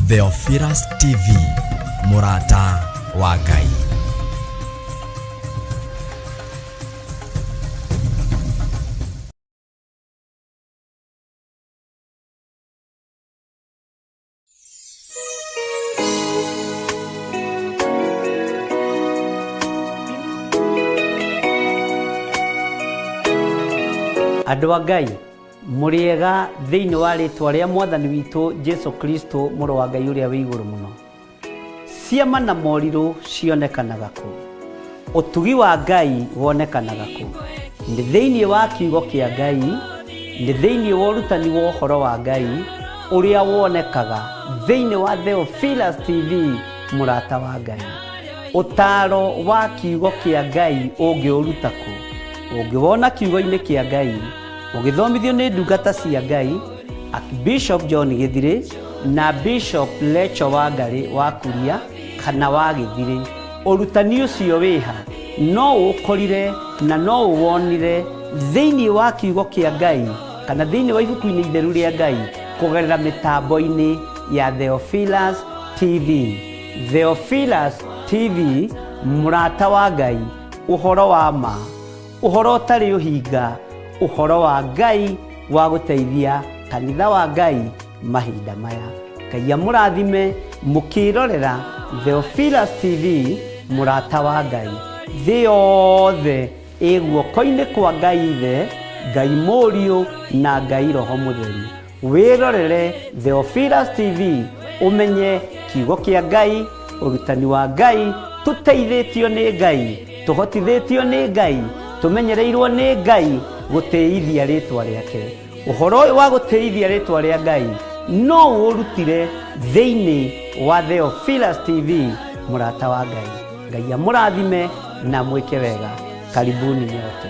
Theophilus TV, mũrata wa Ngai. Andũ a Ngai, mũrĩega thĩinĩ wa rĩtwa rĩa mwathani witũ Jesu Kristo, mũrũ wa Ngai ũrĩa wĩ igũrũ mũno. Ciama na morirũ cionekanaga kũ? Ũtugi wa Ngai wonekanaga kũ? Nĩ thĩinĩ wa kiugo kĩa Ngai, nĩ thĩinĩ wa ũrutani wa ũhoro wa Ngai ũrĩa wonekaga thĩinĩ wa Theophilus TV, mũrata wa Ngai. Ũtaaro wa kiugo kĩa Ngai ũngĩũruta kũ? Ũngĩwona kiugo-inĩ kĩa Ngai, ũgĩthomithio nĩ ndungata cia Ngai, Archbishop John Gĩthirĩ na Bishop Lecho Wangarĩ wa Kuria kana wa Gĩthirĩ. Ũrutani ũcio wĩha? No ũũkorire na no ũwonire thĩinĩ wa kiugo kĩa Ngai kana thĩinĩ wa ibuku-inĩ itheru rĩa Ngai kũgerera mĩtambo-inĩ ya Theophilus TV. Theophilus TV, mũrata wa Ngai, ũhoro wa ma, ũhoro ũtarĩ ũhinga, ũhoro wa Ngai wa gũteithia kanitha wa Ngai mahinda maya. Ngai amũrathime mũkĩrorera Theophilus TV, mũrata wa Ngai. Thĩ yothe ĩ guoko-inĩ kwa Ngai Ithe, Ngai Mũriũ na Ngai Roho Mũtheru. Wĩrorere Theophilus TV ũmenye kiugo kĩa Ngai, ũrutani wa Ngai, tũteithĩtio nĩ Ngai, tũhotithĩtio nĩ Ngai, tũmenyereirwo nĩ Ngai gũtĩithia rĩtwa rĩake. Ũhoro ũyũ wa gũtĩithia rĩtwa rĩa Ngai no ũũrutire thĩinĩ wa Theophilus TV, mũrata wa Ngai. Ngai amũrathime na mwĩke wega. Karibuni nyote.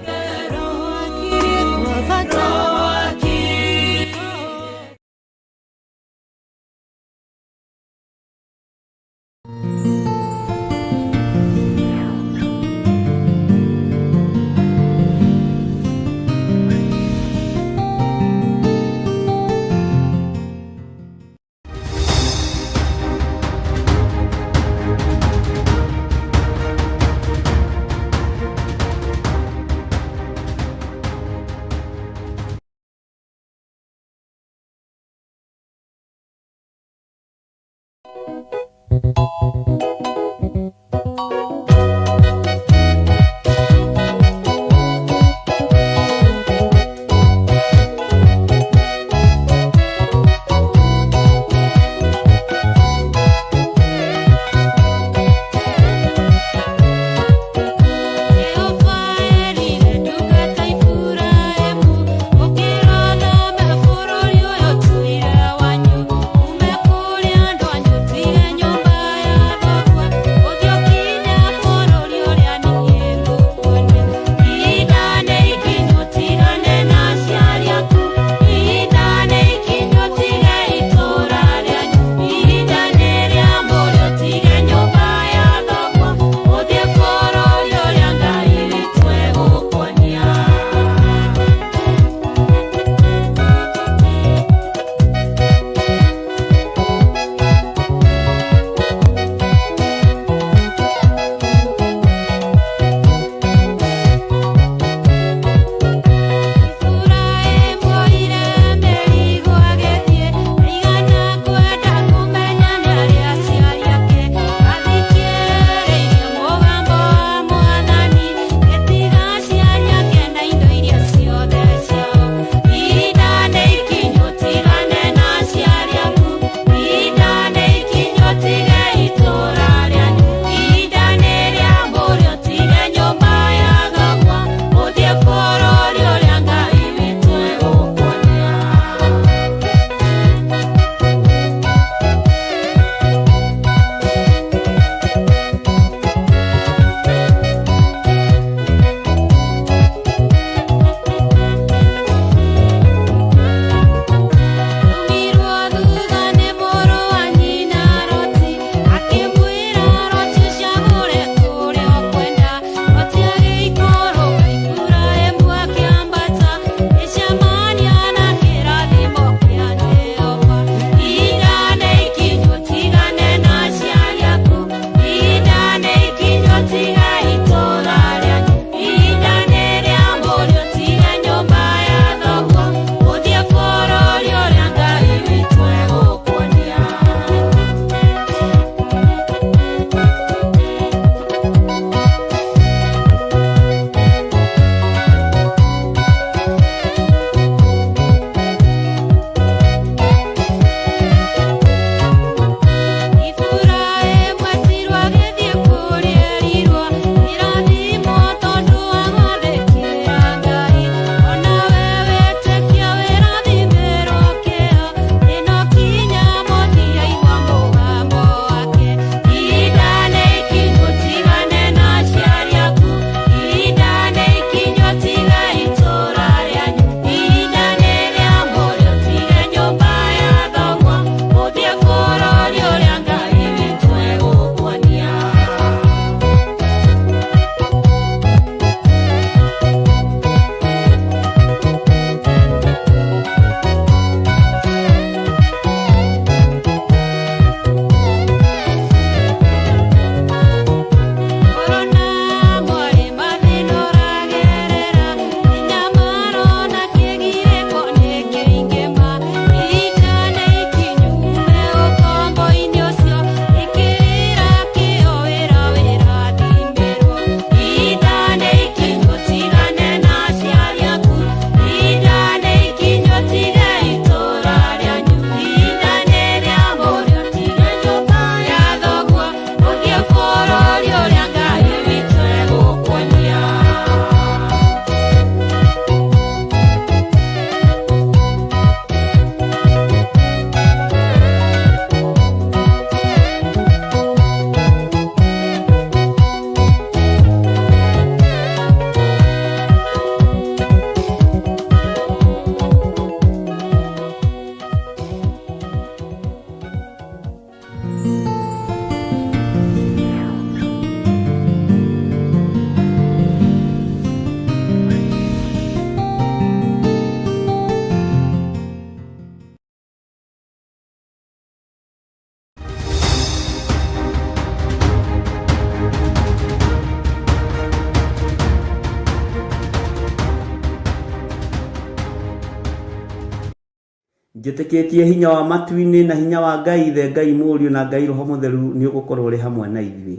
Njĩtĩkĩtie hinya wa matu-inĩ na hinya wa Ngai Ithe, Ngai Mũriũ na Ngai Roho Mũtheru nĩ ũgũkorwo ũrĩ hamwe na ithuĩ.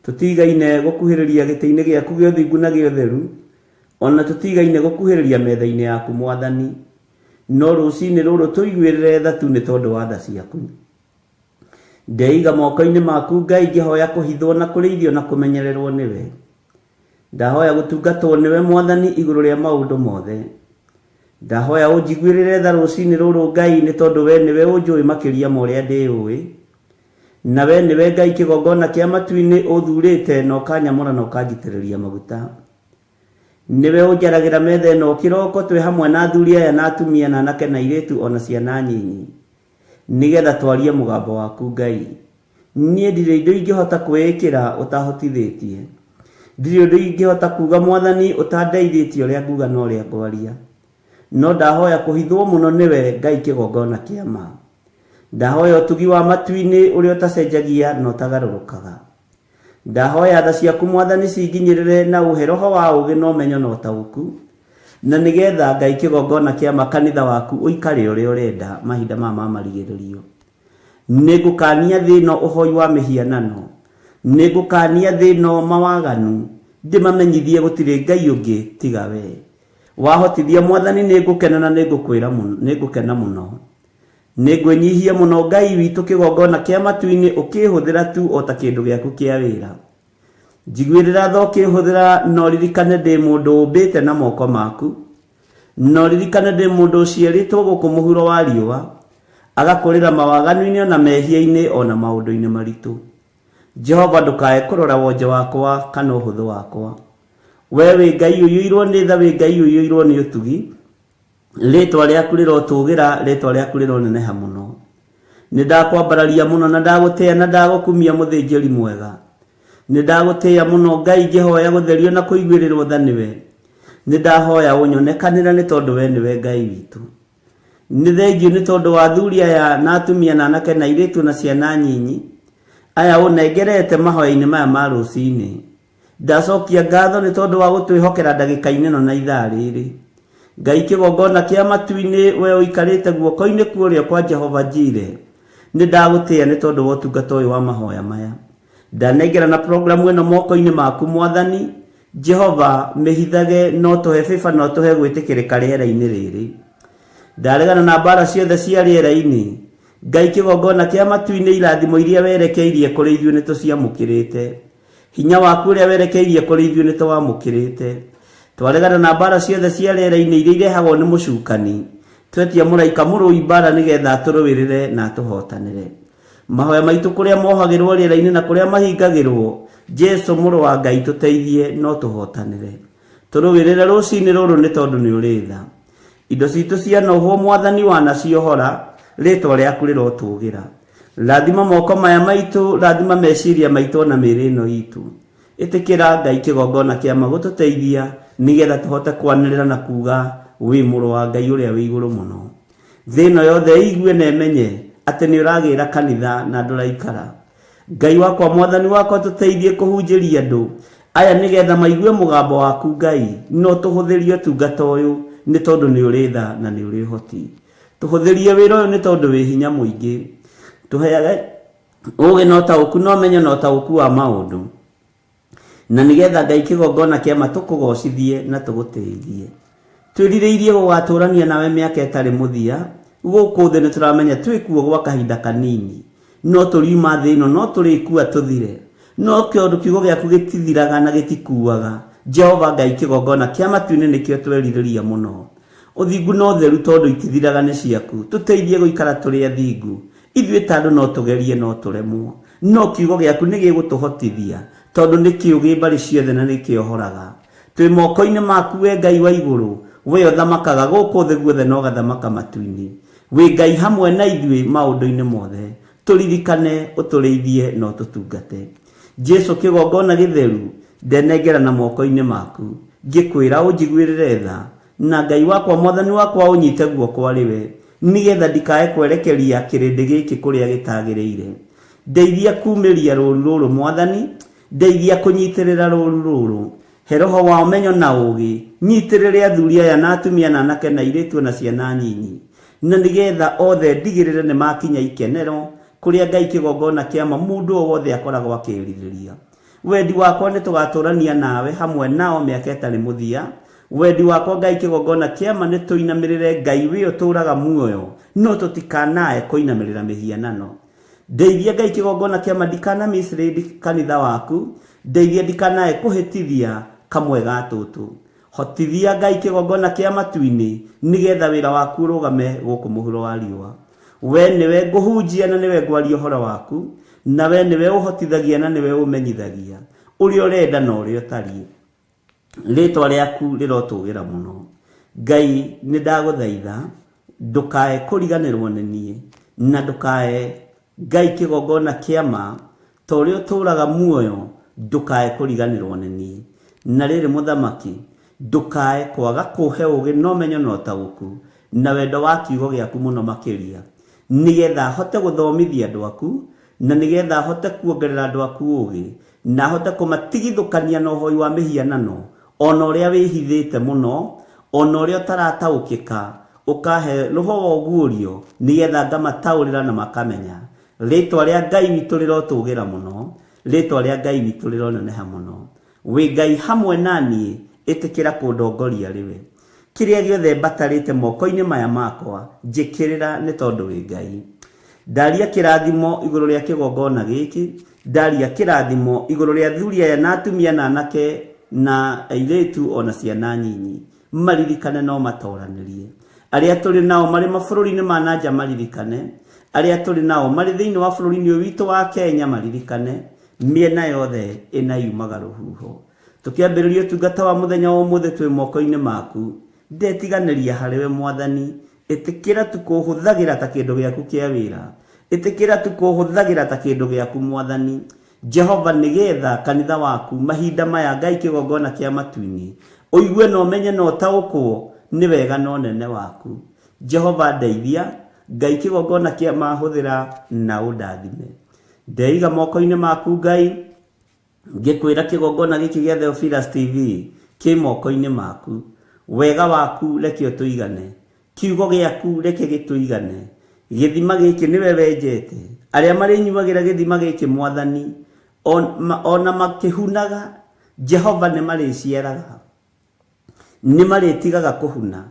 Tũtigaine gũkuhĩrĩria gĩtĩ-inĩ gĩaku gĩa ũthingu na gĩa ũtheru, o na tũtigaine gũkuhĩrĩria metha-inĩ yaku Mwathani. No rũcinĩ rũrũ tũiguĩrĩre tha tu nĩ tondũ wa tha ciaku. Ndeiga moko-inĩ maku Ngai ngĩhoya kũhithwo na kũrĩithio na kũmenyererwo nĩwe. Ndahoya gũtungatwo nĩwe Mwathani igũrũ rĩa maũndũ mothe. Ndahoya ũnjiguĩrĩre tha rũcinĩ rũrũ Ngai nĩ tondũ we nĩwe ũnjũĩ makĩria ma ũrĩa ndĩũĩ. Na we nĩwe Ngai kĩgongona kĩa matu-inĩ ũthurĩte na ũkanyamũra na ũkanjitĩrĩria maguta. Nĩwe ũnjaragĩra metha ĩno kĩroko twĩ hamwe na athuri aya na atumia na anake na airĩtu o na ciana nyinyi. Nĩgetha twarie mũgambo waku Ngai. Niĩ ndirĩ indo ingĩhota kwĩĩkĩra ũtahotithĩtie. Ndirĩ ũndũ ingĩhota kuuga Mwathani ũtandeithĩtie ũrĩa nguga na ũrĩa ngwaria. No ndahoya kũhithwo mũno nĩwe Ngai kĩgongona kĩa ma. Ndahoya ũtugi wa matu-inĩ ũrĩa ũtacenjagia na ũtagarũrũkaga. Ndahoya tha ciaku Mwathani cinginyĩrĩre na ũhe roho wa ũũgĩ na ũmenyo na ũtaũku, na nĩgetha Ngai kĩgongona kĩa ma kanitha waku ũikare ũrĩa ũrenda mahinda maya ma marigĩrĩrio. Nĩngũkaania thĩ ĩno ũhoi wa mĩhianano, nĩngũkaania thĩ ĩno mawaganu, ndĩmamenyithie gũtirĩ Ngai ũngĩ tiga wee. Wahotithia Mwathani nĩngũkena na nĩngũkwĩra nĩngũkena mũno. Nĩngwĩnyihia mũno Ngai witũ kĩgongona kĩa matu-inĩ ũkĩhũthĩra tu o ta kĩndũ gĩaku kĩa wĩra. Njiguĩrĩra tha ũkĩhũthĩra na ũririkane ndĩ mũndũ ũmbĩte na moko maku. Na ũririkane ndĩ mũndũ ũciarĩtwo gũkũ mũhuro wa riũa, agakũrĩra mawaganu-inĩ o na mehia-inĩ o na maũndũ-inĩ maritũ. Jehova ndũkae kũrora wonje wakwa kana ũhũthũ wakwa. Wee wĩ Ngai ũiyũirwo nĩ tha, wĩ Ngai ũiyũirwo nĩ ũtugi. Rĩĩtwa rĩaku rĩrotũũgĩra, rĩĩtwa rĩaku rĩroneneha mũno. Nĩ ndakwambararia mũno na ndagũtĩĩa na ndagũkumia mũthĩnjĩri mwega. Nĩ ndagũtĩĩa mũno Ngai ngĩhoya gũtherio na kũiguĩrĩrwo tha nĩwe. Nĩ ndahoya ũnyonekanĩre nĩ tondũ we nĩwe Ngai witũ. Nĩ thengiũ nĩ tondũ wa athuri aya na atumia na anake na airĩtu na ciana nyinyi, aya ũnengerete mahoya-inĩ maya ma rũcinĩ. Ndacokia ngatho nĩ tondũ wa gũtwĩhokera ndagĩka-inĩ ĩno na ithaa rĩrĩ. Ngai kĩgongona kĩa matu-inĩ, we ũikarĩte guoko-inĩ kwa ũrĩo kwa Jehova Jire, nĩ ndagũtĩĩa nĩ tondũ wa ũtungata ũyũ wa mahoya maya. Ndanengerana programu ĩno moko-inĩ maku Mwathani, Jehova, mĩhithage na ũtũhe favor na ũtũhe gwĩtĩkĩrĩka rĩera-inĩ rĩrĩ. Ndaregana na mbara ciothe cia rĩera-inĩ. Ngai kĩgongona kĩa matu-inĩ irathimo iria werekeirie kũrĩ ithuĩ nĩ tũciamũkĩrĩte. Hinya waku ũrĩa werekeirie kũrĩ ithuĩ nĩ tũwamũkĩrĩte. Twaregana na mbara ciothe cia rĩera-inĩ iria irehagwo nĩ mũcukani. Twetia mũraika mũrũi mbara nĩgetha atũrũĩrĩre na atũhotanĩre. Mahoya maitũ kũrĩa mohagĩrwo rĩera-inĩ na kũrĩa mahingagĩrwo, Jesu mũrũ wa Ngai tũteithie no tũhotanĩre. Tũrũĩrĩre rũcinĩ rũrũ nĩ tondũ nĩ ũrĩ tha. Indo citũ cianohwo Mwathani wanaciohora, rĩtwa rĩaku rĩrotũgĩra. Rathima moko maya maitũ, rathima meciria maitũ ona mĩĩrĩ ĩno itũ. Ĩtĩkĩra Ngai kĩgongona kĩa ma gũtũteithia nĩgetha tũhote kwanĩrĩra na kuga wĩ mũrũ wa Ngai ũrĩa wĩ igũrũ mũno. Thĩ ĩno yothe ĩigue na ĩmenye atĩ nĩ ũragĩra kanitha na ndũraikara. Ngai wakwa Mwathani wakwa tũteithie kũhunjĩria andũ aya nĩgetha maigue mũgambo waku Ngai no tũhũthĩrie ũtungata ũyũ nĩ tondũ nĩ ũrĩ tha na nĩ ũrĩ ũhoti. Tũhũthĩrie wĩra ũyũ nĩ tondũ wĩ hinya mũingĩ. Tũheage ũũgĩ na ũtaũku na ũmenyo na ũtaũku wa maũndũ. Na nĩgetha Ngai kĩgongona kĩa ma tũkũgocithie na tũgũtĩithie. Twĩrirĩirie gũgatũrania nawe mĩaka ĩtarĩ mũthia, gũkũ thĩ nĩ tũramenya twĩ kuo gwa kahinda kanini. No tũriuma thĩ ĩno no tũrĩkua tũthire. No tondũ kiugo gĩaku gĩtithiraga na gĩtikuaga, Jehova Ngai kĩgongona kĩa matu-inĩ nĩkĩo twerirĩria mũno. Ũthingu na ũtheru tondũ itithiraga nĩ ciaku, tũteithie gũikara tũrĩ athingu. Ithuĩ ta andũ no tũgerie no tũremwo, no kiugo gĩaku nĩ gĩgũtũhotithia, tondũ nĩ kĩũgĩ mbarĩ ciothe na nĩ kĩohoraga. Twĩ moko-inĩ maku wee Ngai wa igũrũ, wee ũthamakaga gũkũ thĩ guothe na ũgathamaka matu-inĩ. Wĩ Ngai hamwe na ithuĩ maũndũ-inĩ mothe. Tũririkane, ũtũrĩithie na ũtũtungate. Jesu kĩgongona gĩtheru, ndenengerana moko-inĩ maku, ngĩkwĩra ũnjiguĩrĩre tha, na Ngai wakwa Mwathani wakwa ũnyite guoko arĩ we, nĩgetha ndikae kwerekeria kĩrĩndĩ gĩkĩ kũrĩa gĩtagĩrĩire. Ndeithia kumĩria rũru rũrũ Mwathani, ndeithia kũnyitĩrĩra rũru rũrũ. He roho wa ũmenyo na ũũgĩ, nyitĩrĩre athuri aya na atumia na anake na airĩtu o na ciana nyinyi. Na nĩgetha othe ndigĩrĩre nĩ makinya ikenero kũrĩa Ngai kĩgongona kĩa ma mũndũ o wothe akoragwo akĩrirĩria. Wendi wakwa nĩ tũgatũrania nawe hamwe nao mĩaka ĩtarĩ mũthia. Wendi wakwa Ngai kĩgongona kĩa ma nĩ tũinamĩrĩre Ngai wĩ ũtũũraga muoyo, no tũtikanae kũinamĩrĩra mĩhianano. Ndeithia Ngai kĩgongona kĩa ma ndikana mislead kanitha waku, ndeithia ndikanae kũhĩtithia kamwe ga tũtũ. Hotithia Ngai kĩgongona kĩa matu-inĩ nĩgetha wĩra waku ũrũgame gũkũ mũhuro wa riũa. We nĩwe ngũhunjia na nĩwe ngwaria ũhoro waku, na we nĩwe ũhotithagia na nĩwe ũmenyithagia ũrĩa ũrenda na ũrĩa ũtariĩ. Rĩtwa rĩaku rĩrotũgĩra mũno. Ngai nĩ ndagũthaitha ndũkae kũriganĩrwo nĩ niĩ, na ndũkae Ngai kĩgongona kĩa ma, ta ũrĩa ũtũũraga muoyo, ndũkae kũriganĩrwo nĩ niĩ. Na rĩrĩ mũthamaki, ndũkae kwaga kũhe ũũgĩ na ũmenyo na ũtaũku, na wendo wa kiugo gĩaku mũno makĩria, nĩgetha hote gũthomithia andũ aku, na nĩgetha hote kuongerera andũ aku ũũgĩ, na hote kũmatigithũkania na ũhoi wa mĩhianano, ona ũrĩa wĩhithĩte mũno, ona ũrĩa ũtarataũkĩka, ũkahe roho wa ũguũrio, nĩgetha ngamataũrĩra na makamenya. Rĩtwa rĩa Ngai witũ rĩrotũgĩra mũno, rĩtwa rĩa Ngai witũ rĩroneneha mũno. Wĩ Ngai hamwe na niĩ, ĩtĩkĩra kũndongoria rĩwe. Kĩrĩa gĩothe mbatarĩte moko-inĩ maya makwa, njĩkĩrĩra nĩ tondũ wĩ Ngai. Ndaria kĩrathimo igũrũ rĩa kĩgongona gĩkĩ, ndaria kĩrathimo igũrũ rĩa athuri aya na atumia na anake na airĩtu ona ciana nyinyi. Maririkane no matoranĩrie. Arĩa tũrĩ nao marĩ mabũrũri-inĩ ma na nja maririkane, arĩa tũrĩ nao marĩ thĩinĩ wa bũrũri-inĩ ũyũ witũ wa Kenya maririkane, mĩena yothe ĩna yumaga rũhuho. Tũkĩambĩrĩria ũtungata wa mũthenya wa ũmũthĩ twĩ moko-inĩ maku. Ndetiganĩria harĩwe Mwathani, ĩtĩkĩra tu kũhũthagĩra ta kĩndũ gĩaku kĩa wĩra. Ĩtĩkĩra tu kũhũthagĩra ta kĩndũ gĩaku Mwathani. Jehova, nĩgetha kanitha waku mahinda maya Ngai kĩgongona kĩa matu-inĩ ũigue na ũmenye na ũtaũkwo nĩ wega na ũnene waku. Jehova ndeithia, Ngai kĩgongona kĩa mahũthĩra na ũndathime. Ndeiga moko-inĩ maku Ngai, ngĩkwĩra kĩgongona gĩkĩ gĩa Theophilus TV kĩ moko-inĩ maku. Wega waku reke ũtũigane, kiugo gĩaku reke gĩtũigane. Gĩthima gĩkĩ nĩwe wenjete, arĩa marĩnyuagĩra gĩthima gĩkĩ Mwathani, ona makĩhunaga, Jehova nĩ marĩciaraga, nĩ marĩtigaga kũhuna.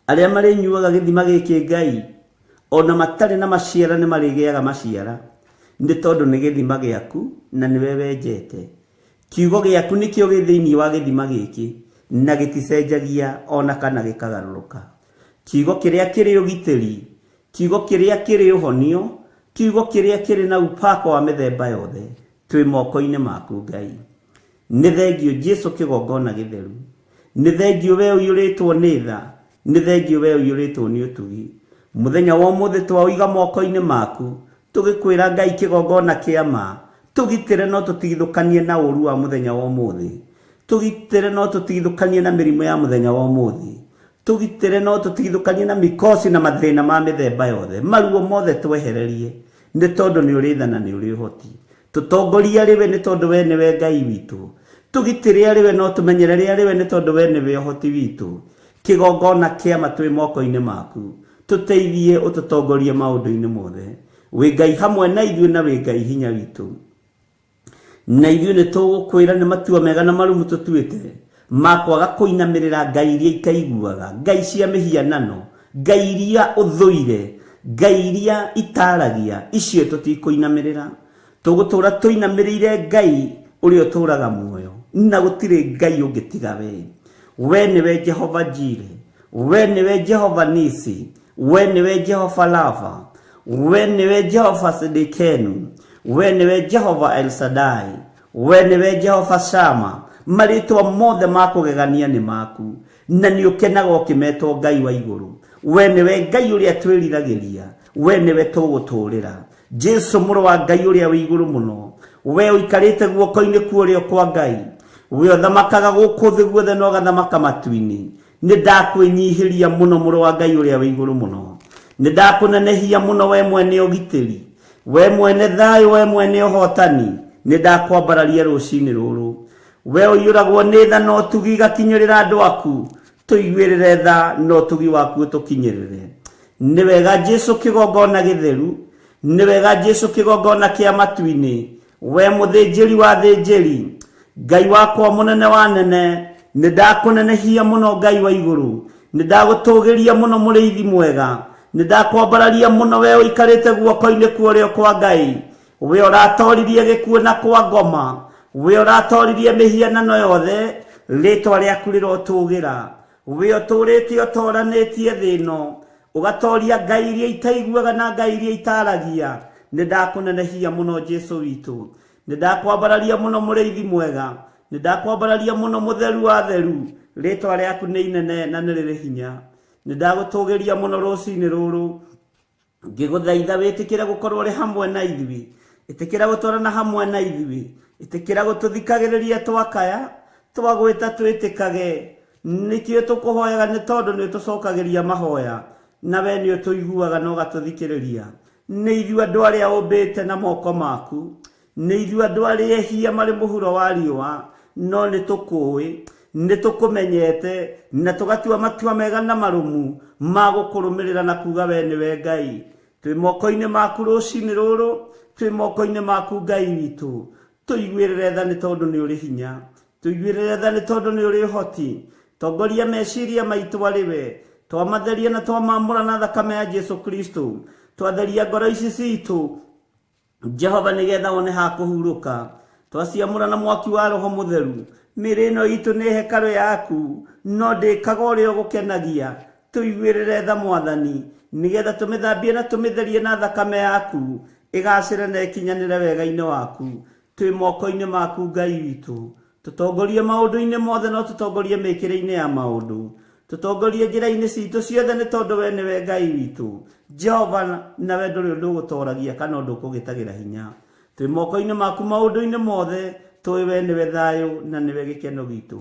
Arĩa marĩnyuaga gĩthima gĩkĩ Ngai, ona matarĩ na maciara nĩ marĩgĩaga maciara, nĩ tondũ nĩ gĩthima gĩaku na nĩwe wenjete. Kiugo gĩaku nĩkĩo gĩ thĩinĩ wa gĩthima gĩkĩ, na gĩticenjagia ona kana gĩkagarũrũka. Kiugo kĩrĩa kĩrĩ ũgitĩri, kiugo kĩrĩa kĩrĩ ũhonio, kiugo kĩrĩa kĩrĩ na upako wa mĩthemba yothe, twĩ moko-inĩ maku Ngai. Nĩ thengio Jesu kĩgongona gĩtheru, nĩ thengio we ũiyũrĩtwo nĩ tha, nĩ thengio we ũiyũrĩtwo nĩ ũtugi. Mũthenya wa ũmũthĩ twaũiga moko-inĩ maku, tũgĩkwĩra Ngai kĩgongona kĩa ma, tũgitĩre no tũtigithũkanie na ũru wa mũthenya wa ũmũthĩ. Tũgitĩre no tũtigithũkanie na mĩrimũ ya mũthenya wa ũmũthĩ. Tũgitĩre no tũtigithũkanie na mikosi na mathĩna ma mĩthemba yothe. Maruo mothe twehererie, nĩ tondũ nĩ ũrĩ tha na nĩ ũrĩ ũhoti. Tũtongorie arĩ we nĩ tondũ we nĩwe Ngai witũ. Tũgitĩre arĩ we no tũmenyerere arĩ we nĩ tondũ we nĩwe ũhoti witũ. Kĩgongona kĩa ma twĩ moko-inĩ maku. Tũteithie ũtũtongorie maũndũ-inĩ mothe. Wĩ Ngai hamwe na ithuĩ na wĩ Ngai hinya witũ. Na ithuĩ nĩ tũgũkwĩra nĩ matua mega na marumu tũtuĩte ma kwaga kũinamĩrĩra ngai iria itaiguaga, ngai cia mĩhianano, ngai iria ũthũire, ngai iria itaragia, icio tũtikũinamĩrĩra. Tũgũtũũra tũinamĩrĩire Ngai ũrĩa ũtũũraga muoyo, na gũtirĩ Ngai ũngĩ tiga we. We nĩwe Jehova Jire, we nĩwe Jehova Nisi, we nĩwe Jehova Rafa, we nĩwe Jehova Sidikenu, we nĩwe Jehova El Shaddai, we nĩwe Jehova Shama. Marĩtwa mothe ma kũgegania nĩ maku, na nĩ ũkenaga ũkĩmetwo Ngai wa igũrũ. We nĩwe Ngai ũrĩa twĩriragĩria, we nĩwe tũgũtũũrĩra. Jesu mũrũ wa Ngai ũrĩa wĩ igũrũ mũno, we ũikarĩte guoko-inĩ kwa ũrĩo kwa Ngai, we ũthamakaga gũkũ thĩ guothe na ũgathamaka matu-inĩ. Nĩ ndakwĩnyihĩria mũno mũrũ wa Ngai ũrĩa wĩ igũrũ mũno. Nĩ ndakũnenehia mũno we mwene ũgitĩri, we mwene thayũ, we mwene ũhotani. Nĩ ndakwambararia rũcinĩ rũrũ. We ũiyũragwo nĩ tha na ũtugi igakinyĩrĩra andũ aku, tũiguĩrĩre tha na ũtugi waku ũtũkinyĩrĩre. Nĩ wega Jesu kĩgongona gĩtheru, nĩ wega Jesu kĩgongona kĩa matu-inĩ, we mũthĩnjĩri wa thĩnjĩri, Ngai wakwa mũnene wa nene, nĩ ndakũnenehia mũno Ngai wa igũrũ, nĩ ndagũtũgĩria mũno mũrĩithi mwega, nĩ ndakwambararia mũno we ũikarĩte guoko-inĩ kwa ũrĩo kwa Ngai, we ũratoririe gĩkuũ na kwa ngoma, we ũratoririe mĩhianano yothe, rĩtwa rĩaku rĩrotũgĩra, we ũtũrĩte ũtoranĩtie thĩ ĩno, ũgatoria ngai iria itaiguaga na ngai iria itaragia, nĩ ndakũnenehia mũno Jesu witũ, nĩ ndakwambararia mũno mũrĩithi mwega, nĩ ndakwambararia mũno mũtheru wa theru, rĩtwa rĩaku nĩ inene na nĩ rĩrĩ hinya, nĩ ndagũtũgĩria mũno rũcinĩ rũrũ, ngĩgũthaitha wĩtĩkĩre gũkorwo ũrĩ hamwe na ithuĩ, ĩtĩkĩra gũtwarana hamwe na ithuĩ, ĩtĩkĩra gũtũthikagĩrĩria twakaya, twagwĩta twĩtĩkage, nĩkĩo tũkũhoyaga nĩ tondũ nĩ ũtũcokagĩria mahoya, na we nĩ ũtũiguaga na ũgatũthikĩrĩria. Nĩ ithuĩ andũ arĩa ũmbĩte na moko maku, nĩ ithuĩ andũ arĩa ehia marĩ mũhuro wa riũa, no nĩ tũkũĩ, nĩ tũkũmenyete, na tũgatua matua mega na marũmu ma gũkũrũmĩrĩra na kuga we nĩwe Ngai. Twĩ moko-inĩ maku rũcinĩ rũrũ, twĩ moko-inĩ maku Ngai witũ, tũiguĩrĩre tha nĩ tondũ nĩ ũrĩ hinya, tũiguĩrĩre tha nĩ tondũ nĩ ũrĩ ũhoti, tongoria meciria maitũ arĩ we, twamatheria na twamamũra na thakame ya Jesu Kristo, twatheria ngoro ici citũ Jehova nĩgetha wone ha kũhurũka, twaciamũra na mwaki wa Roho Mũtheru, mĩĩrĩ ĩno itũ nĩ hekarũ yaku, no ndĩkaga ũrĩa ũgũkenagia, tũiguĩrĩre tha Mwathani, nĩgetha tũmĩthambie na tũmĩtherie na thakame yaku, ĩgacĩre na ĩkinyanĩre wega-inĩ waku. Twĩ moko-inĩ maku Ngai witũ, tũtongorie maũndũ-inĩ mothe no tũtongorie mĩkĩre-inĩ ya maũndũ, tũtongorie njĩra-inĩ citũ ciothe nĩ tondũ we nĩwe Ngai witũ. Jehova, nawe ndũrĩ ũndũ ũgũtoragia kana ũndũ ũkũgĩtagĩra hinya. Twĩ moko-inĩ maku maũndũ-inĩ mothe, tũĩ we nĩwe thayũ na nĩwe gĩkeno gitũ.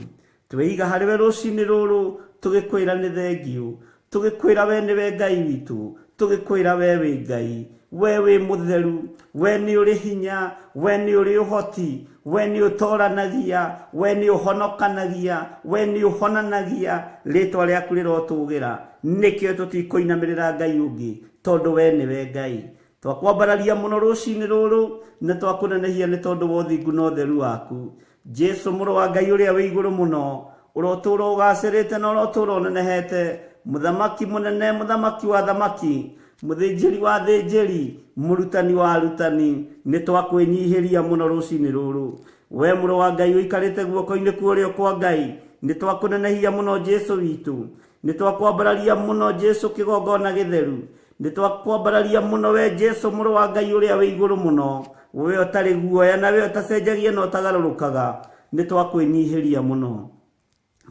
Tweiga harĩ we rũcinĩ rũrũ, tũgĩkwĩra nĩ thengiũ, tũgĩkwĩra we nĩwe Ngai witũ, tũgĩkwĩra we wĩ Ngai, we wĩ mũtheru, we nĩ ũrĩ hinya, we nĩ ũrĩ ũhoti, we nĩ ũtoranagia, we nĩ ũhonokanagia, we nĩ ũhonanagia, rĩtwa rĩaku rĩrotũgĩra, nĩkĩo tũtikũinamĩrĩra Ngai ũngĩ, tondũ we nĩwe Ngai. Twakwambararia mũno rũcinĩ rũrũ, na twakũnenehia nĩ tondũ wa ũthingu na ũtheru waku. Jesu mũrũ wa Ngai ũrĩa wĩ igũrũ mũno, ũrotũũra ũgacĩrĩte na ũrotũũra ũnenehete, mũthamaki mũnene, mũthamaki wa thamaki, mũthĩnjĩri wa thĩnjĩri, mũrutani wa arutani, nĩ twakwĩnyihĩria mũno rũcinĩ rũrũ. We mũrũ wa Ngai ũikarĩte guoko-inĩ kwa ũrĩo kwa Ngai, nĩ twakũnenehia mũno Jesu witũ, nĩ twakwambararia mũno Jesu kĩgongona gĩtheru, nĩ twakwambararia mũno we Jesu mũrũ wa Ngai ũrĩa wĩ igũrũ mũno, we ũtarĩ guoya na we ũtacenjagia na ũtagarũrũkaga, nĩ twakwĩnyihĩria mũno.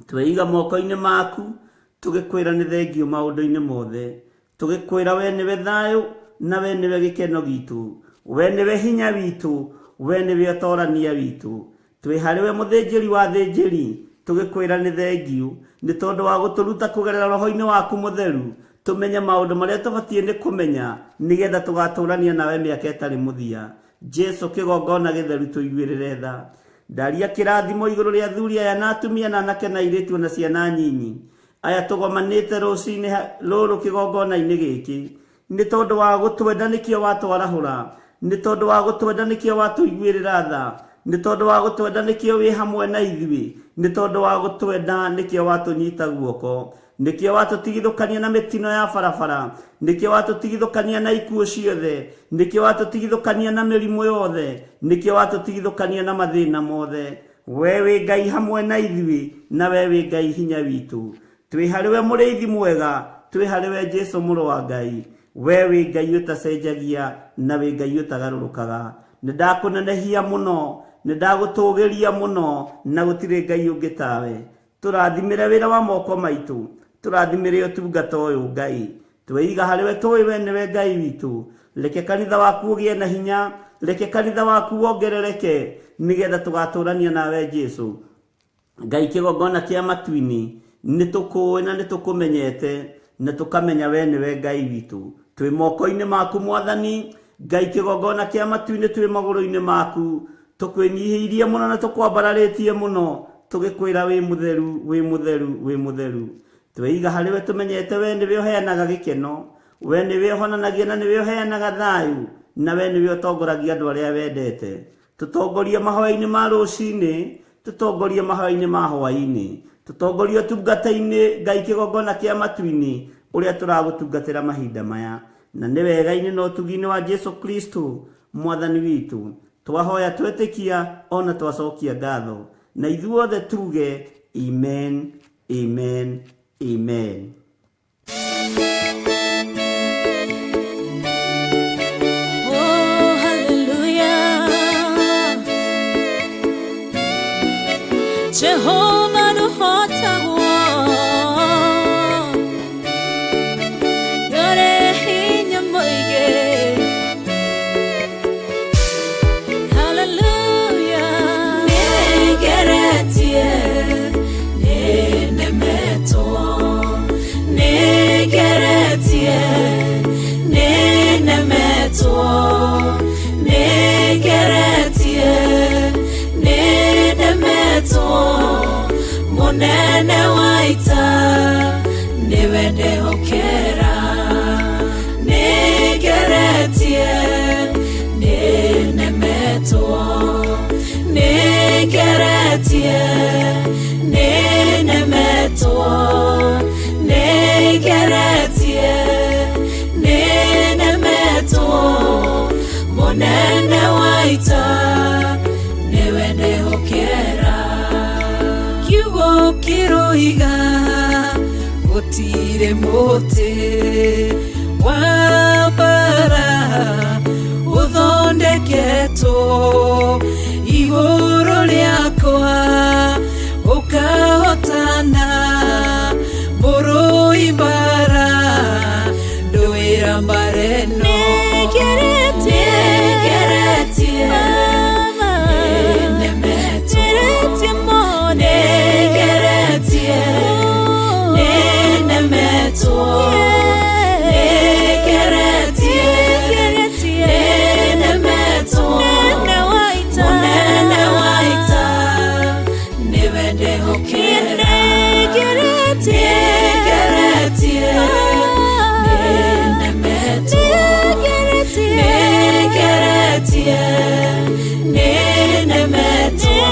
Tweiga moko-inĩ maku, tũgĩkwĩra nĩ thengiũ maũndũ-inĩ mothe, tũgĩkwĩra we nĩwe thayũ na we nĩwe gĩkeno gitũ, we nĩwe hinya witũ, we nĩwe ũtorania witũ. Twĩ harĩ we mũthĩnjĩri wa thĩnjĩri, tũgĩkwĩra nĩ thengiũ nĩ tondũ wa gũtũruta kũgerera roho-inĩ waku mũtheru, tũmenye maũndũ marĩa tũbatiĩ nĩ kũmenya nĩgetha tũgatũrania nawe mĩaka ĩtarĩ mũthia. Jesu kĩgongona gĩtheru tũiguĩrĩre tha. Ndaria kĩrathimo igũrũ rĩa athuri aya na atumia na anake na airĩtu na ciana nyinyi, aya tũgomanĩte rũcinĩ rũrũ kĩgongona-inĩ gĩkĩ, nĩ tondũ wa gũtwenda nĩkĩo watwarahũra, nĩ tondũ wa gũtwenda nĩkĩo watũiguĩrĩra tha, nĩ tondũ wa gũtwenda nĩkĩo wĩ hamwe na ithuĩ, nĩ tondũ wa gũtwenda nĩkĩo watũnyita guoko, nĩkĩo watũtigithũkania na mĩtino ya barabara, nĩkĩo watũtigithũkania na ikuũ ciothe, nĩkĩo watũtigithũkania na mĩrimũ yothe, nĩkĩo watũtigithũkania na mathĩna mothe. We wĩ Ngai hamwe na ithuĩ, na we wĩ Ngai hinya witũ. Twĩ harĩ we mũrĩithi mwega, twĩ harĩ we Jesu mũrũ wa Ngai. We wĩ Ngai ũtacenjagia na wĩ Ngai ũtagarũrũkaga. Nĩ ndakũnenehia mũno, nĩ ndagũtũgĩria mũno, na gũtirĩ Ngai ũngĩ tawe. Tũrathimĩre wĩra wa moko maitũ, tũrathimĩre ũtungata ũyũ Ngai. Tweiga harĩ we tũĩ we nĩwe Ngai witũ. Reke kanitha waku ũgĩe na hinya, reke kanitha waku wongerereke, nĩgetha tũgatũrania nawe Jesu. Ngai kĩgongona kĩa matu-inĩ, nĩ tũkũĩ na nĩ tũkũmenyete, na tũkamenya we nĩwe Ngai witũ. Twĩ moko-inĩ maku Mwathani, Ngai kĩgongona kĩa matu-inĩ twĩ magũrũ-inĩ maku, tũkwĩnyihĩirie mũno na tũkwambararĩtie mũno, tũgĩkwĩra wĩ mũtheru, wĩ mũtheru, wĩ mũtheru. Tweiga harĩ we tũmenyete we nĩwe ũheanaga gĩkeno, We nĩwe ũhonanagia na nĩwe ũheanaga thayũ, na we nĩwe ũtongoragia andũ arĩa wendete. Tũtongorie mahoya-inĩ ma rũcinĩ, tũtongorie mahoya-inĩ ma hwaĩ-inĩ, tũtongorie ũtungata-inĩ, Ngai kĩgongona kĩa matu-inĩ, ũrĩa tũragũtungatĩra mahinda maya. Na nĩ wega-inĩ na ũtugi-inĩ wa Jesu Kristo Mwathani witũ, twahoya twetĩkia ona twacokia ngatho, na ithuothe tuge amen, amen, amen. Oh, hallelujah. Jehovah nũhotagwo. Nĩũrĩ hinya mũingĩ. Hallelujah. Nĩngeretie, nĩnemetwo. Nĩngeretie, nĩnemetwo. Nĩngeretie, nĩnemetwo. Mũnene wa ita nĩwe ndehokera. Nĩngeretie, nĩnemetwo. Nĩngeretie, nĩnemetwo. Nĩngeretie, nĩnemetwo. Mũnene wa ita nĩwe ndehokera. Kiugo kĩroiga gũtirĩ mũtĩ wa mbara ũthondeketwo igũrũ rĩakwa ũkahotana mũrũi mbara ndũĩra mbara ĩno. Nĩngeretie, nĩnemetwo. Nĩngeretie, nĩnemetwo. Nĩngeretie, nĩnemetwo. Mũnene wa ita nĩwe ndehokera. Nĩngeretie, nĩnemetwo. Nĩngeretie, nĩnemetwo.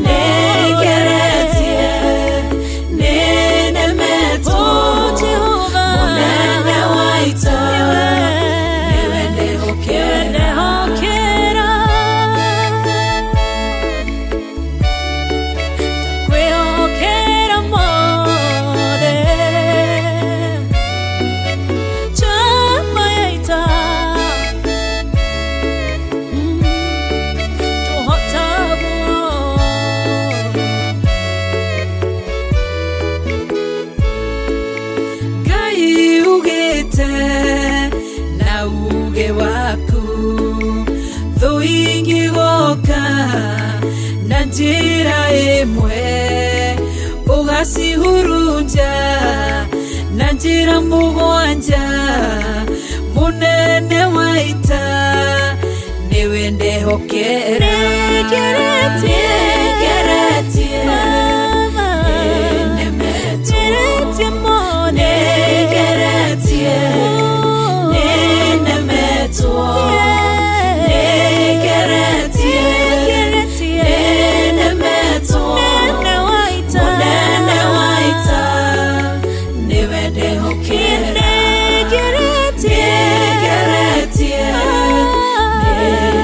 Nĩngeretie, nĩnemetwo. Mũnene wa ita nĩwe ndehokera. Kwĩhokera mothe chama ya ita tũhotagwo. Ngai ugĩte na uge waku thũ ingĩgoka na njĩra ĩmwe ũgacihurunja na njĩra mũgwanja. Mũnene wa ita nĩwe ndehokera. Nĩngeretie, nĩnemetwo. Nĩngeretie, nĩnemetwo. Nĩngeretie, nĩnemetwo. Mũnene wa ita nĩwe ndehokera. Nĩngeretie,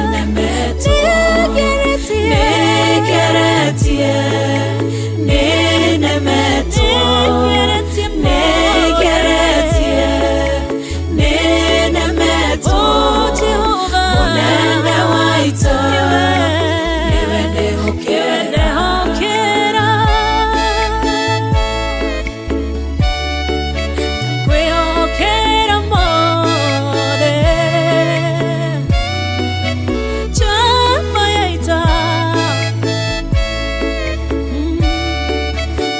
nĩnemetwo. Nĩngeretie, nĩnemetwo. Nĩngeretie, nĩnemetwo. Mũnene wa ita nĩwe ndehokera. Kwĩhokera mothe chama ya ita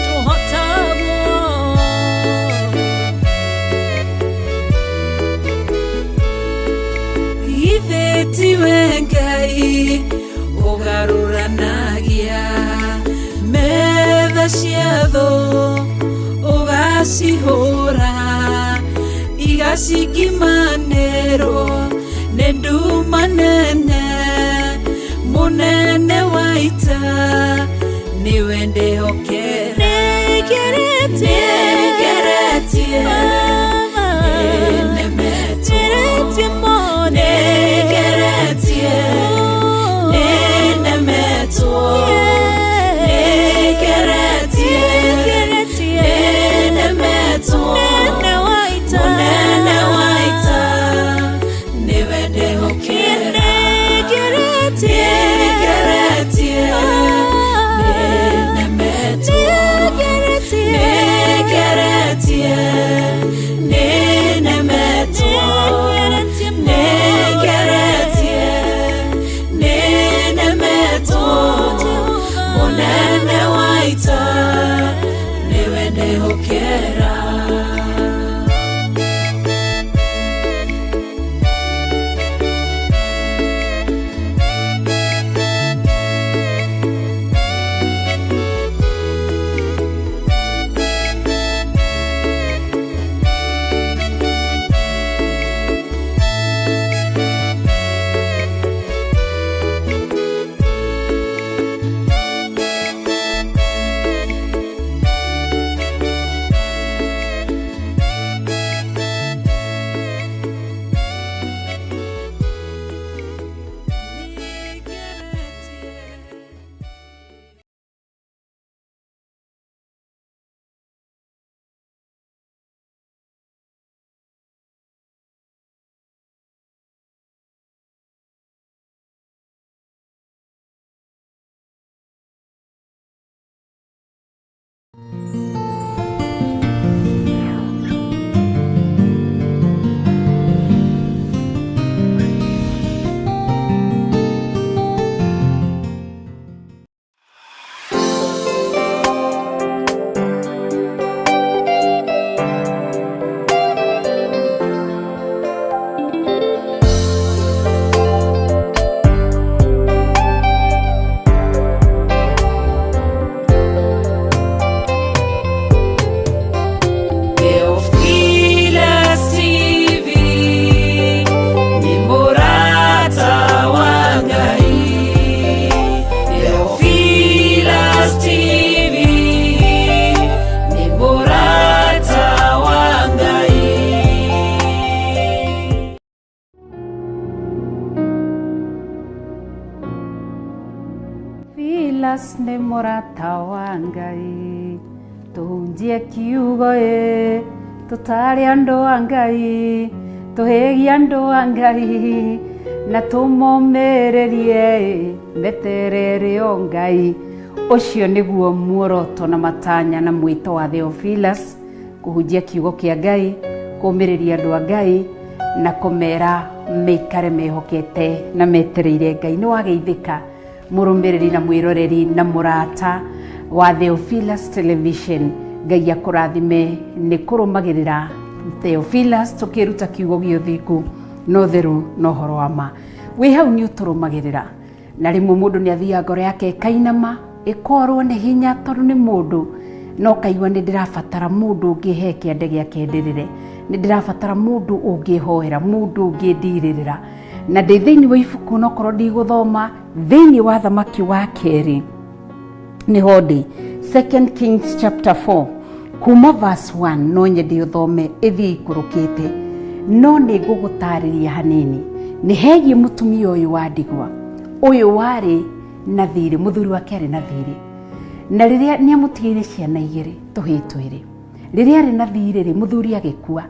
tũhotagwo. Ithe tiwe Ngai ũgarũranagia metha cia thũ ũgacihũra. Ndacingimanĩrwo nĩ nduma nene, mũnene wa ita nĩwe ndĩhokera. Nĩngeretie, nĩnemetwo, nĩngeretie, nĩnemetwo, nĩngeretie, nĩnemetwo, mũnene wa ita nĩwe ndĩhokera. Nĩngeretie, nĩnemetwo, nĩngeretie, nĩnemetwo, nĩngeretie, nĩnemetwo, mũnene wa ita nĩwe ndĩhokera. Theophilus TV ni murata wa Ngai. Theophilus TV ni murata wa Ngai. Filas nĩ mũrata wa Ngai, tũhunjie kiugo ĩ, tũtare andũ a Ngai, tũhĩgie andũ a Ngai, na tũmomĩrĩrie ĩ, meterere o Ngai. Ũcio nĩguo muoroto na matanya na mwĩto wa Theophilus, kũhunjia kiugo kĩa Ngai, kũmĩrĩria andũ a Ngai, na kũmera meikare mehokete na metereire Ngai. Nĩ wageithĩka mũrũmĩrĩri na mwĩroreri na mũrata wa Theophilus Television. Ngai akũrathime nĩ kũrũmagĩrĩra Theophilus tũkĩruta kiugo gĩa ũthingu na ũtheru na ũhoro wa ma. Wĩ hau nĩ ũtũrũmagĩrĩra na rĩmwe mũndũ nĩ athiaga ngoro yake ĩkainama ĩkorwo nĩ hinya tondũ nĩ mũndũ no kaigua nĩ ndĩrabatara mũndũ ũngĩhe kĩande gĩake ndĩrĩre, nĩ ndĩrabatara mũndũ ũngĩhoera, mũndũ ũngĩndirĩrĩra. Na ndĩ thĩinĩ wa ibuku nokorwo ndigũthoma thĩinĩ wa Thamaki wa kerĩ nĩho ndĩ, Second Kings chapter 4 kuma verse 1, no nyende ũthome ĩthiĩ ikũrũkĩte, no nĩ ngũgũtarĩria hanini nĩ hegiĩ mũtumia ũyũ wa ndigwa, ũyũ warĩ na thirĩ, mũthuri wake arĩ na thirĩ, na rĩrĩa nĩ amũtigĩire ciana igĩrĩ tũhĩĩ twĩrĩ. Rĩrĩa arĩ na thirĩ rĩ, mũthuri agĩkua.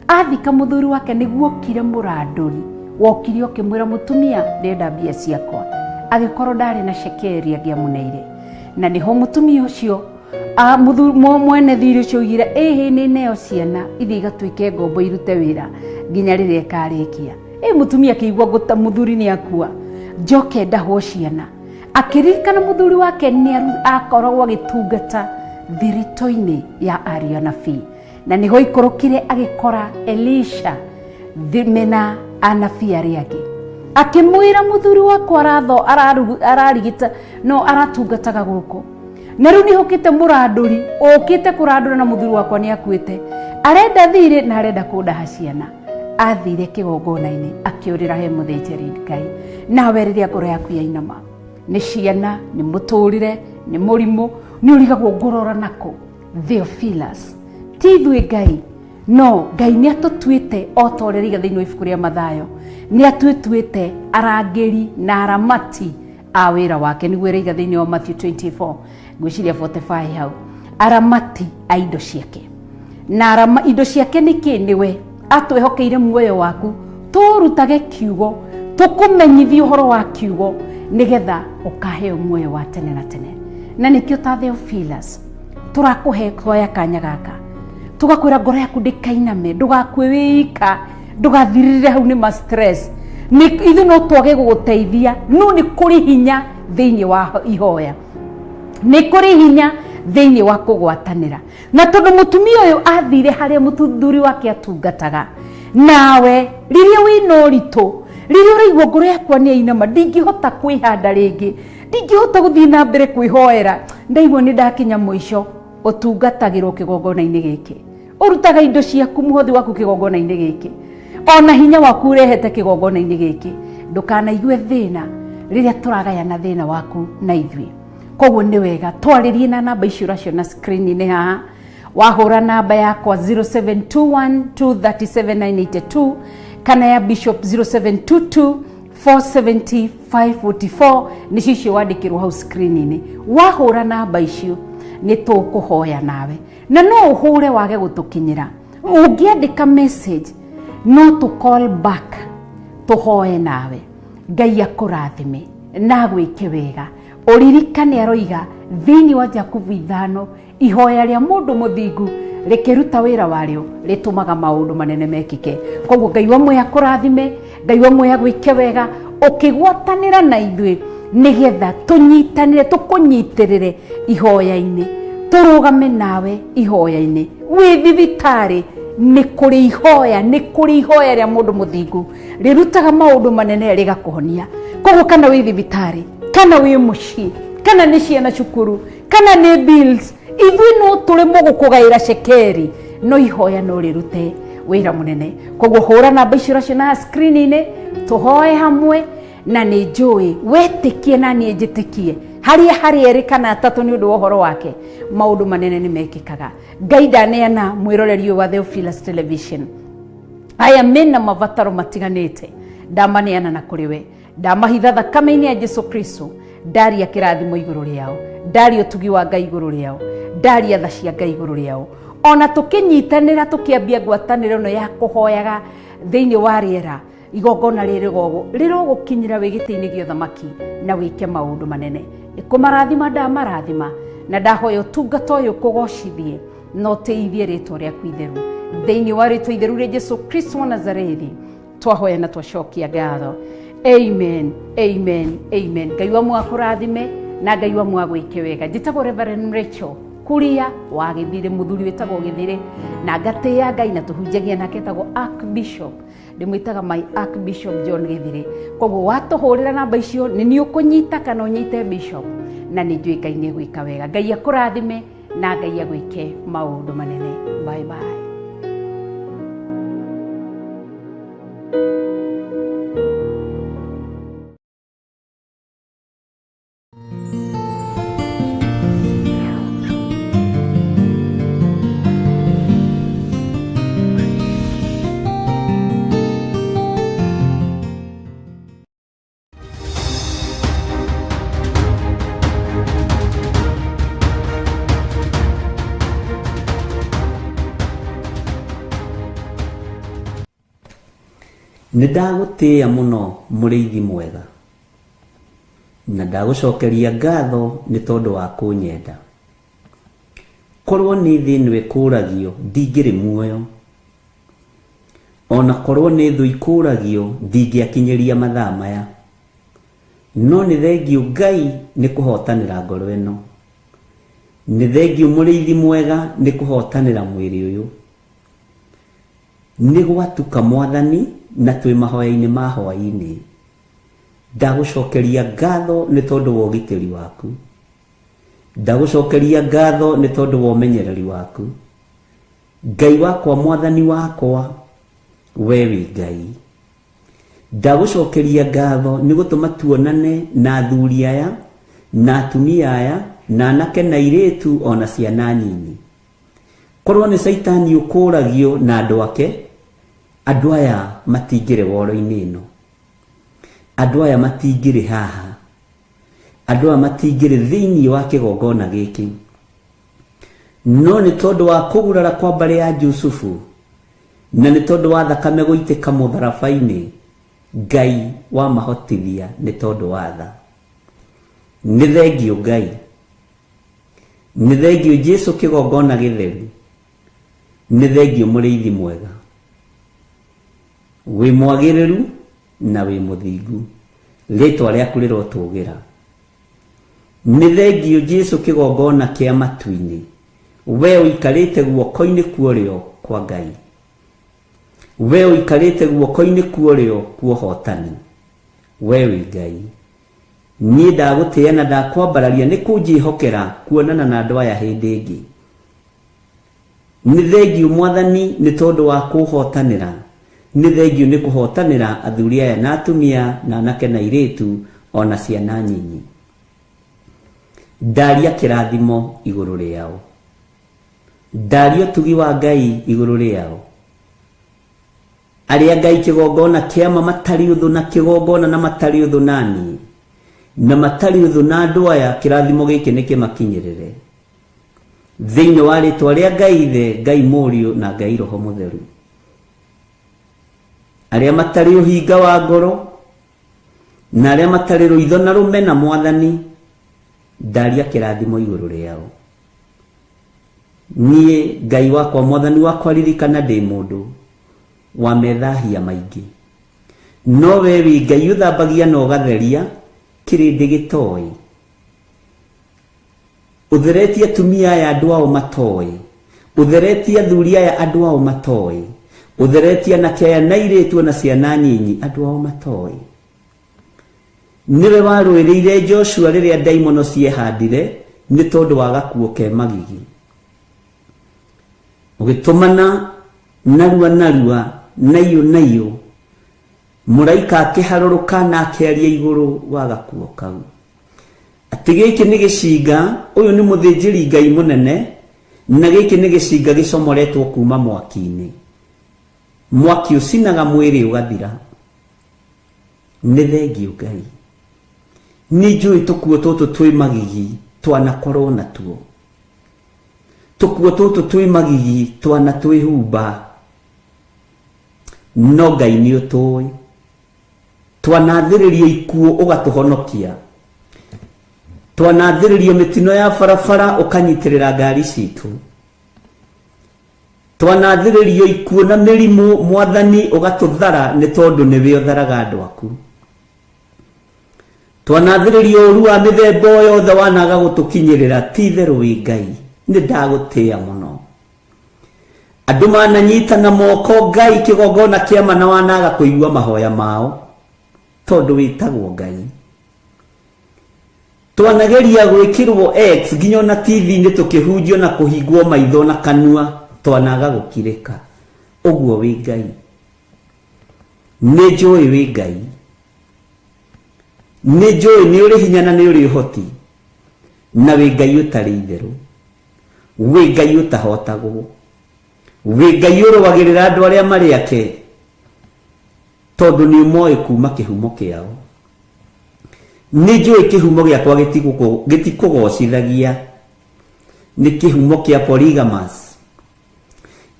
Athika mũthuri wake nĩguo okire mũrandũri wokire ũkĩmwĩra, mũtumia ndĩrenda mbia ciakwa. Agĩkorwo ndarĩ na cekeri angĩamũneire, na nĩho mũtumia ũcio mwene thirĩ ũcio oigire, ĩhĩ nĩ neo ciana ithiĩ igatuĩke ngombo irute wĩra nginya rĩrĩa ĩkarĩkia. Ĩ mũtumia akĩigua ngũta mũthuri nĩ akua, njoke ndahwo ciana. Akĩririkana mũthuri wake nĩ akoragwo agĩtungata thiritũ-inĩ ya ariũ anabii, na nĩho ikũrũkire agĩkora Elisha mena anabii arĩa angĩ. Akĩmwĩra, mũthuri wakwa aratho ararigita no aratungataga gũkũ, na rĩu nĩhũkĩte mũrandũri ũkĩte kũrandũra na mũthuri wakwa nĩ akuĩte. Arenda thirĩ na arenda kũndaha ciana. Athire kĩgongona-inĩ akĩũrĩra he mũthĩnjĩri Ngai. Nawe rĩrĩa ngoro yaku yainama, nĩ ciana, nĩ mũtũrĩre, nĩ mũrimũ, nĩ ũrigagwo ngũrora nako. Theophilus, ti ithuĩ Ngai, no Ngai nĩ atũtuĩte o ta ũrĩa rĩiga thĩinĩ wa ibuku rĩa Mathayo, nĩ atũtuĩte arangĩri na aramati a wĩra wake, nĩguo ĩraiga thĩinĩ wa Matthew 24, ngwĩciria 45 hau, aramati a indo ciake. Na arama, indo ciake nĩ kĩ? Nĩwe atwĩhokeire muoyo waku, tũrutage kiugo, tũkũmenyithie ũhoro wa kiugo, nĩgetha ũkaheo muoyo wa tene na tene. Na nĩkĩo ta Theophilus tũrakũhe hoya kanya gaka, tugakwĩra ngoro yaku ndĩkainame, ndũgakue wĩika, ndũgathirĩrĩre hau nĩ ma stress. Nĩ ithuĩ no twage gũgũteithia, no nĩ kũrĩ hinya thĩinĩ wa ihoya, nĩ kũrĩ hinya thĩinĩ wa kũgwatanĩra. Na tondũ mũtumia ũyũ athire harĩa mũthuri wake atungataga, nawe rĩrĩa wĩna ũritũ, rĩrĩa ũraigua ngoro yakwa nĩ yainama, ndingĩhota kwĩhanda rĩngĩ, ndingĩhota gũthiĩ na mbere kwĩhoera, ndaigua nĩ ndakinya mũico, ũtungatagĩrwo kĩgongona-inĩ gĩkĩ, ũrutaga indo ciaku, mũhothi waku kĩgongona-inĩ gĩkĩ, ona hinya waku ũrehete kĩgongona-inĩ gĩkĩ. Ndũkanaigue thĩna rĩrĩa tũragayana thĩna waku na ithuĩ. Koguo nĩ wega twarĩrie na namba icio ũraciona screen-inĩ haha. Wahũra namba yakwa 0721237982 kana ya Bishop 0722 470 544, nĩcio icio wandĩkĩrwo hau screen-inĩ. Wahũra namba icio nĩ tũkũhoya nawe, na no ũhũre wage gũtũkinyĩra, ũngĩandĩka message no tũ call back tũhoe nawe. Ngai akũrathime na agwĩke wega. Ũririkane aroiga thĩinĩ wa Jakubu 5, ihoya rĩa mũndũ mũthingu rĩkĩruta wĩra warĩo rĩtũmaga maũndũ manene mekĩke. Koguo Ngai wa muoyo akũrathime, Ngai wa muoyo agwĩke wega ũkĩgwatanĩra na ithuĩ, nĩgetha tũnyitanĩre, tũkũnyitĩrĩre ihoya-inĩ, tũrũgame nawe ihoya-inĩ. Wĩ thibitarĩ nĩ kũrĩ ihoya, nĩ kũrĩ ihoya rĩa mũndũ mũthingu rĩrutaga maũndũ manene rĩgakũhonia. Koguo kana wĩ thibitarĩ, kana wĩ mũciĩ, kana nĩ ciana cukuru, kana nĩ bills, ithuĩ no tũremwo gũkũgaĩra cekeri, no ihoya no rĩrute wĩra mũnene. Koguo hũra namba icio ũraciona screen-inĩ, tũhoe hamwe, na nĩ njũĩ wetĩkie na niĩ njĩtĩkie, harĩa harĩ erĩ kana atatũ nĩ ũndũ wa ũhoro wake, maũndũ manene nĩ mekĩkaga. Ngai ndaneana mwĩroreri ũyũ wa Theophilus Television, aya mena mabataro matiganĩte, ndamaneana na kũrĩ we, ndamahitha thakame-inĩ ya Jesu Kristo, ndaria kĩrathimo igũrũ rĩao, ndaria ũtugi wa Ngai igũrũ rĩao, ndaria tha cia Ngai igũrũ rĩao. Ona tũkĩnyitanĩra, tũkĩambia ngwatanĩro ĩno ya kũhoyaga thĩinĩ wa rĩera, igongona rĩrĩ rĩrogũkinyĩra wĩ gĩtĩ-inĩ gĩa ũthamaki na wĩke maũndũ manene. Nĩ kũmarathima ndamarathima, na ndahoya ũtungata ũyũ kũgocithie na ũtĩithie rĩtwa rĩaku itheru. Thĩinĩ wa rĩtwa itheru rĩa Jesu Kristo wa Nazarethi twahoya na twacokia ngatho. Amen, amen, amen. Ngai wa muoyo akũrathime na Ngai wa muoyo agwĩke wega. Njĩtagwo Reverend Rachel Kuria wa Gĩthirĩ, mũthuri wĩtagwo Gĩthirĩ, na ngatĩĩa Ngai na tũhunjagia nake etagwo Archbishop, ndĩmwĩtaga my Archbishop John Gĩthirĩ. Koguo watũhũrĩra namba icio nĩ niĩ ũkũnyita kana ũnyite Bishop, na nĩ njũĩ Ngai nĩ egwĩka wega. Ngai akũrathime na Ngai agwĩke maũndũ manene. Bye bye. Nĩ ndagũtĩĩa mũno mũrĩithi mwega, na ndagũcokeria ngatho nĩ tondũ wa kũnyenda. Korwo nĩ thĩ ĩno ĩkũragio ndingĩrĩ muoyo, ona korwo nĩ thũ ikũragio ndingĩakinyĩria mathaa maya. No nĩ thengiũ Ngai nĩ kũhotanĩra ngoro ĩno, nĩ thengiũ mũrĩithi mwega nĩ kũhotanĩra mwĩrĩ ũyũ. Nĩ gwatuka Mwathani na twĩ mahoya-inĩ ma hwaĩ-inĩ, ndagũcokeria ngatho nĩ tondũ wa ũgitĩri waku, ndagũcokeria ngatho nĩ tondũ wa ũmenyereri waku, Ngai wakwa, mwathani wakwa, we wĩ Ngai. Ndagũcokeria ngatho nĩ gũtũma tuonane na athuri aya na atumia aya na anake na airĩtu ona ciana nyinyi. Korwo nĩ caitani ũkũragio na andũ ake, andũ aya matingĩrĩ woro-inĩ ĩno, andũ aya matingĩrĩ haha, andũ aya matingĩrĩ thĩinĩ wa kĩgongona gĩkĩ. No nĩ tondũ wa kũgurara kwa mbarĩ ya Jusufu na nĩ tondũ wa thakame gũitĩka mũtharaba-inĩ, Ngai wamahotithia nĩ tondũ wa tha. Nĩ thengio Ngai, nĩ thengio Jesu kĩgongona gĩtheru, nĩ thengio mũrĩithi mwega, wĩ mwagĩrĩru na wĩ mũthingu, rĩtwa rĩaku rĩrotũgĩra. Nĩ thengio Jesu kĩgongona kĩa matu-inĩ, we ũikarĩte guoko-inĩ kuorĩo kwa Ngai, we ũikarĩte guoko-inĩ kuorĩo kwa ũhotani, we wĩ Ngai. Niĩ ndagũtĩĩa na ndakwambararia nĩ kũnjĩhokera kuonana na andũ aya hĩndĩ ĩngĩ. Nĩ thengio mwathani nĩ tondũ wa kũhotanĩra, nĩ thengio nĩ kũhotanĩra athuri aya na atumia na anake na airĩtu ona ciana nyinyi. Ndaria kĩrathimo igũrũ rĩao, ndaria ũtugi wa Ngai igũrũ rĩao, arĩa Ngai kĩgongona kĩama matarĩ ũthũ na kĩgongona na matarĩ ũthũ nani na matarĩ ũthũ na andũ aya, kĩrathimo gĩkĩ nĩ kĩmakinyĩrĩre thĩinĩ wa rĩtwa rĩa Ngai Ithe, Ngai Mũriũ na Ngai Roho Mũtheru. Arĩa matarĩ ũhinga wa ngoro na arĩa matarĩ rũitho na rũmena mwathani, ndaria kĩrathimo igũrũ rĩao. Niĩ Ngai wakwa, mwathani wakwa, ririkana ndĩ mũndũ wa methahia maingĩ, no we wĩ Ngai ũthambagia na ũgatheria kĩrĩndĩ gĩtoĩ, ũtheretie atumia aya andũ ao matoĩ, ũtheretie athuri aya andũ ao matoĩ, ũtheretie anake aya na airĩtu na ciana nyinyi andũ ao matoĩ. Nĩwe warũĩrĩire Joshua rĩrĩa ndaimono ciehandire nĩ tondũ wa gakuo ke magigi, ũgĩtũmana narua narua naiyũ naiyũ, mũraika akĩharũrũka na akĩaria igũrũ wa gakuo kau atĩ gĩkĩ nĩ gĩcinga, ũyũ nĩ mũthĩnjĩri Ngai mũnene, na gĩkĩ nĩ gĩcinga gĩcomoretwo kuma mwaki-inĩ, mwaki ũcinaga mwĩrĩ ũgathira. Nĩ thengio Ngai, nĩ njũĩ tũkuo tũtũ twĩ magigi twanakorwo natuo, tũkuo tũtũ twĩ magigi twanatwĩhumba, no Ngai nĩ ũtũĩ, twanathĩrĩrio ikuũ ũgatũhonokia, twanathĩrĩrio mĩtino ya barabara ũkanyitĩrĩra ngari citũ, twanathĩrĩrio ikuũ na mĩrimũ mwathani ũgatũthara nĩ tondũ nĩwe ũtharaga andũ aku, twanathĩrĩrio ũru wa mĩthemba o yothe wanaga gũtũkinyĩrĩra, ti itherũ wĩ Ngai, nĩ ndagũtĩĩa mũno. Andũ mananyitana moko Ngai kĩgongona kĩama na wanaga kũigua mahoya mao tondũ wĩtagwo Ngai. Twanageria gwĩkĩrwo X nginya ona TV-inĩ tũkĩhunjio na kũhingwo maitho na kanua, twanaga gũkirĩka. Ũguo wĩ Ngai, nĩ njũĩ wĩ Ngai, nĩ njũĩ nĩ ũrĩ hinya na nĩ ũrĩ ũhoti, na wĩ Ngai ũtarĩ itherũ, wĩ Ngai ũtahotagwo, wĩ Ngai ũrũagĩrĩra andũ arĩa marĩ ake tondũ nĩ ũmoĩ kuma kĩhumo kĩao. Nĩ njũĩ kĩhumo gĩakwa gĩtikũgocithagia, nĩ kĩhumo kĩa polygamous,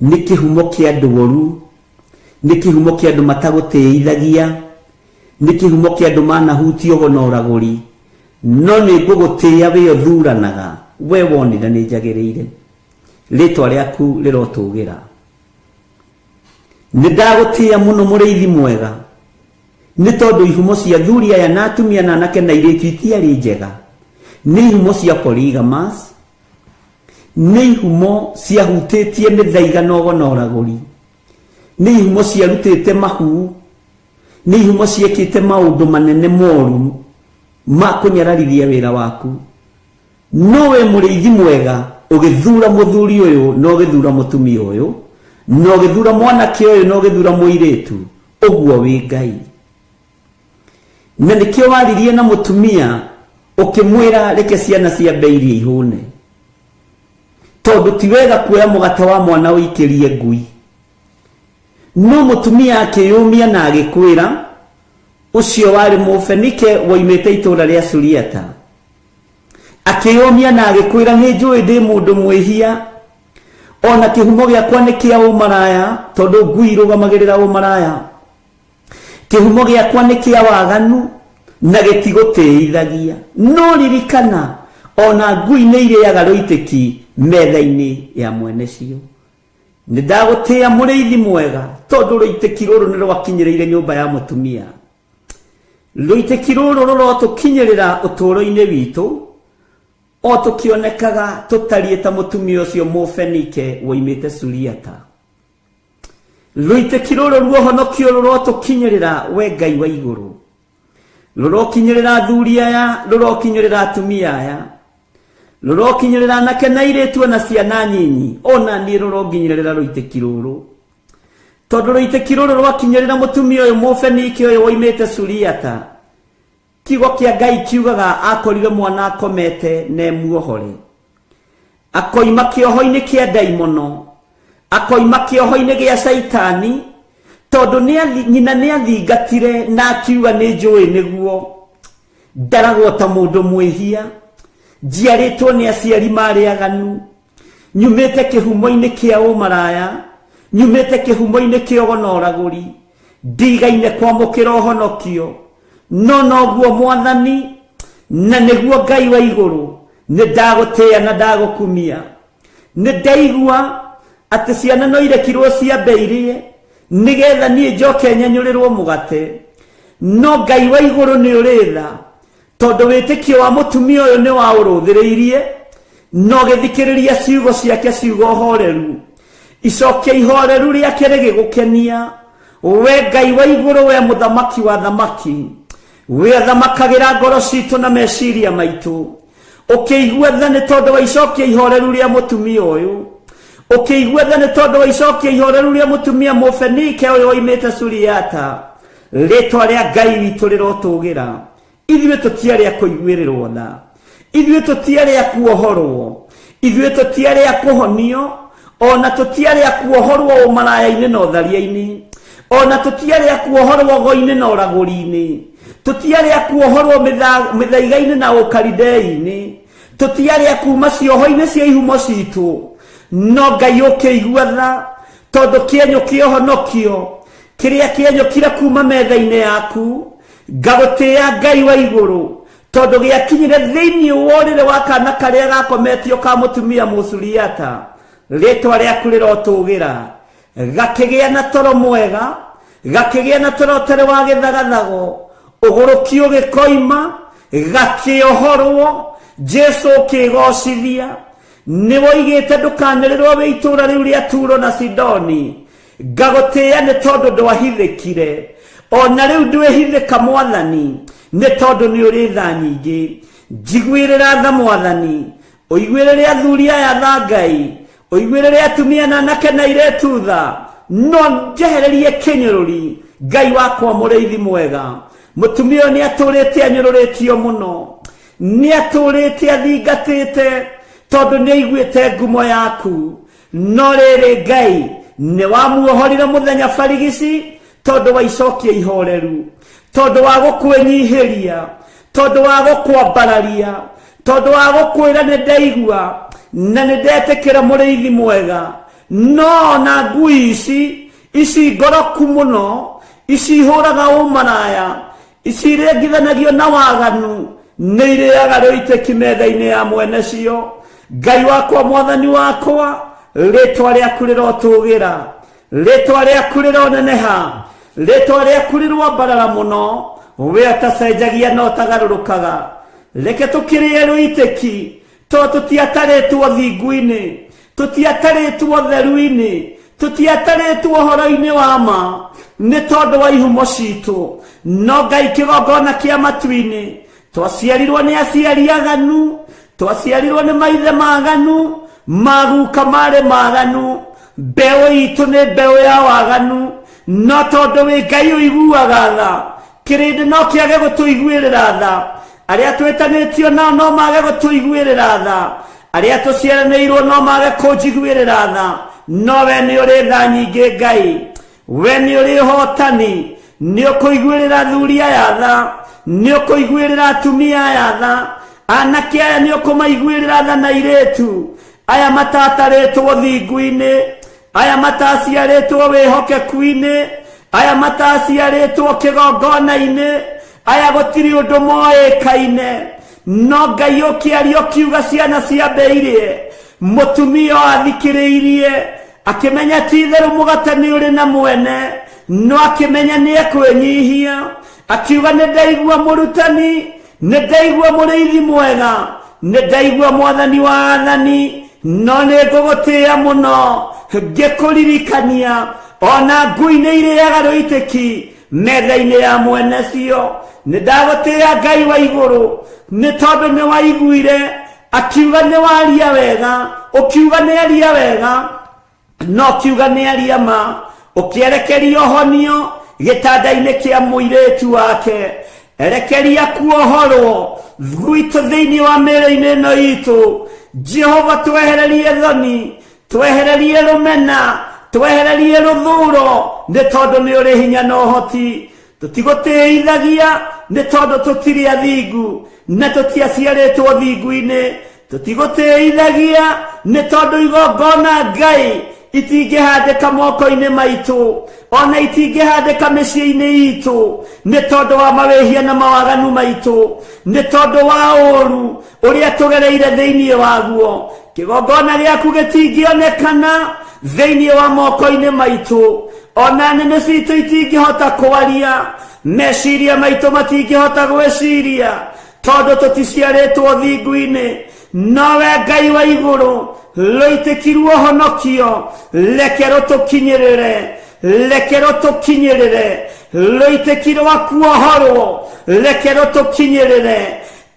nĩ kĩhumo kĩa andũ oru, nĩ kĩhumo kĩa andũ matagũtĩithagia, nĩ kĩhumo kĩa andũ manahutio na ũragũri, no nĩ ngũgũtĩĩa we ũthuranaga, we wonire nĩ njagĩrĩire, rĩtwa rĩaku rĩrotũgĩra. Nĩ ndagũtĩĩa mũno mũrĩithi mwega, nĩ tondũ ihumo cia athuri aya na atumia na anake na airĩtu itiarĩ njega, nĩ ihumo cia polygamous, nĩ ihumo ciahutĩtie mĩthaiga na ũgo na ũragũri, nĩ ihumo ciarutĩte mahu, nĩ ihumo ciekĩte maũndũ manene moru ma kũnyararithia wĩra waku, no we mũrĩithi mwega Ũgĩthura mũthuri ũyũ na ũgĩthura mũtumia ũyũ na ũgĩthura mwanake ũyũ na ũgĩthura mũirĩtu, ũguo wĩ Ngai. Na nĩkĩo waririe na mũtumia ũkĩmwĩra reke ciana ciambe irie ihũne, tondũ ti wega kuoya mũgate wa mwana ũikĩrie ngui. No mũtumia akĩyũmia na agĩkwĩra, ũcio warĩ Mũfenike woimĩte itũũra rĩa Suriata, akĩyũmia na agĩkwĩra, nĩ njũĩ ndĩ mũndũ mwĩhia, ona kĩhumo gĩakwa nĩ kĩa ũmaraya, tondũ ngui irũgamagĩrĩra ũmaraya. Kĩhumo gĩakwa nĩ kĩa waganu na gĩtigũtĩithagia. No ririkana, ona ngui nĩ irĩaga rũitĩki metha-inĩ ya mwene cio. Nĩ ndagũtĩĩa mũrĩithi mwega, tondũ rũitĩki rũrũ nĩ rwakinyĩrĩire nyũmba ya mũtumia. Rũitĩki rũrũ rũrotũkinyĩrĩra ũtũũro-inĩ witũ, o tũkĩonekaga tũtariĩ ta mũtumia ũcio Mũfenike woimĩte Suriata. Rũitĩki rũrũ ruohonokio rũrotũkinyĩrĩra, we Ngai wa igũrũ. Rũrokinyĩrĩra athuri aya, rũrokinyĩrĩra atumia aya, rũrokinyĩrĩra anake na airĩtu ona ciana nyinyi, ona niĩ rũronginyĩrĩra rũitĩki rũrũ. Tondũ rũitĩki rũrũ rwakinyĩrĩra mũtumia ũyũ Mũfenike ũyũ woimĩte Suriata, kiugo kĩa Ngai kiugaga akorire mwana akomete na emuohore, akoima kĩoho-inĩ kĩa ndaimono, akoima kĩoho-inĩ gĩa Caitani, tondũ nyina nĩ athingatire na akiuga nĩ njũĩ nĩguo ndaragwo ta mũndũ mwĩhia, njiarĩtwo nĩ aciari marĩ aganu, nyumĩte kĩhumo-inĩ kĩa ũmaraya, nyumĩte kĩhumo-inĩ kĩa ũgonoragũri, ndigaine kwamũkĩra ũhonokio. No noguo Mwathani na nĩguo Ngai wa igũrũ, nĩ ndagũtĩĩa na ndagũkumia. Nĩ ndaigua atĩ ciana no irekirwo ciambe irie nĩgetha niĩ njoke nyenyũrĩrwo mũgate. No Ngai wa igũrũ nĩ ũrĩ tha, tondũ wĩtĩkio wa mũtumia ũyũ nĩ wa ũrũthĩrĩirie, no gĩthikĩrĩria ciugo ciake, ciugo horeru, icokia ihoreru rĩake rĩgĩgũkenia. We Ngai wa igũrũ, we mũthamaki wa thamaki, we athamakagĩra ngoro citũ na meciria maitũ, ũkĩigua tha nĩ tondũ wa icokia ihoreru rĩa mũtumia ũyũ, ũkĩigua tha nĩ tondũ wa icokia ihoreru rĩa mũtumia Mũfenike ũyũ woimĩte Suriata. Rĩtwa rĩa Ngai witũ rĩrotũgĩra. Ithuĩ tũtiarĩ a kũiguĩrĩrwo tha, ithuĩ tũtiarĩ a kuohorwo, ithuĩ tũtiarĩ a kũhonio, ona tũtiarĩ a kuohorwo ũmaraya-inĩ na ũtharia-inĩ, ona tũtiarĩ a kuohorwo go-inĩ na ũragũri-inĩ, tũtiarĩ a kuohorwo mĩthaiga-inĩ na ũkaridei-inĩ, tũtiarĩ a kuma cioho-inĩ cia ihumo citũ. No Ngai ũkĩigua tha, tondũ kĩenyũ kĩa ũhonokio kĩrĩa kĩenyũkire kuma metha-inĩ yaku, ngagũtĩĩa Ngai wa igũrũ, tondũ gĩakinyire thĩinĩ wa ũrĩrĩ wa kana karĩa gakometio ka mũtumia Mũsuriata. Rĩtwa rĩaku rĩrotũgĩra. Gakĩgĩa na toro mwega, gakĩgĩa na toro ũtarĩ wa gĩthagathago, ũgũrũki ũgĩkoima, gakĩohorwo. Jesu ũkĩgocithia. Nĩ woigĩte ndũkanĩrĩrwo wĩ itũũra rĩu rĩa Turo na Sidoni. Ngagũtĩĩa nĩ tondũ ndwahithĩkire, ona rĩu ndwĩhithĩka Mwathani, nĩ tondũ nĩ ũrĩ tha nyingĩ. Njiguĩrĩra tha Mwathani, ũiguĩrĩre athuri aya tha Ngai, ũiguĩrĩre atumia na anake na airĩtu tha, no njehererie kĩnyũrũri. Ngai wakwa mũrĩithi mwega, mũtumia ũyũ nĩ atũrĩte anyũrũrĩtio mũno, nĩ atũrĩte athingatĩte, tondũ nĩ aiguĩte ngumo yaku. No rĩrĩ Ngai nĩ wamuohorire mũthenya barigici, tondũ wa icokia ihoreru, tondũ wa gũkwĩnyihĩria, tondũ wa gũkwambararia, tondũ wa gũkwĩra nĩ ndaigua na nĩ ndetĩkĩra mũrĩithi mwega. No ona ngui ici ici ngoroku mũno, ici ihũraga ũmaraya, ici irengithanagio na waganu, nĩ irĩaga rũitĩki metha-inĩ ya mwene cio. Ngai wakwa, Mwathani wakwa, rĩtwa rĩaku rĩrotũgĩra, rĩtwa rĩaku rĩroneneha, rĩtwa rĩaku rĩroambarara mũno. We ũtacenjagia na ũtagarũrũkaga, reke tũkĩrĩe rũitĩki, tondũ tũtiatarĩtwo thingu-inĩ, tũtiatarĩtwo theru-inĩ, tũtiatarĩtwo ũhoro-inĩ wa ma, nĩ tondũ wa ihumo citũ. No Ngai kĩgongona kĩa matu-inĩ, twaciarirwo nĩ aciari aganu, twaciarirwo nĩ maithe maganu, Maguka marĩ maganu, mbeũ itũ nĩ mbeũ ya waganu, no tondũ wĩ Ngai ũiguaga tha, kĩrĩndĩ no kĩage gũtũiguĩrĩra tha, arĩa twĩtanĩtio nao no mage gũtũiguĩrĩra tha, arĩa tũciaranĩirwo no mage kũnjiguĩrĩra tha, no we nĩ ũrĩ tha nyingĩ Ngai, we nĩ ũrĩ ũhotani, nĩ ũkũiguĩrĩra athuri aya tha, nĩ ũkũiguĩrĩra atumia aya tha, anake aya nĩ ũkũmaiguĩrĩra tha na airĩtu aya matatarĩtwo thingu-inĩ, aya mataciarĩtwo wĩhokeku-inĩ, aya mataciarĩtwo kĩgongona-inĩ, aya gũtirĩ ũndũ moĩkaine, no Ngai ũkĩaria ũkiuga ciana ciambĩirie, mũtumia ũyũ athikĩrĩirie akĩmenya ti itherũ mũgate nĩ ũrĩ na mwene, no akĩmenya nĩ ekwĩnyihia, akiuga nĩ ndaigua mũrutani, nĩ ndaigua mũrĩithi mwega, nĩ ndaigua mwathani wa athani, no nĩ ngũgũtĩĩa mũno ngĩkũririkania, ona ngui nĩ irĩaga rũitĩki metha-inĩ ya mwene cio. Nĩ ndagũtĩĩa Ngai wa igũrũ, nĩ tondũ nĩ waiguire akiuga nĩ waria wega, ũkiuga nĩ aria wega, no kiuga nĩ aria ma, ũkĩerekeria ũhonio gĩtanda-inĩ kĩa mũirĩtu wake, erekeria kuohorwo gwitũ thĩinĩ wa mĩĩrĩ-inĩ ĩno itũ. Jehova, twehererie thoni, twehererie rũmena, twehererie rũthuro, nĩ tondũ nĩ ũrĩ hinya na ũhoti. Tũtigũtĩithagia nĩ tondũ tũtirĩ athingu na tũtiaciarĩtwo thingu-inĩ. Tũtigũtĩithagia nĩ tondũ igongona Ngai itingĩhandĩka moko-inĩ maitũ, ona itingĩhandĩka mĩciĩ-inĩ itũ, nĩ tondũ wa mawĩhia na mawaganu maitũ, nĩ tondũ wa ũũru ũrĩa tũgereire thĩinĩ waguo. Kĩgongona gĩaku gĩtingĩonekana thĩinĩ wa moko-inĩ maitũ, ona nĩmĩ citũ itingĩhota kwaria, meciria maitũ matingĩhota gwĩciria, tondũ tũticiarĩtwo thingu-inĩ. Nowe Ngai wa igũrũ, rũitĩkirwo honokio, reke rũtũkinyĩrĩre, reke rũtũkinyĩrĩre, rũitĩki rwa kuohorwo, reke rũtũkinyĩrĩre.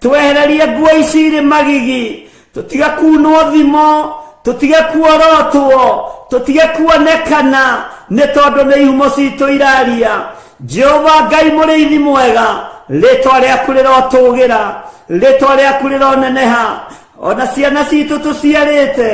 Twehererie nguo ici irĩ magigi, tũtige kunwo thimo, tũtige kuorotwo, tũtige kuonekana, nĩ tondũ nĩ ihumo citũ iraria. Jehova Ngai mũrĩithi mwega, rĩtwa rĩaku rĩrotũgĩra, rĩtwa rĩaku rĩroneneha. Ona ciana citũ tũciarĩte,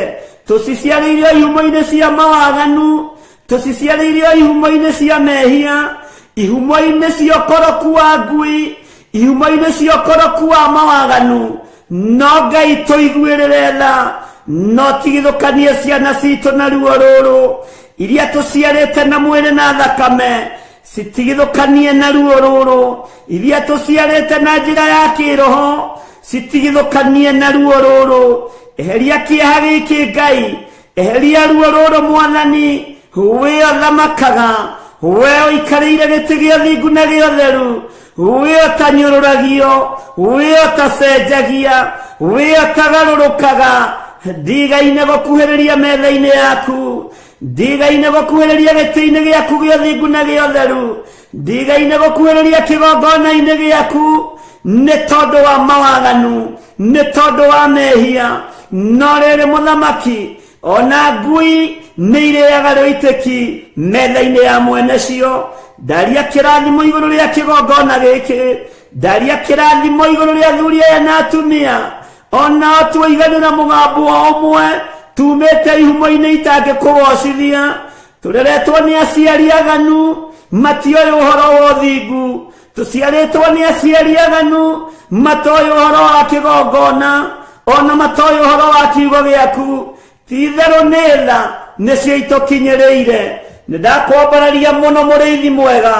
tũciciarĩire ihumo-inĩ cia mawaganu, tũciciarĩire ihumo-inĩ cia mehia, ihumo-inĩ cia ũkoroku wa ngui, ihumo-inĩ cia ũkoroku wa mawaganu. No Ngai tũiguĩrĩre tha, no tigithũkanie ciana citũ na ruo rũrũ, iria tũciarĩte na mwĩrĩ na thakame, citigithũkanie na ruo rũrũ, iria tũciarĩte na njĩra ya kĩroho, citigithũkanie na ruo rũrũ. Eheria kĩeha gĩkĩ Ngai, eheria ruo rũrũ Mwathani, we ũthamakaga, we ũikarĩire gĩtĩ gĩa thingu na gĩa ũtheru, we ũtanyũrũragio, we ũtacenjagia, we ũtagarũrũkaga. Ndigaine gũkuhĩrĩria metha-inĩ yaku, ndigaine gũkuhĩrĩria gĩtĩ-inĩ gĩaku gĩa thingu na gĩa ũtheru, ndigaine gũkuhĩrĩria kĩgongona-inĩ gĩaku, nĩ tondũ wa mawaganu, nĩ tondũ wa mehia. No rĩrĩ mũthamaki, ona ngui nĩ irĩaga rũitĩki metha-inĩ ya mwene cio. Ndaria kĩrathimo igũrũ rĩa kĩgongona gĩkĩ, ndaria kĩrathimo igũrũ rĩa athuri aya na atumia, onao tuoiganĩra mũgambo o ũmwe, tumĩte ihumo-inĩ itangĩkũgocithia, tũreretwo nĩ aciari aganu matioĩ ũhoro wa ũthingu, tũciarĩtwo nĩ aciari aganu matoĩ ũhoro wa kĩgongona, ona matoĩ ũhoro wa kiugo gĩaku. Ti itherũ nĩ tha nĩcio itũkinyĩrĩire. Nĩ ndakwambararia mũno mũrĩithi mwega,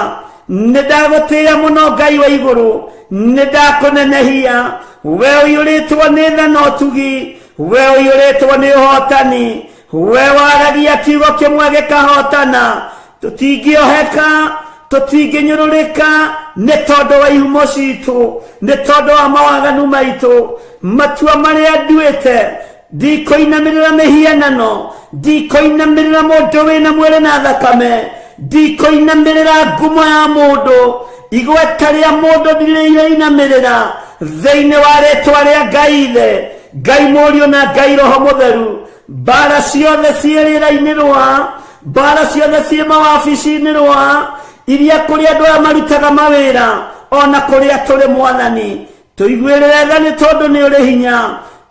nĩ ndagũtĩĩa mũno Ngai wa igũrũ, nĩ ndakũnenehia. We ũiyũrĩtwo nĩ tha na ũtugi, we ũiyũrĩtwo nĩ ũhotani, we waragia kiugo kĩmwe gĩkahotana. Tũtingĩoheka, tũtingĩnyũrũrĩka nĩ tondũ wa ihumo citũ, nĩ tondũ wa mawaganu maitũ. Matua marĩa nduĩte, ndikũinamĩrĩra mĩhianano, ndikũinamĩrĩra mũndũ wĩna mwĩrĩ na thakame, ndikũinamĩrĩra ngumo ya mũndũ, igweta rĩa mũndũ ndirĩinamĩrĩra. Thĩinĩ wa rĩtwa rĩa Ngai Ithe, Ngai Mũriũ na Ngai Roho Mũtheru, Mbara ciothe ciĩ rĩera-inĩ rwa, mbara ciothe ciĩ mawabici-inĩ rwa, iria kũrĩ andũ aya marutaga mawĩra, ona kũrĩa tũrĩ Mwathani, tũiguĩrĩre tha nĩ tondũ nĩ ũrĩ hinya,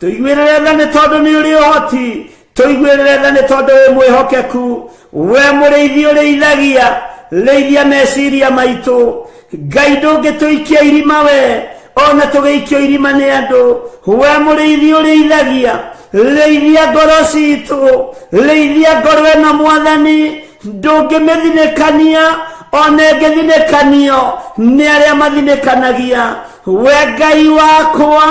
tũiguĩrĩre tha nĩ tondũ nĩ ũrĩ ũhoti, tũiguĩrĩre tha nĩ tondũ wĩ mwĩhokeku. We mũrĩithi ũrĩithagia, rĩithia meciria maitũ. Ngai ndũngĩtũikia irima we, ona tũgĩikio irima nĩ andũ. We mũrĩithi ũrĩithagia, rĩithia ngoro citũ, rĩithia ngoro ĩno Mwathani, ndũngĩmĩthinĩkania ona ĩngĩthinĩkanio nĩ arĩa mathinĩkanagia. We Ngai wakwa,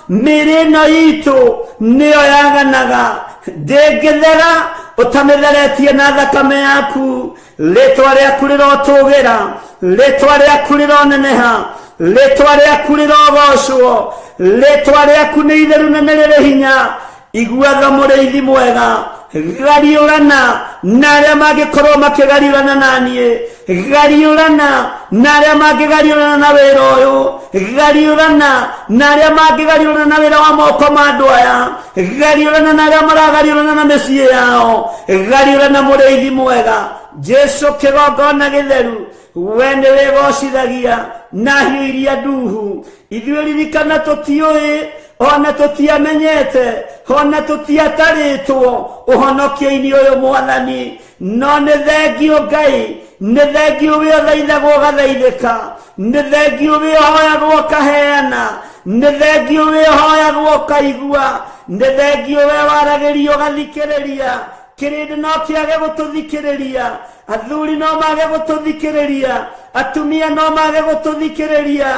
mĩĩrĩ ĩno itũ nĩyo yaganaga, ndĩngĩthera ũtamĩtheretie na thakame yaku. Rĩtwa rĩaku rĩrotũgĩra, rĩtwa rĩaku rĩroneneha, rĩtwa rĩaku rĩrogocwo, rĩtwa rĩaku nĩ itheru na nĩ rĩrĩ hinya. Igua tha mũrĩithi mwega, gariũrana na arĩa mangĩkorwo makĩgariũrana na niĩ, gariũrana na arĩa mangĩgariũrana na wĩra ũyũ, gariũrana na arĩa mangĩgariũrana na wĩra wa moko ma andũ aya, gariũrana na arĩa maragariũrana na mĩciĩ yao, gariũrana mũrĩithi mwega. Jesu kĩgongona gĩtheru, we nĩ wĩgocithagia na hiũ iria nduhu. Ithuĩ ririkana tũtiũĩ, ona tũtiamenyete, ona tũtiatarĩtwo ũhonokio-inĩ ũyũ Mwathani, no nĩ thengio Ngai, nĩ thengio wĩ ũthaithagwo ũgathaithĩka, nĩ thengio wĩ ũhoyagwo ũkaheana, nĩ thengio wĩ ũhoyagwo ũkaigua, nĩ thengio we waragĩrio ũgathikĩrĩria. Kĩrĩndĩ no kĩage gũtũthikĩrĩria, athuri no mage gũtũthikĩrĩria, atumia no mage gũtũthikĩrĩria,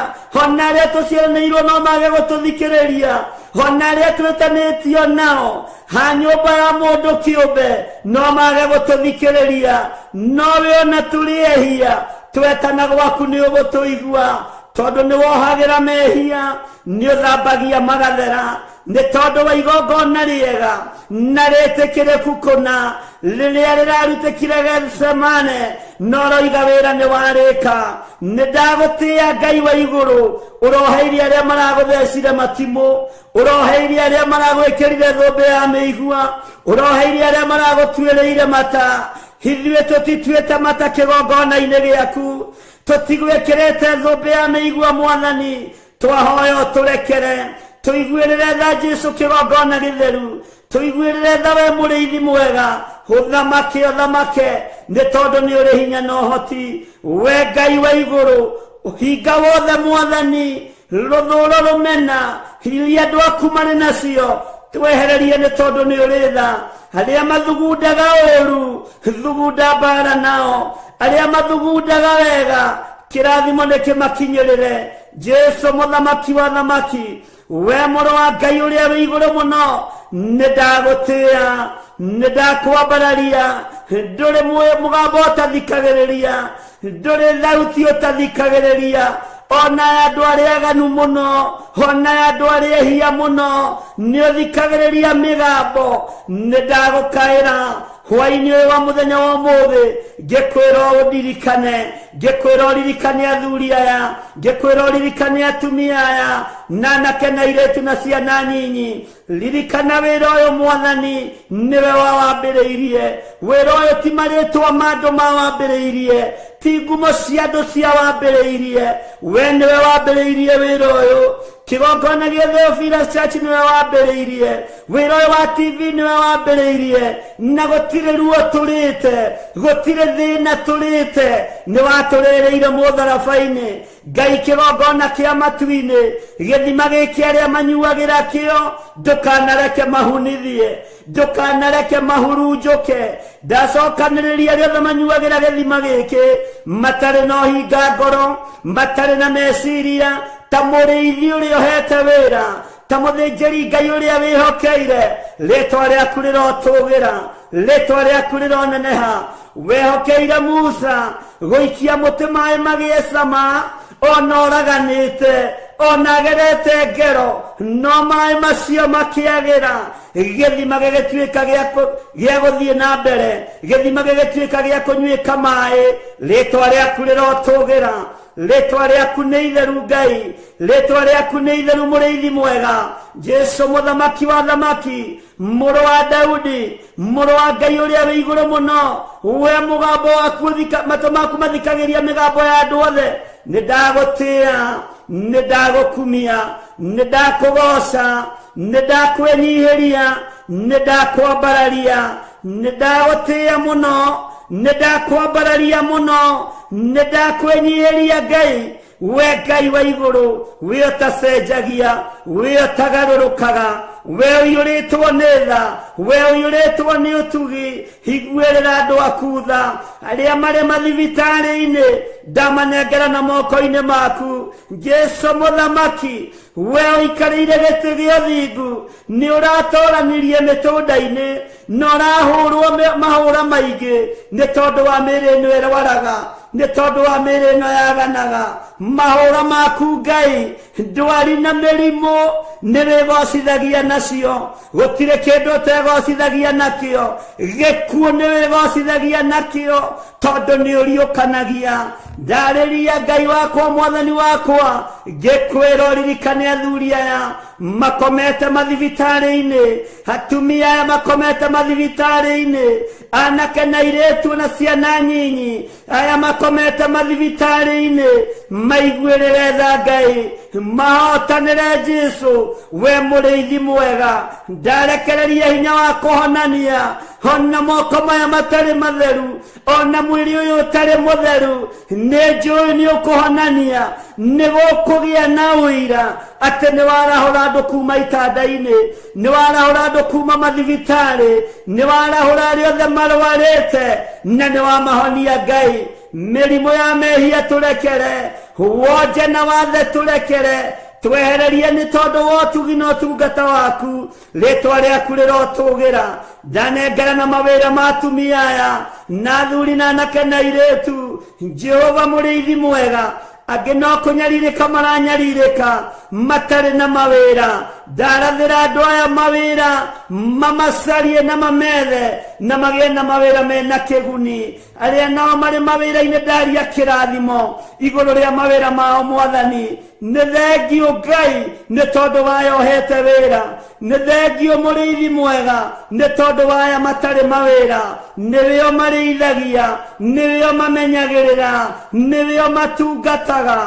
ona arĩa tũciaranĩirwo no mage gũtũthikĩrĩria, ona arĩa twĩtanĩtio nao ha nyũmba ya mũndũ kĩũmbe no mage gũtũthikĩrĩria, no we ona tũrĩ ehia twetana gwaku nĩ ũgũtũigua, tondũ nĩ wohagĩra mehia, nĩ ũthambagia magathera, nĩ tondũ wa igongona rĩega na rĩtĩkĩrĩku kũna rĩrĩa rĩrarutĩkire Gethsemane, no roiga wĩra nĩ warĩka. Nĩ ndagũtĩĩa Ngai wa igũrũ, ũroheirie arĩa maragũthecire matimũ, ũroheirie arĩa maragwĩkĩrire thũmbĩ ya mĩigua, ũroheirie arĩa maragũtuĩrĩire mata. Ithuĩ tũtituĩte mata kĩgongona-inĩ gĩaku, tũtigwĩkĩrĩte thũmbĩ ya mĩigua Mwathani, twahoya ũtũrekere, tũiguĩrĩre tha Jesu kĩgongona gĩtheru, tũiguĩrĩre tha we mũrĩithi mwega, ũthamake ũthamake nĩ tondũ nĩ ũrĩ hinya na ũhoti. We Ngai wa igũrũ, ũhinga wothe Mwathani, rũthũũro rũmena iria andũ aku marĩ nacio twehererie nĩ tondũ nĩ ũrĩ tha. Arĩa mathugundaga ũũru, thugunda mbara nao, arĩa mathugundaga wega, kĩrathimo nĩ kĩmakinyĩrĩre. Jesu mũthamaki wa thamaki, we mũrũ wa Ngai ũrĩa wĩ igũrũ mũno, nĩ ndagũtĩĩa, nĩ ndakwambararia, ndũrĩ mũgambo ũtathikagĩrĩria, ndũrĩ thauti ũtathikagĩrĩria, ona andũ arĩa aganu mũno, ona andũ arĩa ehia mũno, nĩ ũthikagĩrĩria mĩgambo. Nĩ ndagũkaĩra hwaĩ-inĩ ũyũ wa mũthenya wa ũmũthĩ, ngĩkwĩra ũndirikane, ngĩkwĩra ũririkane athuri aya, ngĩkwĩra ũririkane atumia aya, na anake na airĩtu na ciana nyinyi. Ririkana wĩra ũyũ Mwathani, nĩwe wawambĩrĩirie. Wĩra ũyũ ti marĩtwa ma andũ mawambĩrĩirie, ti ngumo cia andũ ciawambĩrĩirie, we nĩwe wambĩrĩirie wĩra ũyũ. Kĩgongona gĩa Theophilus Church nĩwe wambĩrĩirie wĩra ũyũ wa TV, nĩwe wambĩrĩirie, na gũtirĩ ruo tũrĩte, gũtirĩ thĩna tũrĩte, nĩ watũrĩrĩire mũtharaba-inĩ. Ngai kĩgongona kĩa matu-inĩ, gĩthima gĩkĩ arĩa manyuagĩra kĩo, ndũkanareke mahunithie, ndũkanareke mahurunjũke. Ndacokanĩrĩria arĩa othe manyuagĩra gĩthima gĩkĩ, matarĩ na ũhinga ngoro, matarĩ na meciria, ta mũrĩithi ũrĩa ũhete wĩra, ta mũthĩnjĩri Ngai ũrĩa wĩhokeire. Rĩtwa rĩaku rĩrotũgĩra, rĩtwa rĩaku rĩroneneha. Wehokeire Musa gũikia mũtĩ maĩ magĩe cama, ona ũraganĩte, ona agerete ngero, no maĩ macio makĩagĩra, gĩthima gĩgĩtuĩka gĩa gũthiĩ na mbere, gĩthima gĩgĩtuĩka gĩa kũnyuĩka maĩ. Rĩtwa rĩaku rĩrotũgĩra, Rĩtwa rĩaku nĩ itheru Ngai, rĩtwa rĩaku nĩ itheru mũrĩithi mwega, Jesu mũthamaki wa thamaki, mũrũ wa Daudi, mũrũ wa Ngai ũrĩa wĩ igũrũ mũno. We mũgambo waku matũ maku mathikagĩria mĩgambo ya andũ othe. Nĩ ndagũtĩĩa, nĩ ndagũkumia, nĩ ndakũgoca, nĩ ndakwĩnyihĩria, nĩ ndakwambararia, nĩ ndagũtĩĩa mũno, nĩ ndakwambararia mũno, nĩ ndakwĩnyihĩria Ngai. We Ngai wa igũrũ, we ũtacenjagia, we ũtagarũrũkaga, we ũiyũrĩtwo nĩ tha, we ũiyũrĩtwo nĩ ũtugi, higuĩrĩra andũ aku tha. Arĩa marĩ mathibitarĩ-inĩ ndamanengera na moko-inĩ maku. Jesu mũthamaki, we ũikarĩire gĩtĩ gĩa ũthingu, nĩ ũratoranirie mĩtũnda-inĩ, na ũrahũrwo mahũra maingĩ nĩ tondũ wa mĩĩrĩ ĩno ĩrwaraga, nĩ tondũ wa mĩĩrĩ ĩno yaganaga. Mahũra maku Ngai, ndwari na mĩrimũ nĩ wĩgocithagia nacio, gũtirĩ kĩndũ ũtegocithagia nakĩo, gĩkuũ nĩ wĩgocithagia nakĩo, tondũ nĩ ũriũkanagia. Ndarĩria Ngai wakwa, mwathani wakwa, ngĩkwĩra ũririkane athuri aya makomete mathibitarĩ-inĩ, atumia aya makomete mathibitarĩ-inĩ, anake na airĩtu na ciana nyinyi aya makomete mathibitarĩ-inĩ, maiguĩrĩre tha Ngai, mahotanĩre Jesu. We mũrĩithi mwega, ndarekereria hinya wa kũhonania, ona moko maya matarĩ matheru, ona mwĩrĩ ũyũ ũtarĩ mũtheru, nĩ njũĩ nĩ ũkũhonania, nĩ gũkũgĩa na ũira atĩ nĩ warahũra andũ kuma itanda-inĩ, nĩ warahũra andũ kuma mathibitarĩ, nĩ warahũra arĩa othe marwarĩte, na nĩ wamahonia Ngai. Mĩrimũ ya mehia tũrekere, wonje na wathe tũrekere, twehererie nĩ tondũ wa ũtugi na ũtungata waku. Rĩtwa rĩaku rĩrotũgĩra. Ndanengera na mawĩra ma atumia aya na athuri na anake na airĩtu. Jehova mũrĩithi mwega, angĩ no kũnyarirĩka maranyarirĩka matarĩ na mawĩra, ndarathĩra andũ aya mawĩra, mamacarie na mamethe na magĩe na mawĩra mena kĩguni. Arĩa nao marĩ mawĩra-inĩ ndaria kĩrathimo igũrũ rĩa mawĩra mao mwathani. Nĩ thengiũ Ngai nĩ tondũ waya ũhete wĩra, nĩ thengiũ mũrĩithi mwega nĩ tondũ waya matarĩ mawĩra, nĩwĩo marĩithagia, nĩwĩo mamenyagĩrĩra, nĩwĩo matungataga.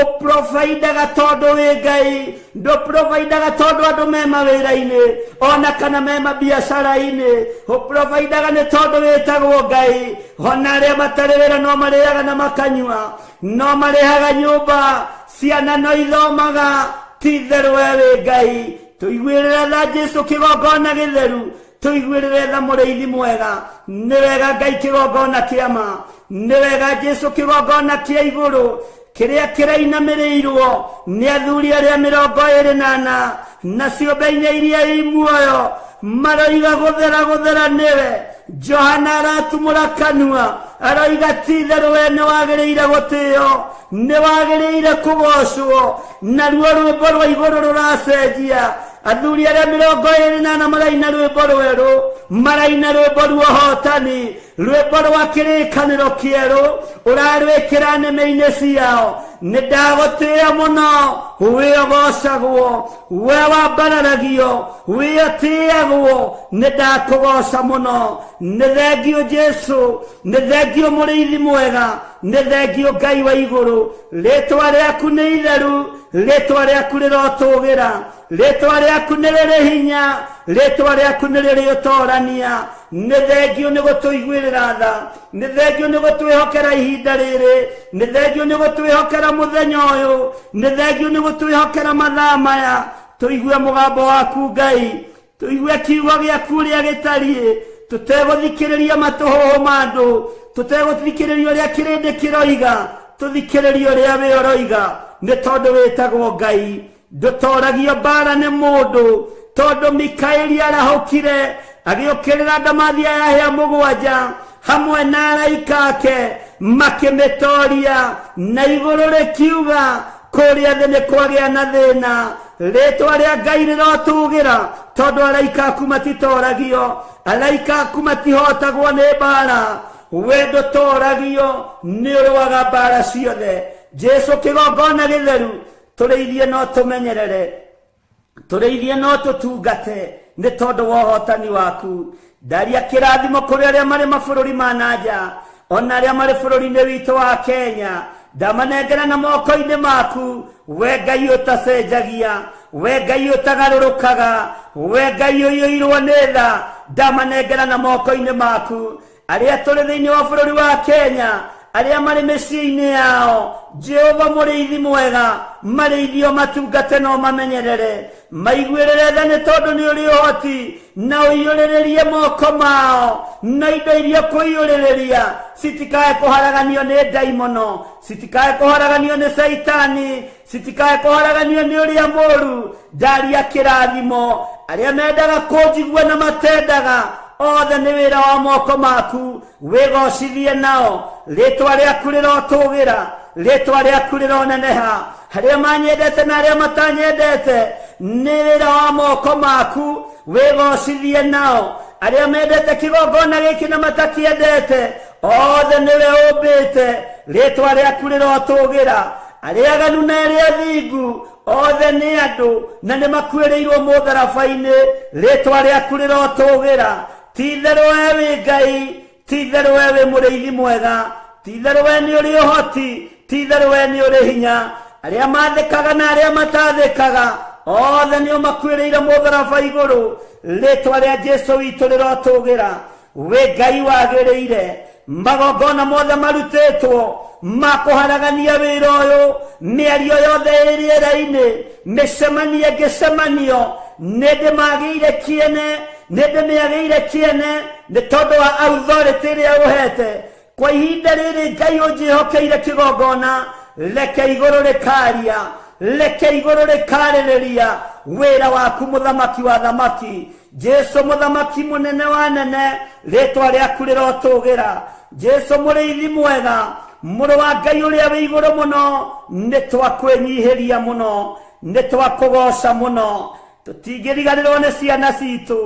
Ũprovaindaga tondũ wĩ Ngai, ndũprovaindaga tondũ andũ me mawĩra-inĩ ona kana me mabiacara-inĩ, ũprovaindaga nĩ tondũ wĩtagwo Ngai. Ona arĩa matarĩ wĩra no marĩaga na makanyua, no marĩhaga nyũmba, ciana no ithomaga. Ti itherũ we wĩ Ngai. Tũiguĩrĩre tha Jesu kĩgongona gĩtheru, tũiguĩrĩre tha mũrĩithi mwega. Nĩ wega Ngai kĩgongona kĩa ma, nĩ wega Jesu kĩgongona kĩa igũrũ kĩrĩa kĩrainamĩrĩirwo nĩ athuri arĩa 24 na ciũmbe inya iria i muoyo, maroiga gũthera gũthera nĩwe. Johana aratumũra kanua aroiga ti itherũ we nĩ wagĩrĩire gũtĩo, nĩ wagĩrĩire kũgocwo. Naruo rwĩmbo rwa igũrũ rũracenjia. Athuri arĩa 24 maraina rwĩmbo rwerũ, maraina rwĩmbo rwa ũhotani, rwĩmbo rwa kĩrĩkanĩro kĩerũ ũrarwĩkĩra nĩmĩ-inĩ ciao. Nĩ ndagũtĩĩa mũno, wĩ ũgocagwo, we wambararagio, wĩ ũtĩagwo, nĩ ndakũgoca mũno. Nĩ thengiũ Jesu, nĩ thengiũ mũrĩithi mwega, nĩ thengiũ Ngai wa igũrũ. Rĩtwa rĩaku nĩ itheru, rĩtwa rĩaku rĩrotũgĩra, rĩtwa rĩaku nĩ rĩrĩ hinya, rĩtwa rĩaku nĩ rĩrĩ ũtorania. Nĩ thengiũ nĩ gũtũiguĩrĩra tha, nĩ thengiũ nĩ gũtwĩhokera ihinda rĩrĩ, nĩ thengiũ nĩ gũtwĩhokera mũthenya ũyũ, nĩ thengiũ nĩ gũtwĩhokera mathaa maya. Tũigue mũgambo waku Ngai, tũigue kiugo gĩaku ũrĩa gĩtariĩ, tũtegũthikĩrĩria matũhũhũ ma andũ, tũtegũthikĩrĩria ũrĩa kĩrĩndĩ kĩroiga, tũthikĩrĩrie ũrĩa we ũroiga, nĩ tondũ wĩtagwo Ngai. Ndũtoragio mbara nĩ mũndũ, tondũ Mikaeli arahũkire agĩũkĩrĩra ndamathia ya hĩa mũgwanja hamwe na araika ake, makĩmĩtoria, na igũrũ rĩkiuga kũrĩa thĩ nĩ kwagĩa na thĩna. Rĩtwa rĩa Ngai rĩrotũgĩra, tondũ araika aku matitoragio, araika aku matihotagwo nĩ mbara. We ndũtoragio, nĩ ũrũaga mbara ciothe. Jesu kĩgongona gĩtheru, tũrĩithie no tũmenyerere, tũrĩithie no tũtungate, nĩ tondũ wa ũhotani waku. Ndaria kĩrathimo kũrĩ arĩa marĩ mabũrũri ma na nja, ona arĩa marĩ bũrũri-inĩ witũ wa Kenya. Ndamanengera na moko-inĩ maku, we Ngai ũtacenjagia, we Ngai ũtagarũrũkaga, we Ngai ũiyũirwo nĩ tha. Ndamanengera na moko-inĩ maku. Arĩa tũrĩ thĩinĩ wa bũrũri wa Kenya, arĩa marĩ mĩciĩ-inĩ yao, Jehova mũrĩithi mwega, marĩithio matungate no mamenyerere, maiguĩrĩre tha nĩ tondũ nĩ ũrĩ ũhoti, na ũiyũrĩrĩrie moko mao na indo iria kũiyũrĩrĩria, citikae kũharaganio nĩ ndaimono, citikae kũharaganio nĩ Caitani, citikae kũharaganio nĩ ũrĩa mũũru. Ndaria kĩrathimo arĩa mendaga kũnjigua na matendaga, othe nĩ wĩra wa moko maku, wĩgocithie nao. Rĩtwa rĩaku rĩrotũgĩra, rĩtwa rĩaku rĩroneneha. Arĩa manyendete na arĩa matanyendete, nĩ wĩra wa moko maku, wĩgocithie nao. Arĩa mendete kĩgongona gĩkĩ na matakĩendete, othe nĩwe ũmbĩte, rĩtwa rĩaku rĩrotũgĩra. Arĩa aganu na arĩa athingu, othe nĩ andũ na nĩ makuĩrĩirwo mũtharaba-inĩ, rĩtwa rĩaku rĩrotũgĩra. Ti-itherũ we wĩ Ngai, ti-itherũ we wĩ mũrĩithi mwega, ti-itherũ we nĩ ũrĩ ũhoti, ti-itherũ we nĩ ũrĩ hinya. Arĩa mathĩkaga na arĩa matathĩkaga, othe nĩo makuĩrĩire mũtharaba igũrũ, rĩtwa rĩa Jesu witũ rĩrotũgĩra. Wĩ Ngai wagĩrĩire magongona mothe marutĩtwo ma kũharagania wĩra ũyũ, mĩario yothe ĩ rĩera-inĩ, mĩcemanio ĩngĩcemanio, nĩ ndĩmagĩire kĩene, nĩ ndĩmĩagĩire kĩene nĩ tondũ wa authority ĩrĩa ũhete. Kwa ihinda rĩrĩ Ngai ũnjĩhokeire kĩgongona, reke igũrũ rĩkaria, reke igũrũ rĩkarĩrĩria wĩra waku, mũthamaki wa thamaki, Jesu mũthamaki mũnene wa nene, rĩtwa rĩaku rĩrotũgĩra. Jesu mũrĩithi mwega, mũrũ wa Ngai ũrĩa wĩ igũrũ mũno, nĩ twakwĩnyihĩria mũno, nĩ twakũgoca mũno, tũtingĩriganĩrwo nĩ ciana citũ.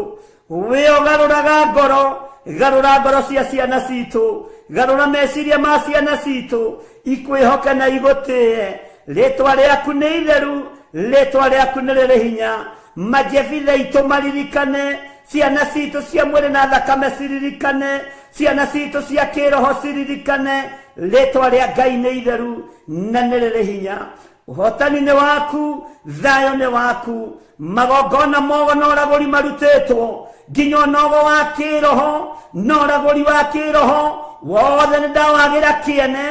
Wĩ ũgarũraga ngoro, garũra ngoro cia ciana citũ, garũra meciria ma ciana citũ, ikwĩhoke na igũtĩe. Rĩtwa rĩaku nĩ itheru, rĩtwa rĩaku nĩ rĩrĩ hinya. Majebitha itũ maririkane, ciana citũ cia mwĩrĩ na thakame ciririkane, ciana citũ cia kĩroho ciririkane, rĩtwa rĩa Ngai nĩ itheru na nĩ rĩrĩ hinya. Ũhotani nĩ waku, thayũ nĩ waku. Magongona mogo na ũragũri marutĩtwo, nginya ũnogo wa kĩroho na ũragũri wa kĩroho wothe nĩ ndawagĩra kĩene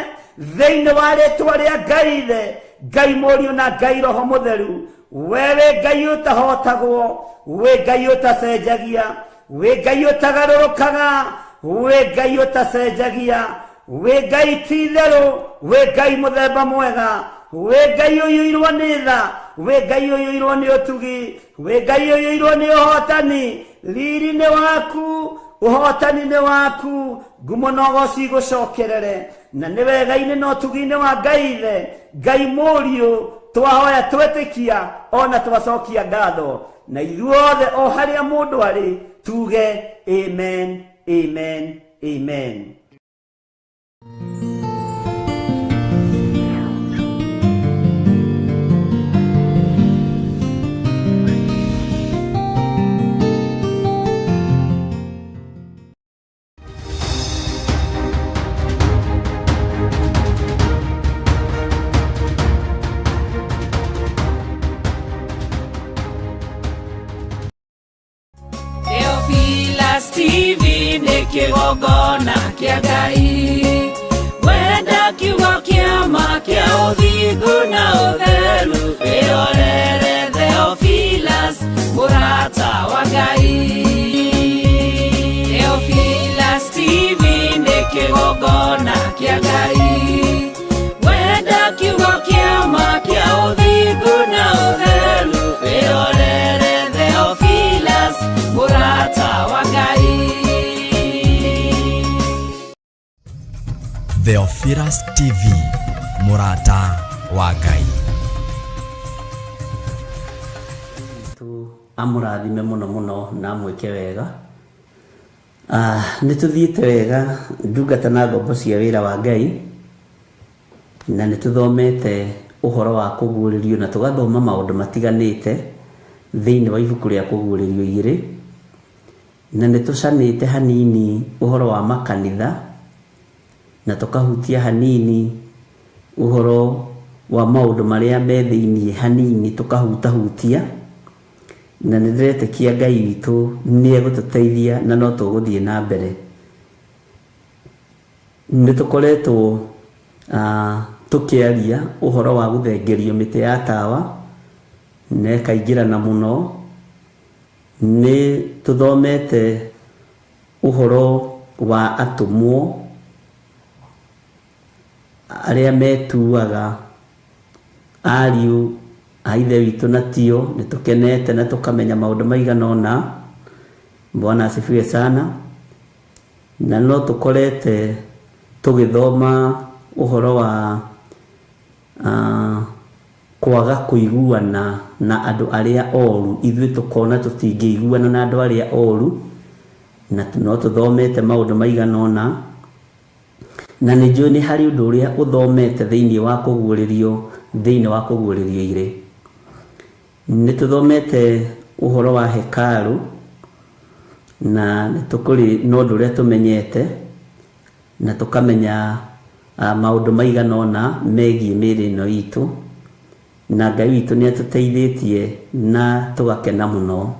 thĩinĩ wa rĩtwa rĩa Ngai Ithe, Ngai Mũriũ na Ngai Roho Mũtheru. We wĩ Ngai ũtahotagwo, wĩ Ngai ũtacenjagia, wĩ Ngai ũtagarũrũkaga, wĩ Ngai ũtacenjagia, wĩ Ngai ti-itherũ, wĩ Ngai mũthemba mwega, wĩ Ngai ũiyũirwo nĩ tha, wĩ Ngai ũiyũirwo nĩ ũtugi, wĩ Ngai ũiyũirwo nĩ ũhotani. Riri nĩ waku, ũhotani nĩ waku, ngumo na ũgoci igũcokerere. Na nĩ wega-inĩ na ũtugi-inĩ wa Ngai Ithe, Ngai Mũriũ, twahoya twetĩkia ona twacokia ngatho, na ithuothe o harĩa mũndũ arĩ tuge amen, amen, amen. Theophilus TV nĩ kĩgongona kĩa Ngai, wenda kiugo kĩa ma kĩa ũthingu na ũtheru, wĩrorere Theophilus mũrata wa Ngai. Theophilus TV nĩ kĩgongona kĩa Ngai, wenda kiugo kĩa ma kĩa ũthingu na ũtheru, wĩrorere Theophilus mũrata wa Ngai. Theophilus TV, mũrata wa Ngai. Tu amũrathime mũno mũno na amwĩke wega. Nĩ tũthiĩte wega ndungata na ngombo cia wĩra wa Ngai. Na nĩ tũthomete ũhoro wa kũguũrĩrio na tũgathoma maũndũ matiganĩte thĩinĩ wa ibuku rĩa kũguũrĩrio igĩrĩ. Na nĩ tũcanĩte hanini ũhoro wa makanitha na tũkahutia hanini ũhoro wa maũndũ marĩa me thĩinĩ hanini tũkahutahutia. Na nĩ ndĩretĩkia Ngai witũ nĩ egũtũteithia na no tũgũthiĩ na mbere. Nĩ tũkoretwo tũkĩaria ũhoro wa gũthengerio mĩtĩ ya tawa na ĩkaingĩrana mũno. Nĩ tũthomete ũhoro wa atũmwo arĩa metuaga ariũ a Ithe witũ na tio. Nĩ tũkenete na tũkamenya maũndũ maigana ũna. Bwana asifiwe sana. Na no tũkorete tũgĩthoma ũhoro wa kwaga kũiguana na andũ arĩa oru. Ithuĩ tũkona tũtingĩiguana na andũ arĩa oru, na no tũthomete maũndũ maigana ũna. Na nĩ njũĩ nĩ harĩ ũndũ ũrĩa ũthomete thĩinĩ wa kũguũrĩrio, thĩinĩ wa kũguũrĩrio igĩrĩ. Nĩ tũthomete ũhoro wa hekarũ, na nĩ tũkũrĩ na ũndũ ũrĩa tũmenyete, na tũkamenya maũndũ maigana ũna megiĩ mĩĩrĩ ĩno itũ, na Ngai witũ nĩ atũteithĩtie na tũgakena mũno.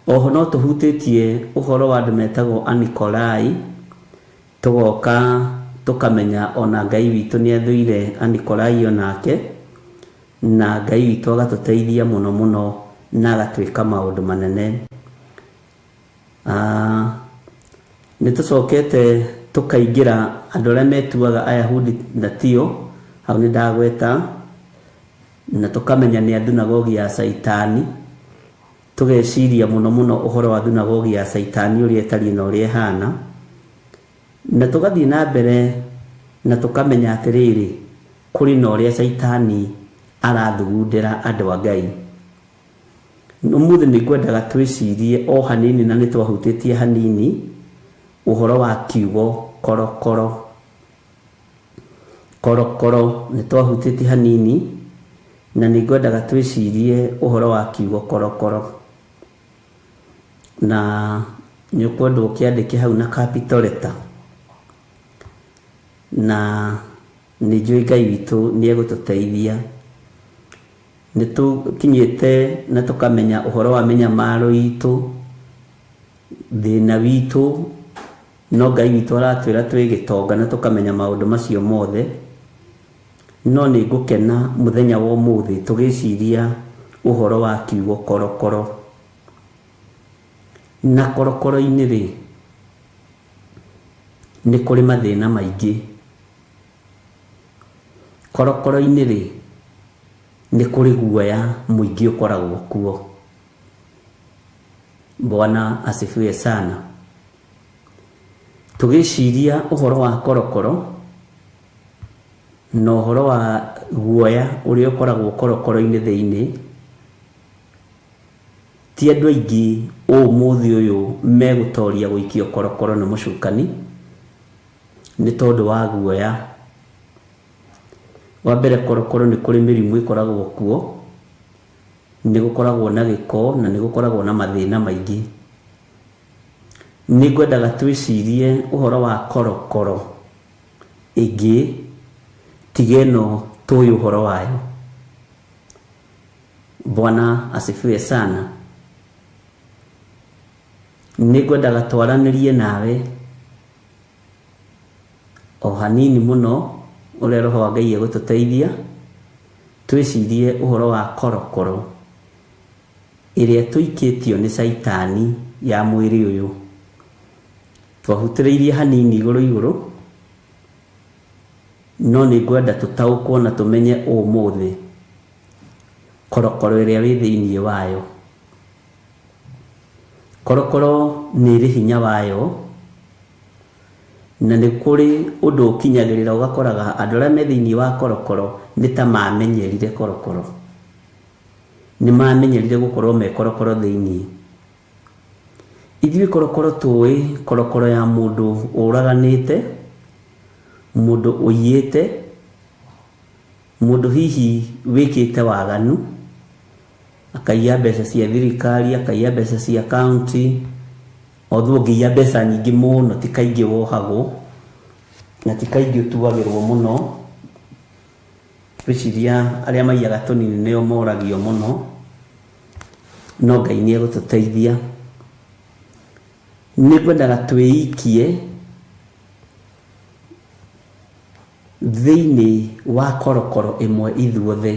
Oho no tũhutĩtie ũhoro wa andũ metagwo Anikolai, tũgoka tũkamenya ona Ngai witũ nĩ athũire Anikolai onake, na Ngai witũ agatũteithia mũno mũno na agatwĩka maũndũ manene. Nĩ tũcokete tũkaingĩra andũ arĩa metuaga Ayahudi na tio, hau nĩ ndagweta, na tũkamenya nĩ a thunagogi ya Caitani. Tũgeciria mũno mũno ũhoro wa thunagogi ya Caitani ũrĩa ĩtariĩ na ũrĩa ĩhana. Na tũgathiĩ na mbere na tũkamenya atĩrĩrĩ, kũrĩ na ũrĩa Caitani arathugundĩra andũ a Ngai. Ũmũthĩ nĩ ngwendaga twĩcirie o hanini, na nĩ twahutĩtie hanini ũhoro wa kiugo korokoro. Korokoro nĩ twahutĩtie hanini, na nĩ ngwendaga twĩcirie ũhoro wa kiugo korokoro. Na nĩ ũkwenda ũkĩandĩke hau na capital letter. Na nĩ njũĩ Ngai witũ nĩ egũtũteithia. Nĩ tũkinyĩte na tũkamenya ũhoro wa mĩnyamaro itũ, thĩna witũ, no Ngai witũ aratwĩra twĩ gĩtonga na tũkamenya maũndũ macio mothe. No nĩ ngũkena mũthenya wa ũmũthĩ tũgĩciria ũhoro wa kiugo korokoro. Na korokoro-inĩ rĩ, nĩ kũrĩ mathĩna maingĩ. Korokoro-inĩ rĩ, nĩ kũrĩ guoya mũingĩ ũkoragwo kuo. Bwana asifiwe sana. Tũgĩciria ũhoro wa korokoro na ũhoro wa guoya ũrĩa ũkoragwo korokoro-inĩ thĩinĩ, ti andũ aingĩ ũmũthĩ ũyũ megũtoria gũikio korokoro nĩ mũcukani nĩ tondũ wa guoya. Wa mbere, korokoro nĩ kũrĩ mĩrimũ ĩkoragwo kuo, nĩ gũkoragwo na gĩko na nĩ gũkoragwo na mathĩna maingĩ. Nĩ ngwendaga twĩcirie ũhoro wa korokoro ĩngĩ tiga ĩno tũĩ ũhoro wayo. Bwana asifiwe sana. Nĩ ngwendaga twaranĩrie nawe o hanini mũno ũrĩa Roho wa Ngai egũtũteithia, twĩcirie ũhoro wa korokoro ĩrĩa tũikĩtio nĩ Caitani ya mwĩrĩ ũyũ. Twahutĩrĩirie hanini igũrũ igũrũ, no nĩ ngwenda tũtaũkwo na tũmenye ũmũthĩ korokoro ĩrĩa wĩ thĩinĩ wayo. Korokoro nĩ ĩrĩ hinya wayo, na nĩ kũrĩ ũndũ ũkinyagĩrĩra ũgakoraga andũ arĩa me thĩinĩ wa korokoro nĩ ta mamenyerire korokoro. Nĩ mamenyerire gũkorwo me korokoro thĩinĩ. Ithuĩ korokoro tũĩ korokoro ya mũndũ ũraganĩte, mũndũ ũiyĩte, Mũndũ hihi wĩkĩte waganu, akaiya mbeca cia thirikari, akaiya mbeca cia kaunti, although ũngĩiya mbeca nyingĩ mũno ti kaingĩ wohagwo, na ti kaingĩ ũtuagĩrwo mũno. Ngwĩciria arĩa maiyaga tũnini nĩo moragio mũno, no Ngai nĩ egũtũteithia. Nĩ ngwendaga twĩikie thĩinĩ wa korokoro ĩmwe ithuothe,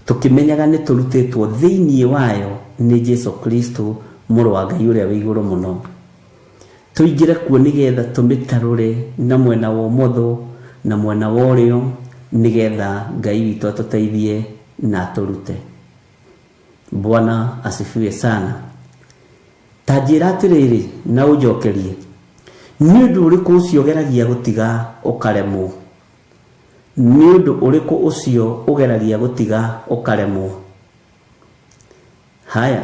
tũkĩmenyaga nĩ tũrutĩtwo thĩinĩ wayo nĩ Jesu Kristo, Mũrũ wa Ngai ũrĩa wĩ igũrũ mũno. Tũingĩre kuo nĩgetha tũmĩtarũre na mwena wa ũmotho na mwena wa ũrĩo, nĩgetha Ngai witũ atũteithie na atũrute. Bwana asifiwe sana. Ta njĩra atĩrĩrĩ na ũnjokerie, nĩ ũndũ ũrĩkũ ũcio ũgeragia gũtiga ũkaremwo? Nĩ ũndũ ũrĩkũ ũcio ũgeragia gũtiga ũkaremwo? Haya,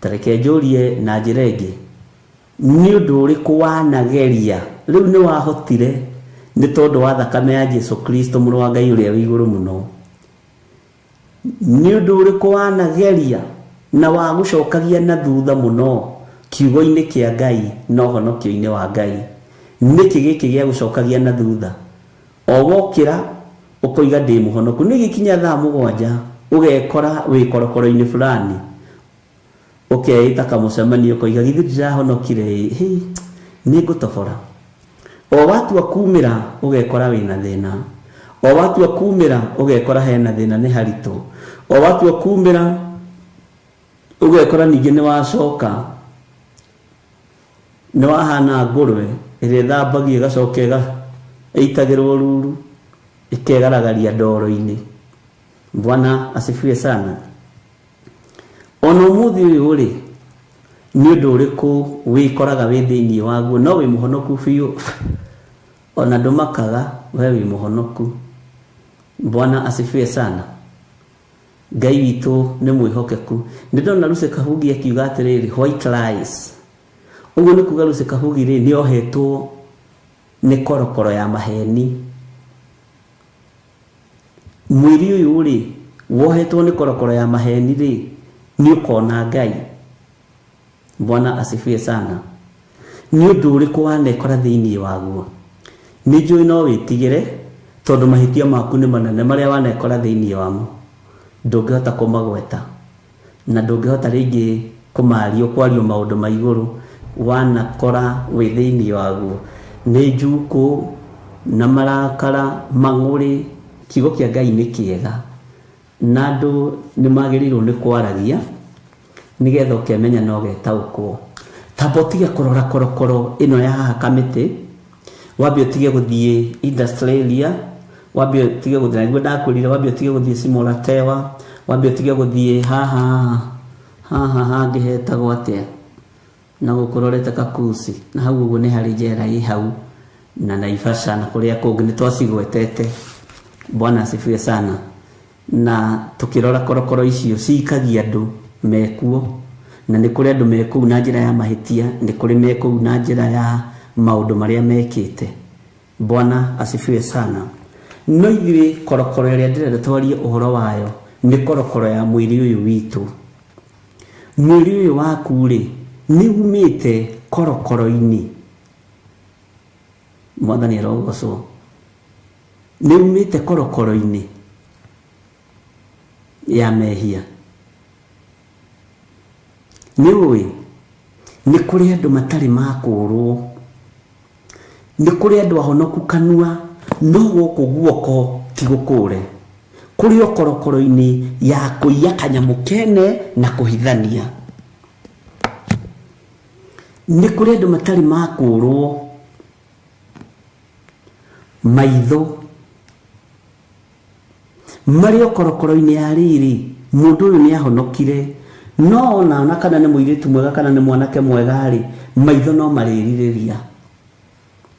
ta reke njũrie na njĩra ĩngĩ, nĩ ũndũ ũrĩkũ wanageria rĩu nĩ wahotire nĩ tondũ wa thakame ya Jesu Kristo mũrũ wa Ngai ũrĩa wĩ igũrũ mũno? Nĩ ũndũ ũrĩkũ wanageria na wagũcokagia na thutha mũno kiugo-inĩ kĩa Ngai na ũhonokio-inĩ wa Ngai? Nĩkĩ gĩkĩ gĩagũcokagia na thutha? O wokĩra ũkoiga ndĩ mũhonoku, no igĩkinya thaa mũgwanja ũgekora wĩ korokoro-inĩ fulani, ũkeĩta kamũcemanio ũkoiga githĩ ndirahonokire ĩ, hĩ, nĩ ngũtobora. O watua kumĩra ũgekora wĩna thĩna. O watua kumĩra ũgekora hena thĩna nĩ haritũ. O watua kumĩra ũgekora ningĩ nĩ wacoka nĩ wahana ngũrwe ĩrĩa ĩthambagio ĩgacoka ĩitagĩrwo ruru ĩkegaragaria ndoro-inĩ. Bwana asifiwe sana. Ona ũmũthĩ ũyũ rĩ, nĩ ũndũ ũrĩkũ wĩkoraga wĩ thĩinĩ waguo no wĩ mũhonoku biũ? Ona ndũmakaga we wĩ mũhonoku. Bwana asifiwe sana. Ngai witũ nĩ mwĩhokeku. Nĩ ndona Lucy Kahugi akiuga atĩrĩrĩ, white lies. Ũguo nĩ kuga Lucy Kahugi rĩ, nĩ ohetwo nĩ korokoro ya maheni. Mwĩrĩ ũyũ-rĩ, wohetwo nĩ korokoro ya maheni-rĩ, nĩ ũkona Ngai? Bwana asifiwe sana. Nĩ ũndũ ũrĩkũ wanekora thĩinĩ waguo? Nĩ njũĩ no wĩtigĩre, tondũ mahĩtia maku nĩ manene marĩa wanekora thĩinĩ wamo, ndũngĩhota kũmagweta. Na ndũngĩhota rĩngĩ kũmaria ũkwario maũndũ ma igũrũ wanakora wĩ thĩinĩ waguo. Nĩ njukũ na marakara, mang'ũrĩ. Kiugo kĩa Ngai nĩ kĩega na andũ nĩ magĩrĩirwo nĩ kwaragia nĩgetha ũkemenya na ũgetaũkwo. Tamba ũtige kũrora korokoro ĩno ya haha kamĩtĩ, wambe ũtige gũthiĩ industrial area, wambe ũtige gũthiĩ, na nĩguo ndakwĩrire wambe ũtige gũthiĩ Simoratewa, wambe ũtige gũthiĩ haha haha hangĩ hetagwo atĩa na gũkũ ũrorete Kakusi, na hau ũguo nĩ harĩ njera ĩ hau na Naivasha na kũrĩa kũngĩ nĩ twacigwetete. Bwana asifiwe sana. Na tũkĩrora korokoro icio cikagia andũ mekuo, na nĩ kũrĩ andũ me kũu na njĩra ya mahĩtia, nĩ kũrĩ me kũu na njĩra ya maũndũ marĩa mekĩte. Bwana asifiwe sana. No ithuĩ korokoro ĩrĩa ndĩrenda twarie ũhoro wayo nĩ korokoro ya mwĩrĩ ũyũ witũ. Mwĩrĩ ũyũ waku-rĩ, nĩ umĩte korokoro-inĩ. Mwathani arogocwo. Nĩ umĩte korokoro-inĩ ya mehia. Nĩ ũĩ, nĩ kũrĩ andũ matarĩ makũrwo. Nĩ kũrĩ andũ ahonoku kanua, no gũkũ guoko ti gũkũre. Kũrĩ o korokoro-inĩ ya kũiya kanyamũ kene na kũhithania. Nĩ kũrĩ andũ matarĩ makũrwo maitho. Marĩ o korokoro-inĩ ya rĩrĩ, mũndũ ũyũ nĩ ahonokire, no ona ona kana nĩ mũirĩtu mwega kana nĩ mwanake mwega-rĩ, maitho no marĩrirĩria.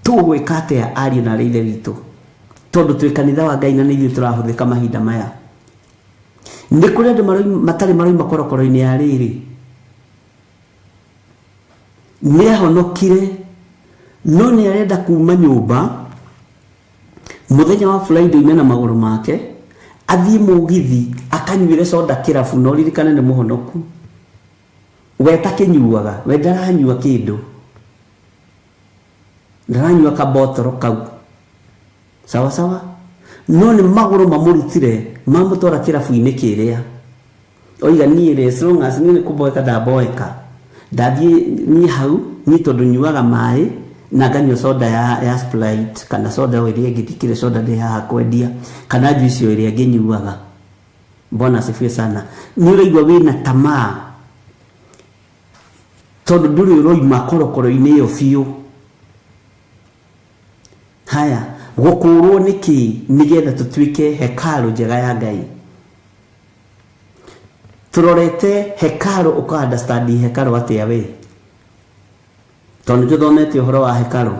Tũgwĩka atĩa ariũ na aarĩ a Ithe witũ? Tondũ twĩ kanitha wa Ngai na nĩ ithuĩ tũrahũthĩka mahinda maya. Nĩ kũrĩ andũ matarĩ maroima korokoro-inĩ ya rĩrĩ, nĩ ahonokire, no nĩ arenda kuma nyũmba. Mũthenya wa Friday oime na magũrũ make athiĩ mũgithi akanyuĩre soda kĩrabu, na ũririkane nĩ mũhonoku. We takĩnyuaga, we ndaranyua kĩndũ, ndaranyua kabotoro kau sawa sawa, no nĩ magũrũ mamũrutire mamũtwara kĩrabu-inĩ kĩrĩa. Oiga niĩ rĩ, as long as niĩ nĩ kũboeka ndaboeka, ndathiĩ niĩ hau niĩ tondũ nyuaga maĩ na nganyua soda ya Sprite kana soda o ĩrĩa ĩngĩ, ndikĩrĩ soda ndĩ haha kwendia, kana juice o ĩrĩa ngĩnyuaga. Bwana asifiwe sana. Nĩ ũraigua wĩna tamaa tondũ ndũrĩ ũroima korokoro-inĩ ĩyo biũ. Haya, gũkũrwo nĩkĩ nĩgetha tũtuĩke hekarũ njega ya Ngai? Tũrorete hekarũ, ũka understand hekarũ atĩa we? Tondũ nĩ tũthomete ũhoro wa hekarũ,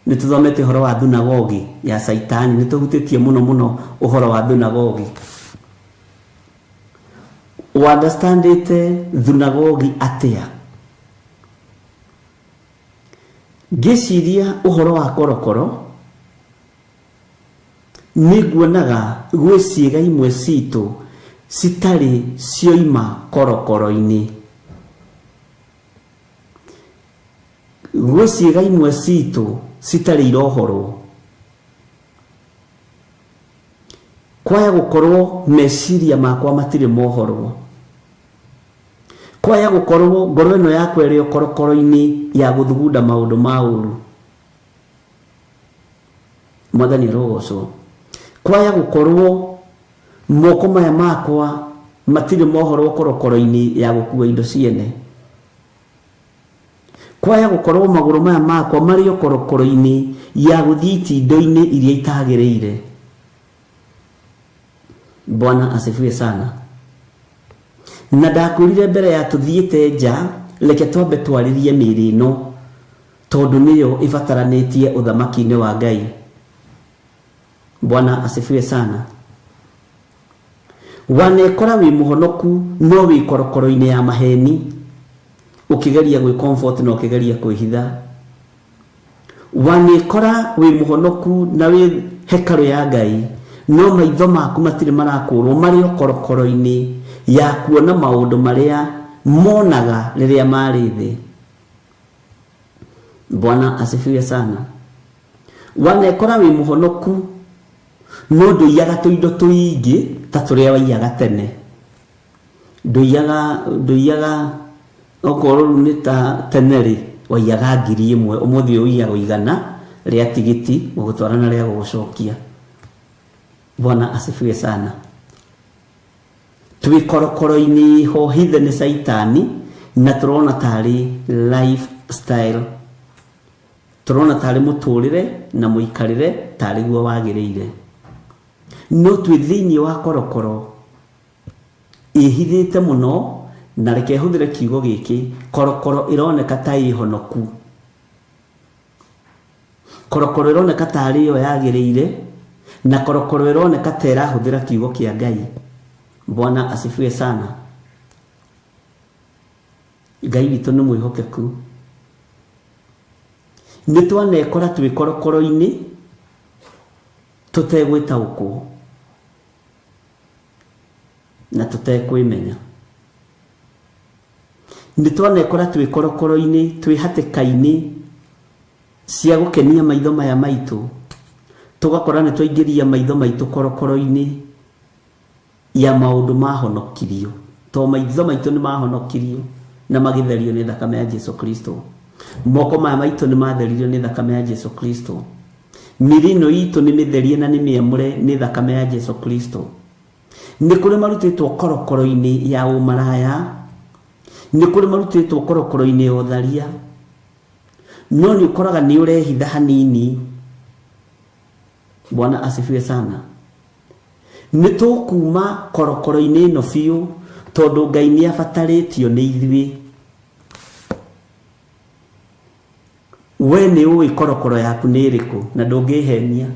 nĩ tũthomete ũhoro wa thunagogi ya Caitani, nĩ tũhutĩtie mũno mũno ũhoro wa thunagogi. Ũunderstandĩte thunagogi atĩa? Ngĩciria ũhoro wa korokoro, nĩ nguonaga gwĩ ciĩga imwe citũ citarĩ cioima korokoro-inĩ. Gwĩ ciĩga imwe citũ citarĩ irohorwo. Kwaya gũkorwo meciria makwa matirĩ mohorwo. Kwaya gũkorwo ngoro ĩno yakwa ĩrĩ o korokoro-inĩ ya gũthugunda maũndũ ma ũru. Mwathani arogocwo. Kwaya gũkorwo moko maya makwa matirĩ mohorwo korokoro-inĩ ya gũkua indo ciene. Kwaya gũkorwo magũrũ maya makwa marĩ o korokoro-inĩ ya gũthiĩ itindo-inĩ iria itagĩrĩire. Bwana asifiwe sana. Na ndakwĩrire mbere ya tũthiĩte nja, reke twambe twarĩrie mĩĩrĩ ĩno tondũ nĩyo ĩbataranĩtie ũthamaki-inĩ wa Ngai. Bwana asifiwe sana. Wanekora wĩ mũhonoku no wĩ korokoro-inĩ ya maheni, ũkĩgeria gwĩ comfort na ũkĩgeria kwĩhitha. Wanekora wĩ mũhonoku na wĩ hekarũ ya Ngai, no maitho maku matirĩ marakũrwo, marĩ o korokoro-inĩ ya kuona maũndũ marĩa monaga rĩrĩa marĩ thĩ. Bwana asifiwe sana. Wanekora wĩ mũhonoku no ndũiyaga tũindo tũingĩ ta tũrĩa waiyaga tene. Ndũiyaga okorwo rĩu nĩ ta tene rĩ, waiyaga 1000, ũmũthĩ ũiyaga 100 rĩa tigiti gũgũtwara na rĩa gũgũcokia. Bwana asifiwe sana. Twĩ korokoro-inĩ ho hithe nĩ Caitani, na tũrona tarĩ lifestyle, tũrona tarĩ mũtũrĩre na mũikarĩre tarĩ guo wagĩrĩire, no twĩ thĩinĩ wa korokoro ĩhithĩte mũno. Na reke hũthĩre kiugo gĩkĩ, korokoro ĩroneka ta ĩhonoku, korokoro ĩroneka tarĩ yo yagĩrĩire, na korokoro ĩroneka ta ĩrahũthĩra kiugo kĩa Ngai. Bwana asifiwe sana. Ngai witũ nĩ mwĩhokeku. Nĩ twanekora twĩ korokoro-inĩ tũtegwĩtaũkwo na tũtekwĩmenya. Nĩ twanekora twĩ korokoro-inĩ, twĩ hatĩka-inĩ cia gũkenia maitho maya maitũ, tũgakora nĩ twaingĩria maitho maitũ korokoro-inĩ ya maũndũ mahonokirio, to maitho maitũ nĩ mahonokirio na magĩtherio nĩ thakame ya Jesu Kristo. Moko maya maitũ nĩ matheririo nĩ thakame ya Jesu Kristo. Mĩĩrĩ ĩno itũ nĩ mĩtherie na nĩ mĩamũre nĩ thakame ya Jesu Kristo. Nĩ kũrĩ marutĩtwo korokoro-inĩ ya ũmaraya, nĩ kũrĩ marutĩtwo korokoro-inĩ ya ũtharia, no nĩ ũkoraga nĩ ũrehitha hanini. Bwana asifiwe sana. Nĩ tũkuma korokoro-inĩ ĩno biũ, tondũ Ngai nĩ abatarĩtio nĩ ithuĩ. We nĩ ũĩ korokoro yaku nĩ ĩrĩkũ na ndũngĩhenia,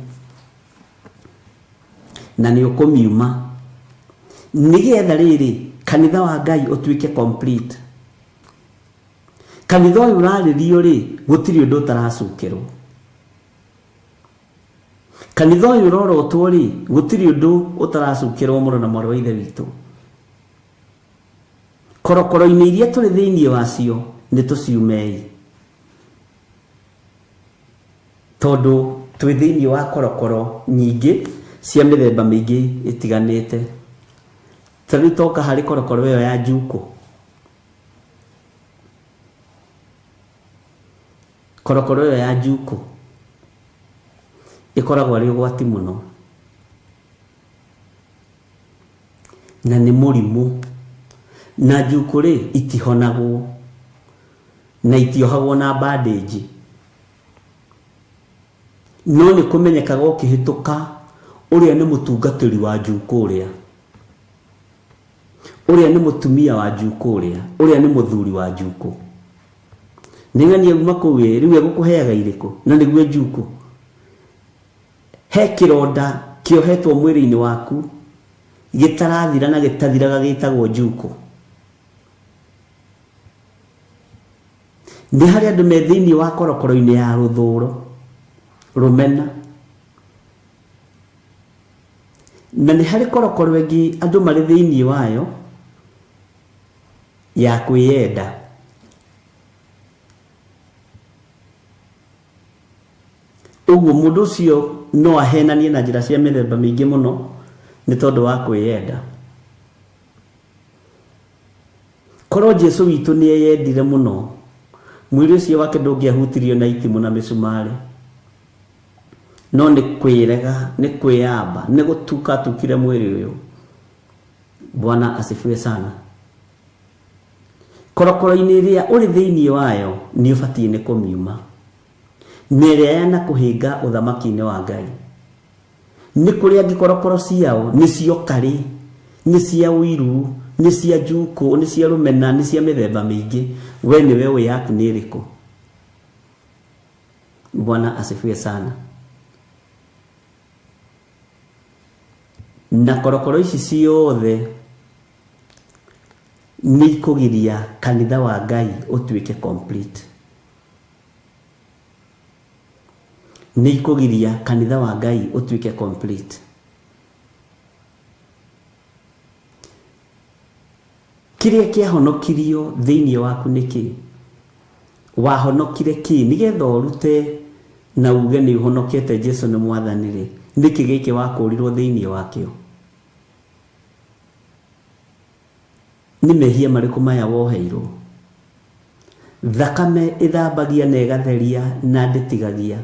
na nĩ ũkũmiuma nĩgetha rĩrĩ kanitha wa Ngai ũtuĩke complete. Kanitha ũyũ ũrarĩrio rĩ, gũtirĩ ũndũ ũtaracukĩrwo. Kanitha ũyũ ũrorotwo rĩ, gũtirĩ ũndũ ũtaracukĩrwo mũrũ na mwarĩ wa Ithe witũ. Korokoro-inĩ iria tũrĩ thĩinĩ wacio nĩ tũciumei. Tondũ twĩ thĩinĩ wa korokoro nyingĩ cia mĩthemba mĩingĩ ĩtiganĩte. Ta rĩu toka harĩ korokoro ĩyo ya njukũ. Korokoro ĩyo ya njukũ ĩkoragwo arĩ ũgwati mũno na nĩ mũrimũ. Na njukũ rĩ, itihonagwo na itiohagwo na bandĩnji. No nĩ kũmenyekaga ũkĩhĩtũka ũrĩa nĩ mũtungatĩri wa njukũ ũrĩa. Ũrĩa nĩ mũtumia wa njukũ ũrĩa. Ũrĩa nĩ mũthuri wa njukũ. Nĩ ng'ania uma kũu ĩ, rĩu egũkũheaga irĩkũ? Na nĩguo njukũ. He kĩronda kĩohetwo mwĩrĩ-inĩ waku gĩtarathira na gĩtathiraga gĩtagwo njukũ. Nĩ harĩ andũ me thĩinĩ wa korokoro-inĩ ya rũthũro, rũmena. Na nĩ harĩ korokoro ĩngĩ andũ marĩ thĩinĩ wayo ya kwĩyenda. Ũguo mũndũ ũcio no ahenanie na njĩra cia mĩthemba mĩingĩ mũno nĩ tondũ wa kwĩyenda. Korwo Jesu witũ nĩ eyendire mũno, mwĩrĩ ũcio wake ndũngĩahutirio na itimũ na mĩcumarĩ. No nĩ kwĩrega, nĩ kwĩyamba, nĩ gũtuka atukire mwĩrĩ ũyũ. Bwana asifiwe sana. Korokoro-inĩ ĩrĩa ũrĩ thĩinĩ wayo nĩ ũbatiĩ nĩ kũmiuma. Na ĩrĩa yanakũhĩnga ũthamaki-inĩ wa Ngai. Nĩ kũrĩ angĩ korokoro ciao nĩ cia ũkarĩ, nĩ cia ũiru, nĩ cia njukũ, nĩ cia rũmena, nĩ cia mĩthemba mĩingĩ. We nĩwe ũĩ yaku nĩ ĩrĩkũ. Bwana asifiwe sana. Na korokoro ici ciothe nĩ ikũgiria kanitha wa Ngai ũtuĩke complete. Nĩ ikũgiria kanitha wa Ngai ũtuĩke complete. Kĩrĩa kĩahonokirio thĩinĩ waku nĩ kĩ? Wahonokire kĩ? Nĩgetha ũrute na uge nĩ ũhonokete Jesu nĩ mwathani-rĩ, nĩkĩ gĩkĩ wakũrirwo thĩinĩ wakĩo? Nĩ mehia marĩkũ maya woheirwo? Thakame ĩthambagia na ĩgatheria na ndĩtigagia.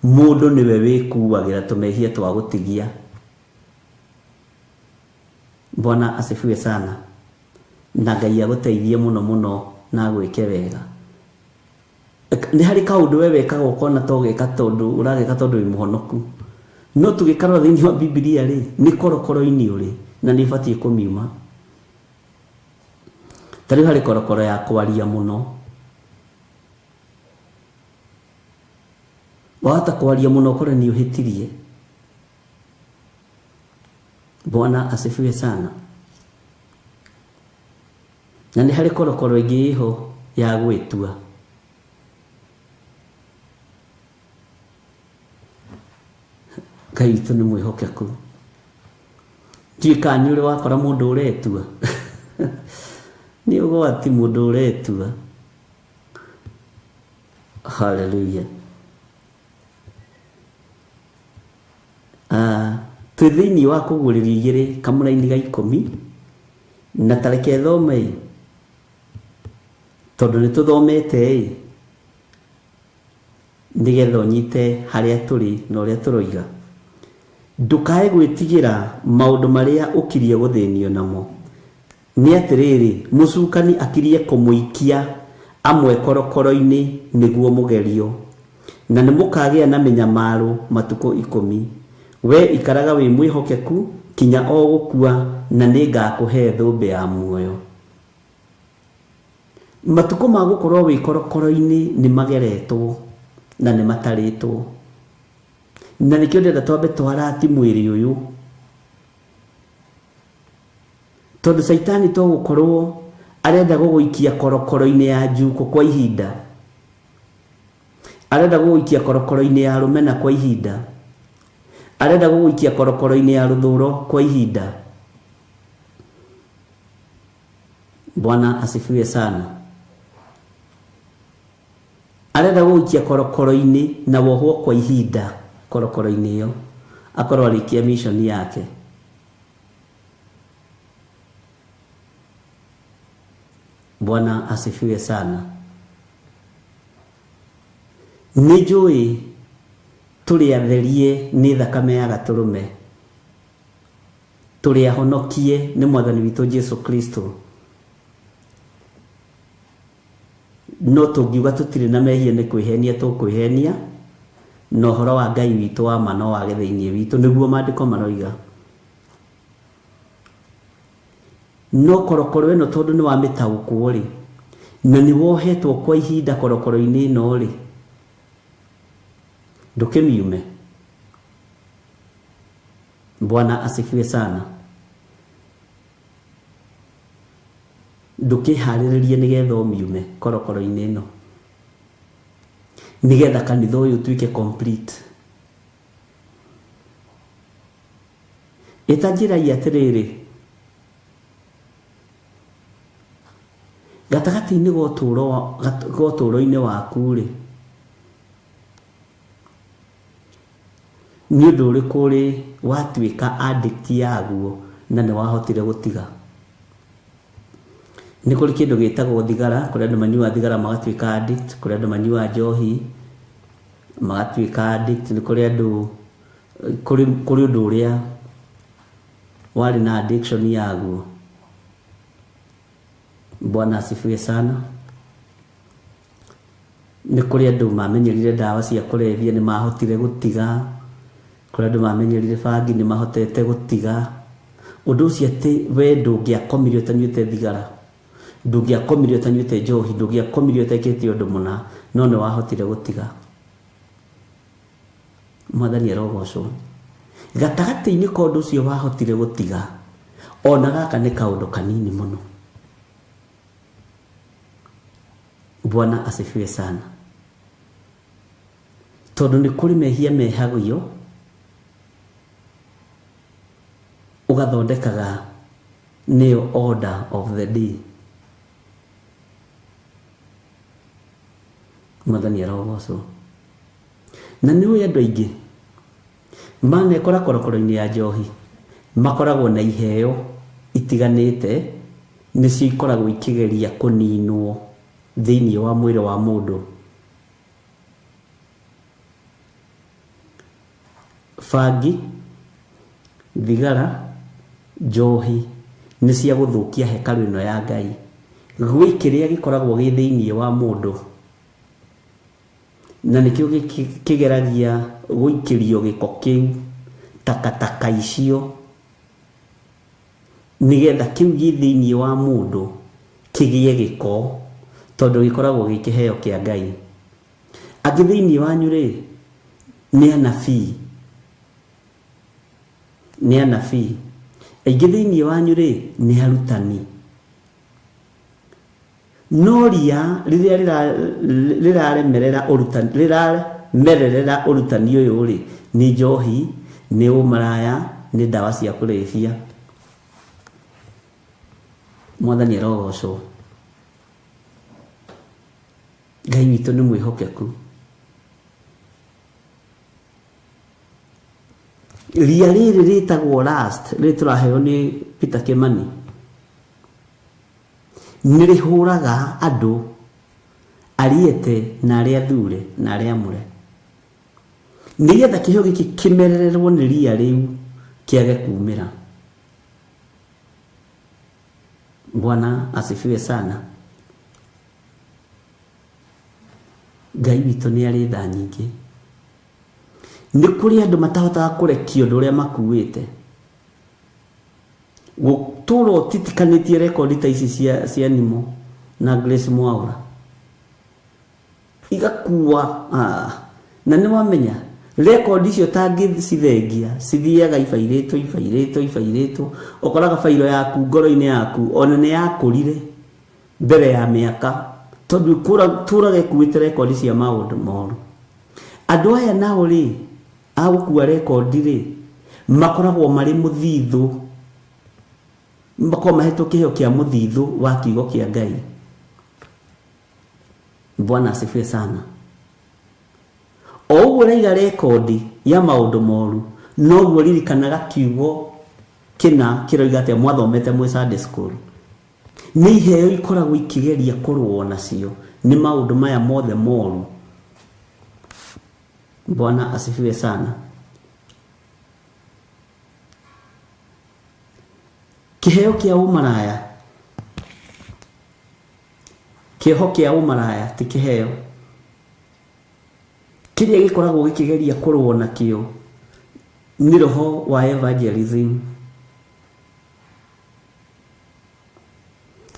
Mũndũ nĩwe wĩkuagĩra tũmehia twa gũtigia. Bwana asifiwe sana. Na Ngai agũteithie mũno mũno na agwĩke wega. Nĩ harĩ kaũndũ we wekaga ũkona ta ũgeka tondũ ũrageka tondũ wĩ mũhonoku. No tũgĩkarora thĩinĩ wa Bibilia rĩ, nĩ korokoro-inĩ ũrĩ na nĩ ũbatiĩ kũmiuma. Ta rĩu harĩ korokoro ya kwaria mũno. Wahota kwaria mũno ũkore nĩ ũhĩtirie. Bwana asifiwe sana. Na nĩ harĩ korokoro ĩngĩ ĩho ya gwĩtua. Ngai witũ nĩ mwĩhokeku. Ndiũĩ kana nĩ ũrĩ wakora mũndũ ũretua. Nĩ ũgwati mũndũ ũretua. Hallelujah. Ah, twĩ thĩinĩ wa kũguũrĩrio igĩrĩ kamũraini ga ikũmi na tareke thome ĩ tondũ nĩ tũthomete ĩ nĩgetha ũnyite harĩa tũrĩ na ũrĩa tũroiga. Ndũkae gwĩtigĩra maũndũ marĩa ũkirie gũthĩnio namo. Nĩ atĩrĩrĩ, mũcukani akirie kũmũikia amwe korokoro-inĩ nĩguo mũgerio, na nĩmũkagĩa na mĩnyamaro matukũ ikũmi. Wee ikaraga wĩ mwĩhokeku kinya o gũkua, na nĩngakũhe thũmbĩ ya muoyo. Matukũ ma gũkorwo wĩ korokoro-inĩ nĩmageretwo na nĩmatarĩtwo. Na nĩkĩo ndĩrenda twambe twarati mwĩrĩ ũyũ. Tondũ Caitani to gũkorwo arenda gũgũikia korokoro-inĩ ya njukũ kwa ihinda. Arenda gũgũikia korokoro-inĩ ya rũmena kwa ihinda. Arenda gũgũikia korokoro-inĩ ya rũthũro kwa ihinda. Bwana asifiwe sana. Arenda gũgũikia korokoro-inĩ na wohwo kwa ihinda korokoro-inĩ ĩyo, akorwo arĩkia mission yake. Bwana asifiwe sana. Nĩ njũĩ tũrĩ atherie nĩ thakame ya gatũrũme, tũrĩ ahonokie nĩ mwathani witũ Jesu Kristo. No tũngiuga tũtirĩ na mehia nĩ kwĩhenia tũkwĩhenia, na ũhoro wa Ngai witũ wa ma no wage thĩinĩ witũ, nĩguo maandĩko maroiga. No korokoro ĩno tondũ nĩ wamĩtaũkwo rĩ, na nĩ wohetwo kwa ihinda korokoro-inĩ ĩno rĩ, ndũkĩmiume. Bwana asifiwe sana. Ndũkĩharĩrĩrie nĩgetha ũmiume korokoro-inĩ ĩno, nĩgetha kanitha ũyũ ũtuĩke complete. Ĩta njĩrai atĩrĩrĩ, gatagatĩ-inĩ ga ũtũũro ga ũtũũro-inĩ waku-rĩ, nĩ ũndũ ũrĩkũ ũrĩ watuĩka addict yaguo na nĩ wahotire gũtiga? Nĩ kũrĩ kĩndũ gĩtagwo thigara, kũrĩ andũ manyuaga thigara magatuĩka addict, kũrĩ andũ manyuaga njohi magatuĩka addict, nĩ kũrĩ andũ kũrĩ kũrĩ ũndũ ũrĩa warĩ na addiction yaguo. Bwana asifiwe sana. Nĩ kũrĩ andũ mamenyerire ndawa cia kũrebia nĩ mahotire gũtiga, kũrĩ andũ mamenyerire bangi nĩ mahotete gũtiga. Ũndũ ũcio atĩ we ndũngĩakomire ũtanyuĩte thigara, ndũngĩakomire ũtanyuĩte njohi, ndũngĩakomire ũtekĩte ũndũ mũna, no nĩ wahotire gũtiga. Mwathani arogocwo. Gatagatĩ-inĩ ka ũndũ ũcio wahotire gũtiga, ona gaka nĩ kaũndũ kanini mũno. Bwana asifiwe sana. Tondũ nĩ kũrĩ mehia mehagio ũgathondekaga nĩyo order of the day. Mwathani arogocwo. Na nĩ ũĩ andũ aingĩ manekora korokoro-inĩ ya njohi makoragwo na iheo itiganĩte nĩcio ikoragwo ikĩgeria kũninwo thĩinĩ wa mwĩrĩ wa mũndũ. Bangi, thigara, njohi nĩ cia gũthũkia hekarũ ĩno ya Ngai. Gwĩ kĩrĩa gĩkoragwo gĩ thĩinĩ wa mũndũ na nĩkĩo kĩgeragia gũikĩrio gĩko kĩu, takataka icio, nĩgetha kĩu gĩ thĩinĩ wa mũndũ kĩgĩe gĩko, tondũ gĩkoragwo gĩ kĩheo kĩa Ngai. Angĩ thĩinĩ wanyu rĩ, nĩ anabii, nĩ anabii. Aingĩ thĩinĩ wanyu rĩ, nĩ arutani. No ria rĩrĩa rĩraremerera ũrutani, rĩramererera ũrutani ũyũ rĩ, nĩ njohi, nĩ ũmaraya, nĩ ndawa cia kũrebia. Mwathani arogocwo. Ngai witũ nĩ mwĩhokeku. Ria rĩrĩ rĩtagwo last, rĩrĩ tũraheo nĩ Peter Kimani, nĩ rĩhũraga andũ ariete na arĩa athure na arĩa amũre. Nĩgetha kĩheo gĩkĩ kĩmerererwo nĩ ria rĩu kĩage kumĩra. Bwana asifiwe sana. Ngai witũ nĩ arĩ tha nyingĩ. Nĩ kũrĩ andũ matahotaga kũrekia ũndũ ũrĩa makuĩte. Gũtũra ũtitikanĩtie rekondi ta ici cia, cia Nimo na Grace Mwaũra igakua ah, na nĩ wamenya rekondi icio ũtangĩcithengia cithiaga ibairĩtwo ibairĩtwo ibairĩtwo ũkoraga bairo yaku ngoro-inĩ yaku ona nĩ yakũrire mbere ya mĩaka tondũ tũraga ĩkuĩte rekondi cia maũndũ moru. Andũ aya nao rĩ, A gũkua rekondi rĩ, makoragwo marĩ mũthithũ, makoragwo mahetwo kĩheo kĩa mũthithũ wa kiugo kĩa Ngai. Bwana asifiwe sana. O ũguo ũraiga rekondi ya maũndũ moru, noguo ririkanaga kiugo kĩna kĩroiga atĩa mwathomete mwĩ Sunday school. Nĩ iheo ikoragwo ikĩgeria kũrũo nacio nĩ maũndũ maya mothe moru. Bwana asifiwe sana. Kĩheo kĩa ũmaraya, kĩoho kĩa ũmaraya ti kĩheo. Kĩrĩa gĩkoragwo gĩkĩgeria kũrũo nakĩo nĩ roho wa evangelism.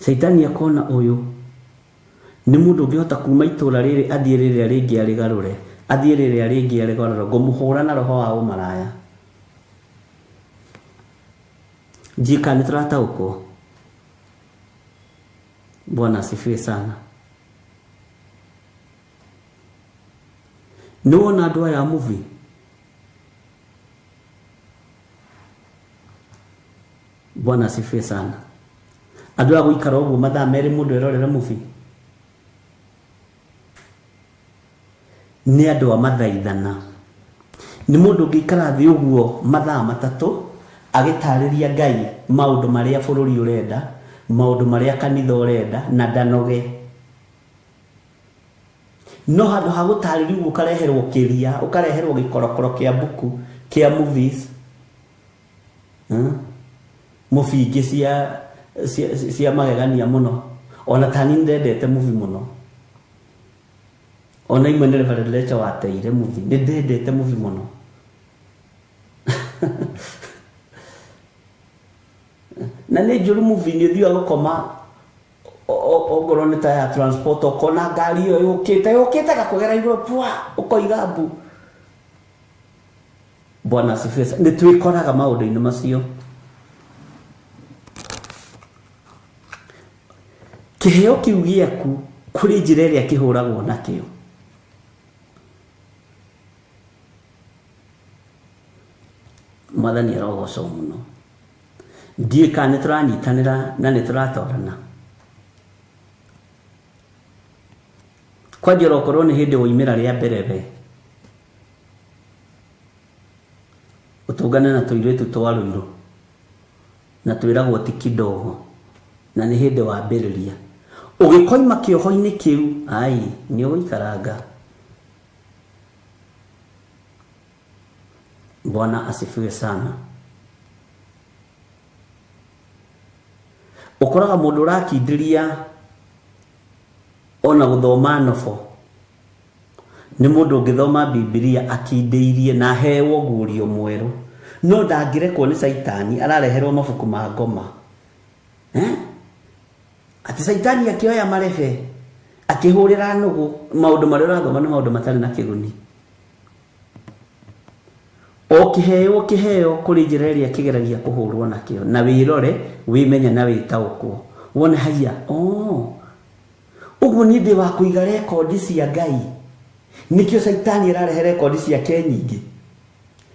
Caitani akona ũyũ nĩ mũndũ ũngĩhota kuma itũra rĩrĩ athiĩ rĩrĩa rĩngĩ arĩgarũre, athiĩ rĩrĩa rĩngĩ arĩgarũre, ngũmũhũra na roho wa ũmaraya. Ndiũĩ kana nĩ tũrataũkwo. Bwana asifiwe sana. Nĩ wona andũ aya a movie? Bwana asifiwe sana. Andũ aya gũikara ũguo mathaa merĩ mũndũ erorere movie? Nĩ andũ a mathaithana. Nĩ mũndũ ũngĩikara thĩ ũguo mathaa matatũ agĩtarĩria Ngai maũndũ marĩa bũrũri ũrenda, maũndũ marĩa kanitha ũrenda na ndanoge. No handũ ha gũtarĩria ũguo ũkareherwo kĩria, ũkareherwo gĩkorokoro kĩa mbuku, kĩa movies, movie ingĩ cia, cia, cia magegania mũno. Ona tani nĩndendete movie mũno. Ona imwe nĩ Reverend Lecha wateire movie. Nĩndendete movie mũno. Na nĩ njũru movie nĩ ũthiaga gũkoma ongorwo nĩ ta ya transport ũkona ngari ĩyo yũkĩte yũkĩte gakũgera igũrũ pwa ũkoiga mbu. Bwana asifiwe. Nĩ twĩkoraga maũndũ-inĩ macio. Kĩheo kĩu gĩaku kũrĩ njĩra ĩrĩa kĩhũragwo nakĩo. Mwathani arogocwo mũno. Ndiũĩ kana nĩ tũranyitanĩra na nĩ tũratwarana. Kwanja okorwo nĩ hĩndĩ woimĩra rĩa mbere we, ũtũngane na tũirĩtu twa Rũirũ na twĩragwo ti kidogo na nĩ hĩndĩ wambĩrĩria. Ũgĩkoima kĩoho-inĩ kĩu, ai, nĩ ũgũikaranga. Bwana asifiwe sana. Ũkoraga mũndũ ũrakindĩria ona gũthoma nobo nĩ mũndũ ũngĩthoma Bibilia akindĩirie na aheo ũguũrio mwerũ, no ndangĩrekwo nĩ Caitani, arareherwo mabuku ma ngoma. Eh? Atĩ Caitani akĩoya marebe akĩhũrĩra nũgũ, maũndũ marĩa ũrathoma nĩ maũndũ matarĩ na kĩguni. O kĩheo kĩheo kũrĩ njĩra ĩrĩa kĩgeragia kũhũrwo nakĩo, na wĩrore, wĩmenye na wĩtaũkwo. Wone haiya, oh, ũguo niĩ ndĩ wa kũiga rekondi cia Ngai. Nĩkĩo Caitani ararehe rekondi ciake nyingĩ.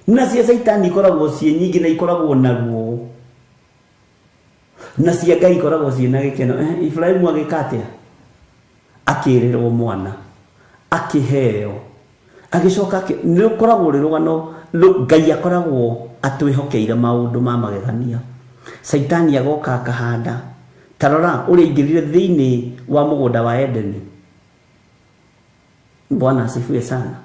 Na cia Caitani ikoragwo ciĩ nyingĩ na ikoragwo na ruo. Na cia Ngai ikoragwo ciĩ na gĩkeno. Eh, Ibrahimu agĩka atĩa? Akĩrĩrwo mwana. Akĩheo. Agĩcoka akĩ, nĩ rũkoragwo rwĩ rũgano, Ngai akoragwo atwĩhokeire maũndũ ma magegania. Caitani agoka akahanda. Ta rora ũrĩa aingĩrire thĩinĩ wa mũgũnda wa Edeni. Bwana asifiwe sana.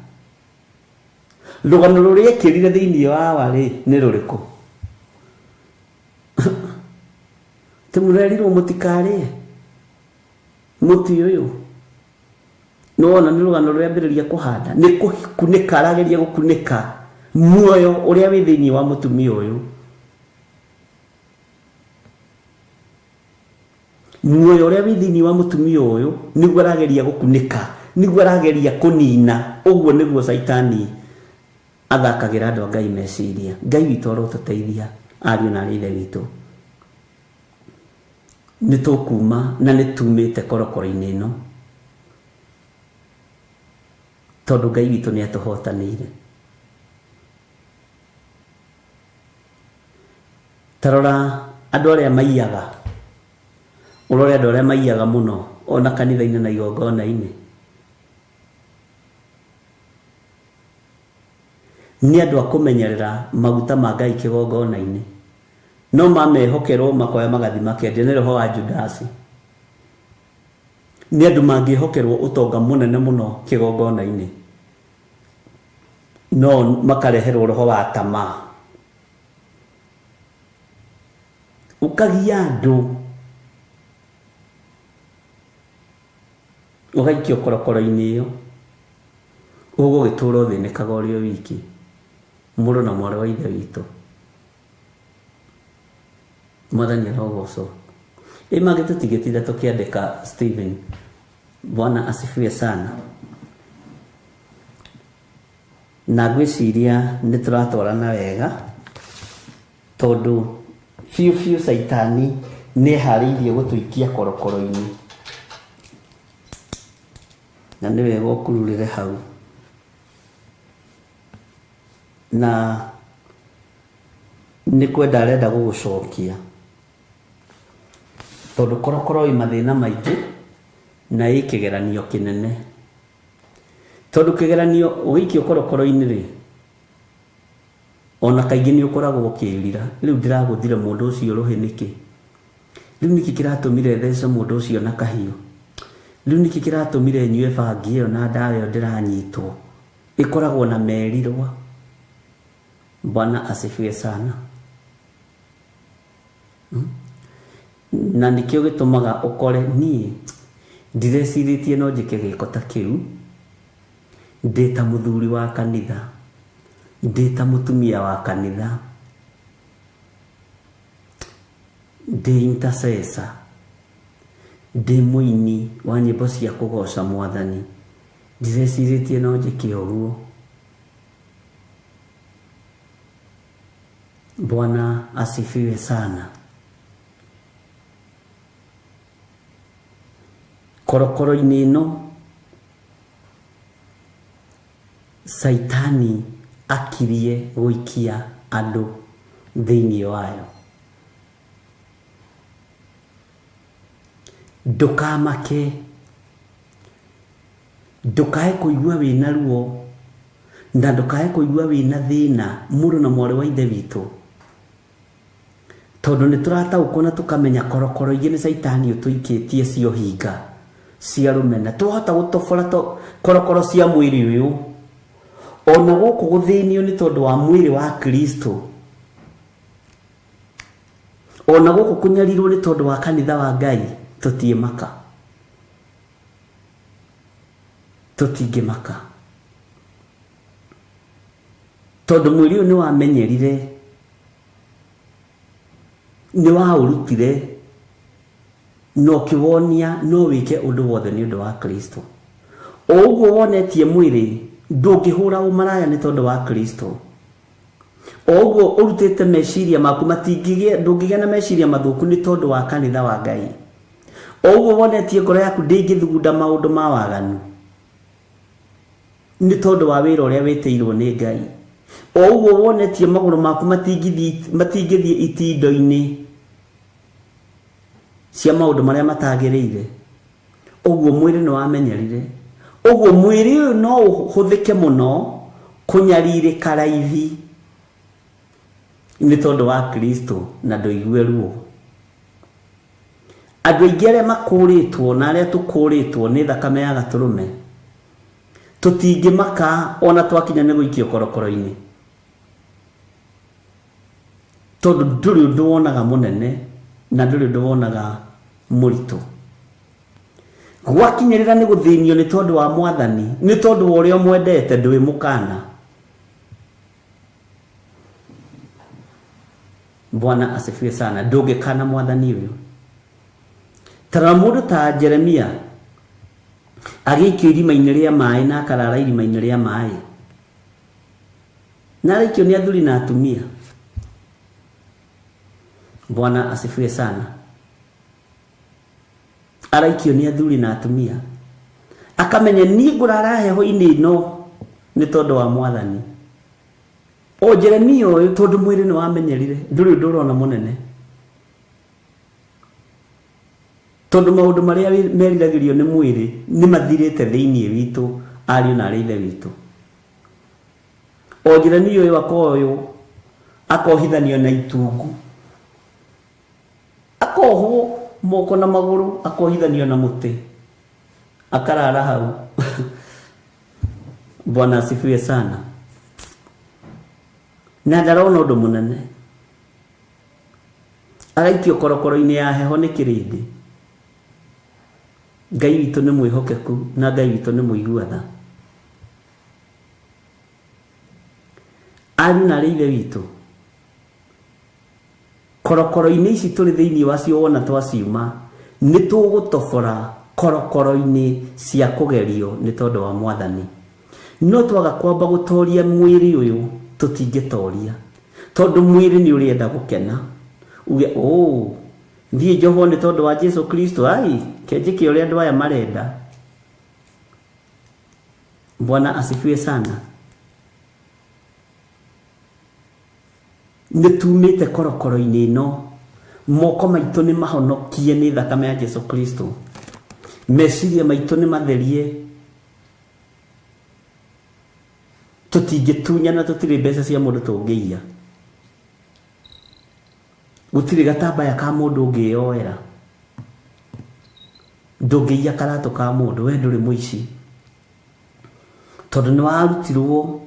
Rũgano rũrĩa ekĩrire thĩinĩ wa Hawa rĩ, nĩ rũrĩkũ? Atĩ mũrerirwo mũtikarĩe mũtĩ ũyũ. Nĩ wona nĩ rũgano rũrĩa ambĩrĩria kũhanda, nĩ kũkunĩka arageria gũkunĩka muoyo ũrĩa wĩ thĩinĩ wa mũtumia ũyũ. Muoyo ũrĩa wĩ thĩinĩ wa mũtumia ũyũ nĩguo arageria gũkunĩka, nĩguo arageria kũnina. Ũguo nĩguo Caitani athakagĩra andũ a Ngai meciria. Ngai witũ arotũteithia ariũ na aarĩ a Ithe witũ. Nĩ tũkuma na nĩ tumĩte korokoro-inĩ ĩno tondũ Ngai witũ nĩ atũhotanĩire. Ta rora andũ arĩa maiyaga, ũrore andũ arĩa maiyaga mũno ona kanitha-inĩ na igongona-inĩ. Nĩ andũ a kũmenyerera maguta ma Ngai kĩgongona-inĩ. No mamehokerwo makoya magathi makendia, nĩ roho wa Judasi. Nĩ andũ mangĩhokerwo ũtonga mũnene mũno kĩgongona-inĩ, no makareherwo roho wa tamaa. Ũkagia andũ, ũgaikio korokoro-inĩ ĩyo, ũgũgĩtũra ũthĩnĩkaga ũrĩ o wiki, mũrũ na mwarĩ wa Ithe witũ. Mwathani arogocwo. Ĩ mangĩ tũtingĩtinda tũkĩandĩka Stephen. Bwana asifiwe sana. Na ngwĩciria nĩ tũratwarana wega tondũ biũ biũ caitani nĩ eharĩirie gũtũikia korokoro-inĩ. Na nĩ wega ũkururĩre hau. Na nĩ kwenda arenda gũgũcokia tondũ korokoro ĩ mathĩna maingĩ na ĩ kĩgeranio kĩnene. Tondũ kĩgeranio ũgĩikio korokoro-inĩ rĩ, ona kaingĩ nĩ ũkoragwo ũkĩĩrira, rĩu ndĩragũthire mũndũ ũcio rũhĩ nĩkĩ? Rĩu nĩkĩ kĩratũmire thece mũndũ ũcio na kahiũ? Rĩu nĩkĩ kĩratũmire nyue bangi ĩyo na ndawa ĩyo ndĩranyitwo? Ĩkoragwo na merirwa. Bwana asifiwe sana. Na nĩkĩo gĩtũmaga ũkore niĩ ndirecirĩtie no njĩke gĩko ta kĩu, ndĩ ta mũthuri wa kanitha, ndĩ ta mũtumia wa kanitha, ndĩ intercessor, ndĩ mũini wa nyĩmbo cia kũgoca Mwathani, ndirecirĩtie no njĩke ũguo. Bwana asifiwe sana. Korokoro-inĩ ĩno Caitani akirie gũikia andũ thĩinĩ wayo. Ndũkamake, ndũkae kũigua wĩna ruo, na ndũkae kũigua wĩna thĩna mũrũ na mwarĩ wa ithe witũ, tondũ nĩ tũrataũkwo na tũkamenya korokoro ingĩ nĩ caitani ũtũikĩtie cia ũhinga, cia rũmena. Twahota gũtobora korokoro cia mwĩrĩ ũyũ, ona gũkũ gũthĩnio nĩ tondũ wa mwĩrĩ wa Kristo, ona gũkũ kũnyarirwo nĩ tondũ wa kanitha wa Ngai, tũtiĩmaka, tũtingĩmaka, tondũ mwĩrĩ ũyũ nĩ wamenyerire, nĩ waũrutire na ũkĩwonia no wĩke ũndũ wothe nĩ ũndũ wa Kristo. O ũguo wonetie mwĩrĩ ndũngĩhũra ũmaraya nĩ tondũ wa Kristo. O ũguo ũrutĩte meciria maku matingĩgĩa, ndũngĩgĩa na meciria mathũku nĩ tondũ wa kanitha wa Ngai. O ũguo wonetie ngoro yaku ndĩngĩthugunda maũndũ ma waganu nĩ tondũ wa wĩra ũrĩa wĩtĩirwo nĩ Ngai. O ũguo wonetie magũrũ maku matingĩthiĩ itindo-inĩ cia maũndũ marĩa matagĩrĩire, ũguo mwĩrĩ nĩ wamenyerire. Ũguo mwĩrĩ ũyũ no ũhũthĩke mũno kũnyarirĩka raithi nĩ tondũ wa Kristo na ndũigue ruo. Andũ aingĩ arĩa makũrĩtwo na arĩa tũkũrĩtwo nĩ thakame ya gatũrũme, tũtingĩmaka ona twakinya nĩ gũikio korokoro-inĩ, tondũ ndũrĩ ũndũ wonaga mũnene na ndũrĩ ũndũ wonaga mũritũ. Gwakinyĩrĩra nĩ gũthĩnio nĩ tondũ wa Mwathani, nĩ tondũ wa ũrĩa ũmwendete, ndũĩ mũkana. Bwana asifiwe sana. Ndũngĩkana Mwathani ũyũ. Tarora mũndũ ta Jeremia agĩikio irima-inĩ rĩa maĩ na akarara irima-inĩ rĩa maĩ, na araikio nĩ athuri na atumia. Bwana asifiwe sana. Araikio nĩ athuri na atumia, akamenya niĩ ngũrara heho-inĩ ĩno nĩ tondũ wa Mwathani. O Jeremia ũyũ tondũ mwĩrĩ nĩ wamenyerire ndũrĩ ũndũ ũrona mũnene tondũ maũndũ marĩa meriragĩrio nĩ mwĩrĩ nĩ mathirĩte thĩinĩ witũ ariũ na arĩ ithe witũ. O Jeremia ũyũ akoywo akohithanio na itungu, akohwo moko na magũrũ, akohithanio na mũtĩ, akarara hau. Bwana asifiwe sana. Na ndarona ũndũ mũnene, agaikio korokoro-inĩ ya heho nĩ kĩrĩndĩ. Ngai witũ nĩ mwĩhokeku na Ngai witũ nĩ mũigua tha. Ariũ na arĩ ithe witũ, korokoro-inĩ ici tũrĩ thĩinĩ wacio wona twaciuma nĩ tũgũtobora korokoro-inĩ cia kũgerio nĩ tondũ wa Mwathani. No twaga kwamba gũtoria mwĩrĩ ũyũ tũtingĩtoria, tondũ mwĩrĩ nĩ ũrĩenda gũkena uge ũũ thiĩ njohwo nĩ tondũ wa Jesu Kristo, ai kenjĩke ũrĩa andũ aya marenda. Bwana asifiwe sana. Nĩ tumĩte korokoro-inĩ ĩno, moko maitũ nĩ mahonokie nĩ thakame ya Jesu Kristo, meciria maitũ nĩ matherie, tũtingĩtunyana, tũtirĩ mbeca cia mũndũ tũngĩiya, gũtirĩ gatambaya ka mũndũ ũngĩyoera, ndũngĩiya karatũ ka mũndũ, we ndũrĩ mũici, tondũ nĩ warutirwo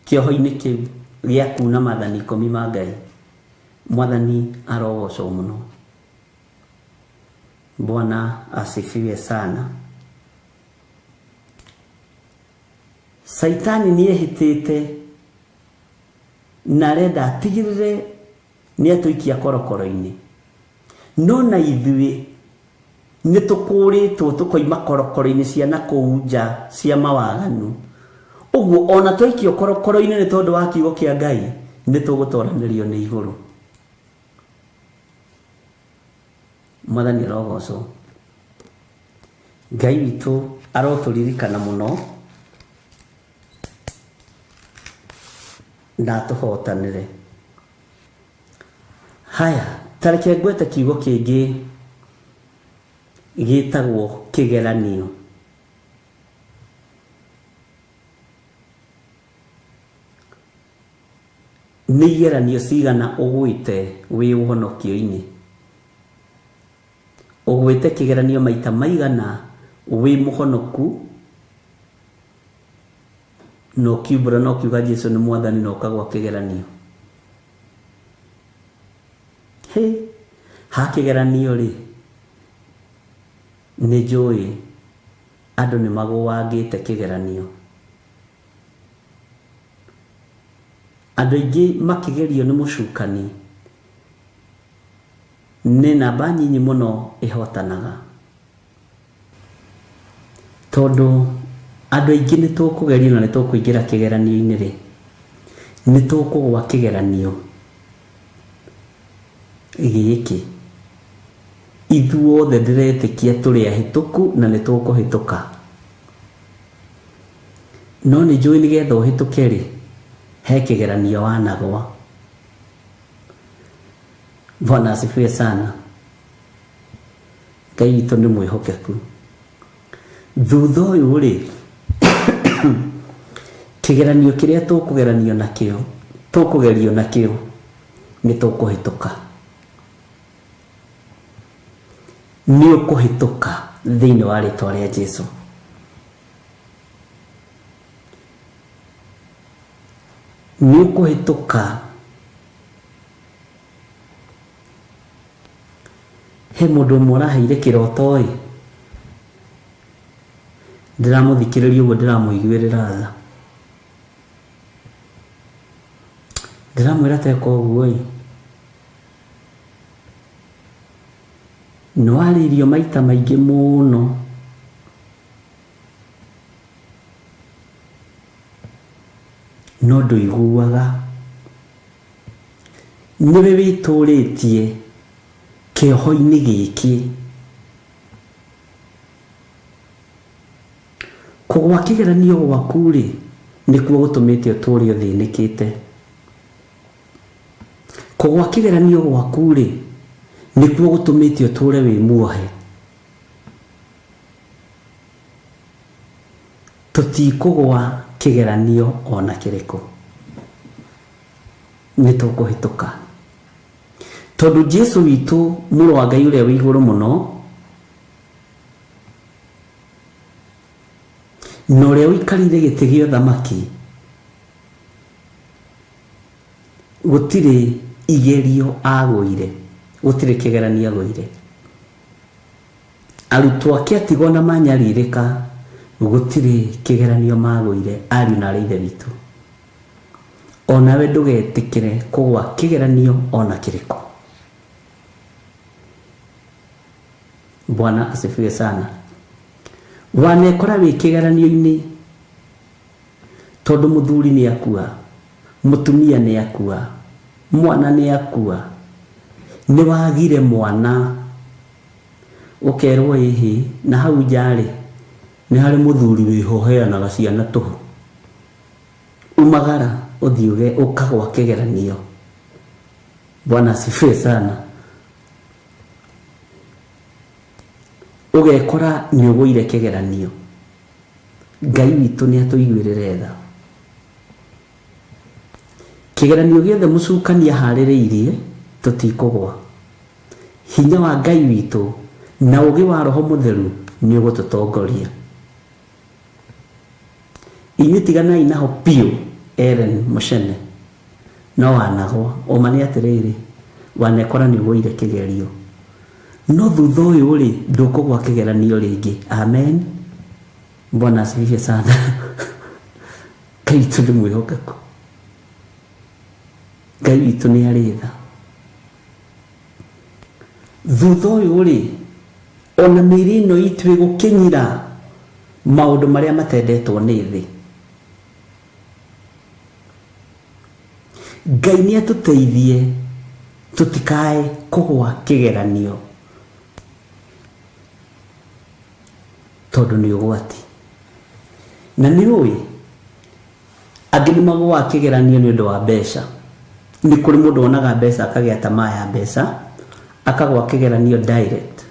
kĩoho-inĩ kĩu gĩa kuna maathani ikũmi ma Ngai. Mwathani arogocwo mũno. Bwana asifiwe sana. Saitani nĩ ehĩtĩte na arenda atigĩrĩre nĩ atũikia korokoro-inĩ, no na ithuĩ nĩ tũkũrĩtwo tũkoima korokoro-inĩ cia na kũu nja cia mawaganu. Ũguo ona twaikio korokoro-inĩ nĩ tondũ wa kiugo kĩa Ngai, nĩ tũgũtoranĩrio nĩ igũrũ. Mwathani arogocwo. Ngai witũ arotũririkana mũno na atũhotanĩre. Haya, ta reke ngwete kiugo kĩngĩ gĩtagwo kĩgeranio. Nĩ igeranio cigana ũgwĩte wĩ ũhonokio-inĩ? Ũgwĩte kĩgeranio maita maigana wĩ mũhonoku na ũkiumbũra na ũkiuga Jesu nĩ Mwathani na ũkagwa kĩgeranio? Hĩ, ha kĩgeranio rĩ, nĩ njũĩ andũ nĩ magũangĩte kĩgeranio. Andũ aingĩ makĩgerio nĩ mũcukani nĩ namba nyinyi mũno ĩhotanaga, tondũ andũ aingĩ nĩ tũkũgerio na nĩ tũkũingĩra kĩgeranio-inĩ rĩ, nĩ tũkũgwa kĩgeranio gĩkĩ. Ithuothe ndĩretĩkia tũrĩ ahĩtũku na nĩ tũkũhĩtũka, no nĩ njũĩ nĩgetha ũhĩtũke rĩ, he kĩgeranio wanagwa. Bwana asifiwe sana. Ngai witũ nĩ mwĩhokeku. Thutha ũyũ rĩ, kĩgeranio kĩrĩa tũkũgeranio nakĩo, tũkũgerio nakĩo, nĩ tũkũhĩtũka. Nĩ ũkũhĩtũka thĩinĩ wa rĩtwa rĩa Jesu. Nĩ ũkũhĩtũka. He mũndũ ũmwe ũraheire kĩroto ĩ, ndĩramũthikĩrĩria ũguo ndĩramũiguĩrĩra tha. Ndĩramwĩra teka ũguo ĩ, nĩ warĩirio maita maingĩ mũno. No ndũiguaga. Nĩwe wĩtũrĩtie kĩoho-inĩ gĩkĩ. Kũgwa kĩgeranio gwaku-rĩ, Nĩkuo gũtũmĩte ũtũũre ũthĩnĩkĩte. Kũgwa kĩgeranio gwaku-rĩ, nĩkuo gũtũmĩte ũtũũre wĩ muohe. Tũtikũgwa kĩgeranio o na kĩrĩkũ. Nĩ tũkũhĩtũka. Tondũ Jesu witũ, Mũrũ wa Ngai ũrĩa wĩ igũrũ mũno, na ũrĩa ũikarĩire gĩtĩ gĩa ũthamaki, gũtirĩ igerio agũire, gũtirĩ kĩgeranio agũire. Arutwo ake atigwo na manyarirĩka, gũtirĩ kĩgeranio magũire, ariũ na aarĩ a Ithe witũ. O nawe ndũgetĩkĩre kũgwa kĩgeranio o na kĩrĩkũ. Bwana asifiwe sana. Wanekora wĩ kĩgeranio-inĩ tondũ mũthuri nĩ akua, mũtumia nĩ akua, mwana nĩ akua, nĩ wagire mwana, ũkerwo ĩhĩ, na hau nja-rĩ, nĩ harĩ mũthuri wĩho ũheanaga ciana tũhũ. Umagara ũthiĩ ũge ũkagwa kĩgeranio. Bwana asifiwe sana. Ũgekora nĩ ũgũire kĩgeranio. Ngai witũ nĩ atũiguĩrĩre tha. Kĩgeranio gĩothe mũcukani aharĩrĩirie tũtikũgwa. Hinya wa Ngai witũ na ũgĩ wa Roho Mũtheru nĩ ũgũtũtongoria. Inyuĩ tiganai naho biũ Ellen Muchene. No wanagwa. Ũma nĩ atĩrĩrĩ, wanekora nĩ ũgũire kĩgerio. No thutha ũyũ rĩ, ndũkũgwa kĩgeranio rĩngĩ. Amen. Bwana asifiwe sana. Ngai witũ nĩ mwĩhokeku. Ngai witũ nĩ arĩ tha. Thutha ũyũ rĩ, ona mĩĩrĩ ĩno itũ ĩgũkĩnyira maũndũ marĩa matendetwo nĩ thĩ. Ngai nĩ atũteithie tũtikae kũgwa kĩgeranio tondũ nĩ ũgwati. Na nĩ ũĩ angĩ nĩ magũaga kĩgeranio nĩ ũndũ wa mbeca. Nĩ kũrĩ mũndũ wonaga mbeca akagĩa tamaa ya mbeca, akagwa kĩgeranio direct.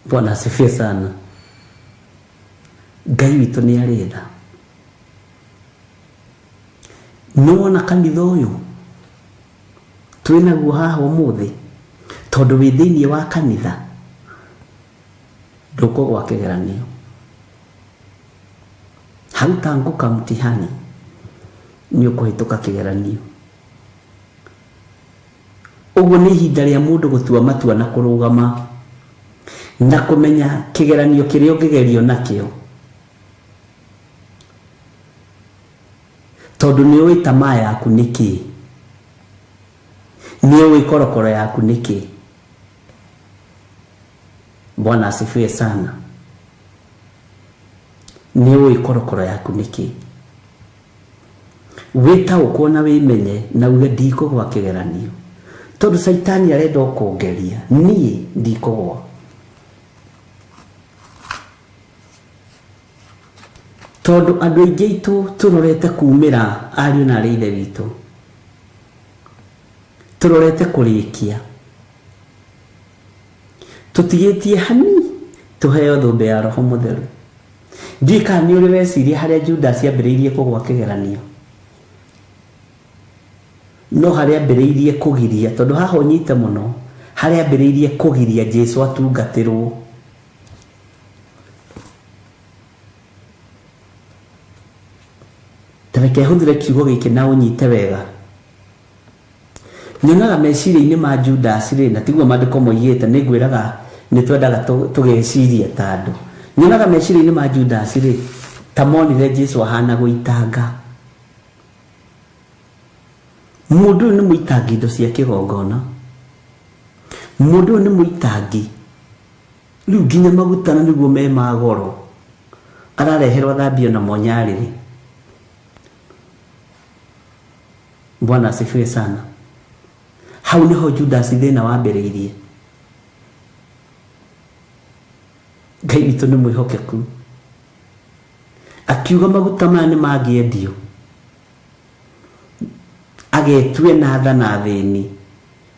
Bwana asifiwe sana. Ngai witũ nĩ arĩ tha. Nĩ wona kanitha ũyũ twĩ naguo haha ũmũthĩ, tondũ wĩ thĩinĩ wa kanitha, ndũkũgwa kĩgeranio. Hautaanguka mtihani, nĩ ũkũhĩtũka kĩgeranio. Ũguo nĩ ihinda rĩa mũndũ gũtua matua na kũrũgama na kũmenya kĩgeranio kĩrĩa ũngĩgerio nakĩo. Tondũ nĩ ũĩ tamaa yaku nĩ kĩĩ. Nĩ ũĩ korokoro yaku nĩ kĩĩ. Bwana asifiwe sana. Nĩ ũĩ korokoro yaku nĩ kĩĩ. Wĩtaũkwo na wĩmenye na uge ndikũgwa kĩgeranio. Tondũ caitani arenda o kũngeria, niĩ ndikũgwa. Tondũ andũ aingĩ aitũ tũrorete kumĩra ariũ na arĩ ithe witũ. Tũrorete kũrĩkia. Tũtigĩtie hani tũheo thũmbĩ ya Roho Mũtheru. Ndiũĩ kana nĩ ũrĩ weciria harĩa Judas ambĩrĩirie kũgwa kĩgeranio. No harĩa ambĩrĩirie kũgiria, tondũ haha ũnyite mũno, harĩa ambĩrĩirie kũgiria Jesu atungatĩrwo. Ta reke hũthĩre kiugo gĩkĩ na ũnyite wega. Nyonaga meciria-inĩ ma Judasi-rĩ, na tiguo maandĩko moigĩte, nĩ ngwĩraga nĩ twendaga tũgeciria ta andũ. Nyonaga meciria-inĩ ma Judasi-rĩ, ta monire Jesu ahana gũitanga. Mũndũ ũyũ nĩ mũitangi indo cia kĩgongona. Mũndũ ũyũ nĩ mũitangi. Rĩu nginya maguta na nĩguo me ma goro, arareherwo athambio namo nyarĩrĩ. Bwana asifiwe sana. Hau niho Judas thĩna wambĩrĩirie. Ngai witũ nĩ mwĩhokeku. Akiuga maguta maya nĩ mangĩendio agetue na tha na athĩni,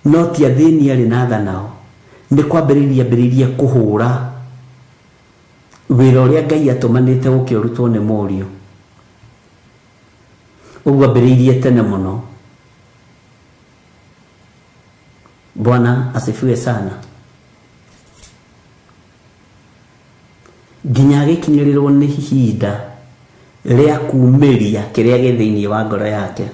no ti athĩni arĩ na tha nao. Nĩ kwambĩrĩria ambĩrĩirie kũhũra wĩra ũrĩa Ngai atũmanĩte ũke ũrutwo nĩ mũriũ. Ũguo ambĩrĩirie tene mũno. Bwana asifiwe sana. Nginya agĩkinyĩrĩrwo nĩ ihinda rĩa kumĩria kĩrĩa gĩ thĩinĩ wa ngoro yake.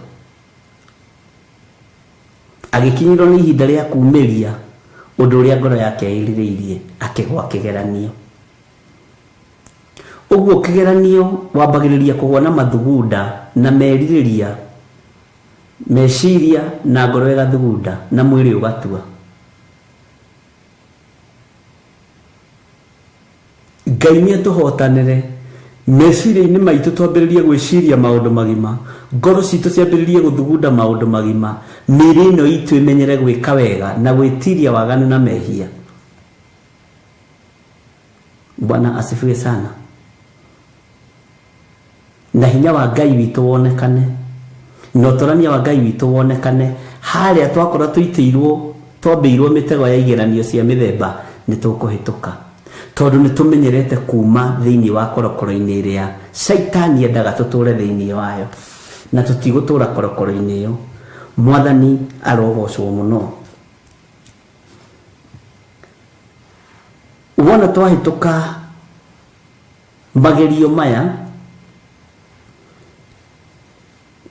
Agĩkinyĩrwo nĩ ihinda rĩa kumĩria ũndũ ũrĩa ngoro yake ĩrirĩirie, akĩgwa kĩgeranio. Ũguo kĩgeranio wambagĩrĩria kũgwa na mathugunda na merirĩria, meciria na ngoro ĩgathugunda na mwĩrĩ ũgatua. Ngai nĩ atũhotanĩre meciria-inĩ maitũ, twambĩrĩrie gwĩciria maũndũ magima, ngoro citũ ciambĩrĩrie gũthugunda maũndũ magima, mĩĩrĩ ĩno itũ ĩmenyere gwĩka wega na gwĩtiria waganu na mehia. Bwana asifiwe sana. Na hinya wa Ngai witũ wonekane, na ũtorania wa Ngai witũ wonekane harĩa twakorwo tũitĩirwo, twambĩirwo mĩtego ya igeranio cia mĩthemba, nĩ tũkũhĩtũka tondũ nĩ tũmenyerete kuma thĩinĩ wa korokoro-inĩ ĩrĩa Shaitani endaga tũtũre thĩinĩ wayo, na tũtigũtũra korokoro-inĩ ĩyo. Mwathani arogocwo mũno. Wona twahĩtũka magerio maya,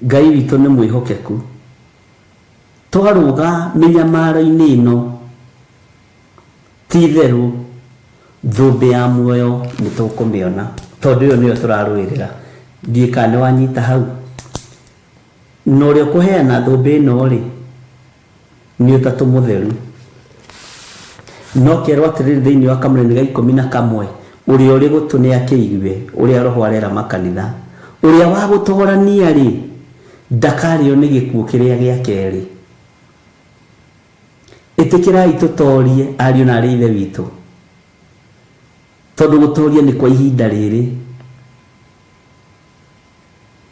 Ngai witũ nĩ mwĩhokeku. Twarũga mĩnyamaro-inĩ ĩno, ti itherũ thũmbĩ ya muoyo nĩ tũkũmĩona, tondũ ĩyo nĩyo tũrarũĩrĩra. Ndiũĩ kana nĩ wanyita hau. Na ũrĩa ũkũheana thũmbĩ ĩno-rĩ, nĩ Ũtatũ Mũtheru. No kerwo atĩrĩrĩ thĩinĩ wa kamũraini ga 11, ũrĩa ũrĩ gũtũ nĩ akĩigue ũrĩa Roho arera makanitha. Ũrĩa wa gũtorania-rĩ, ndakarĩo nĩ gĩkuũ kĩrĩa gĩa kerĩ. Ĩtĩkĩrai tũtorie, ariũ na aarĩ a Ithe witũ, tondũ gũtoria nĩ kwa ihinda rĩrĩ.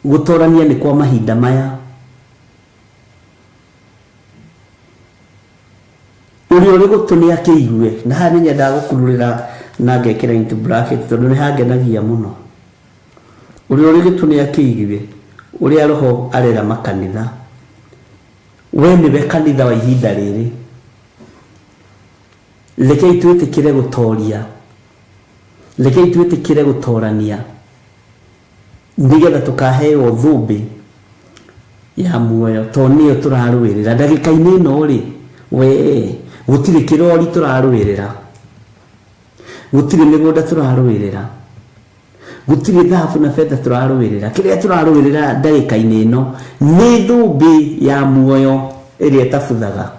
Gũtorania nĩ kwa mahinda maya. Ũrĩa ũrĩ gũtũ nĩ akĩigue. Na haha nĩ nyendaga gũkururĩra na ngekĩra into bracket tondũ nĩ hangenagia mũno. Ũrĩa ũrĩ gũtũ nĩ akĩigue ũrĩa Roho arera makanitha. We nĩwe kanitha wa ihinda rĩrĩ. Rekei twĩtĩkĩre gũtoria. Rekei twĩtĩkĩre gũtorania. Nĩgetha tũkaheo thũmbĩ ya muoyo, tondũ nĩyo tũrarũĩrĩra. Ndagĩka-inĩ ĩno rĩ, we gũtirĩ kĩrori tũrarũĩrĩra, gũtirĩ mĩgũnda tũrarũĩrĩra, gũtirĩ thahabu na betha tũrarũĩrĩra. Kĩrĩa tũrarũĩrĩra ndagĩka-inĩ ĩno nĩ thũmbĩ ya muoyo ĩrĩa ĩtabuthaga.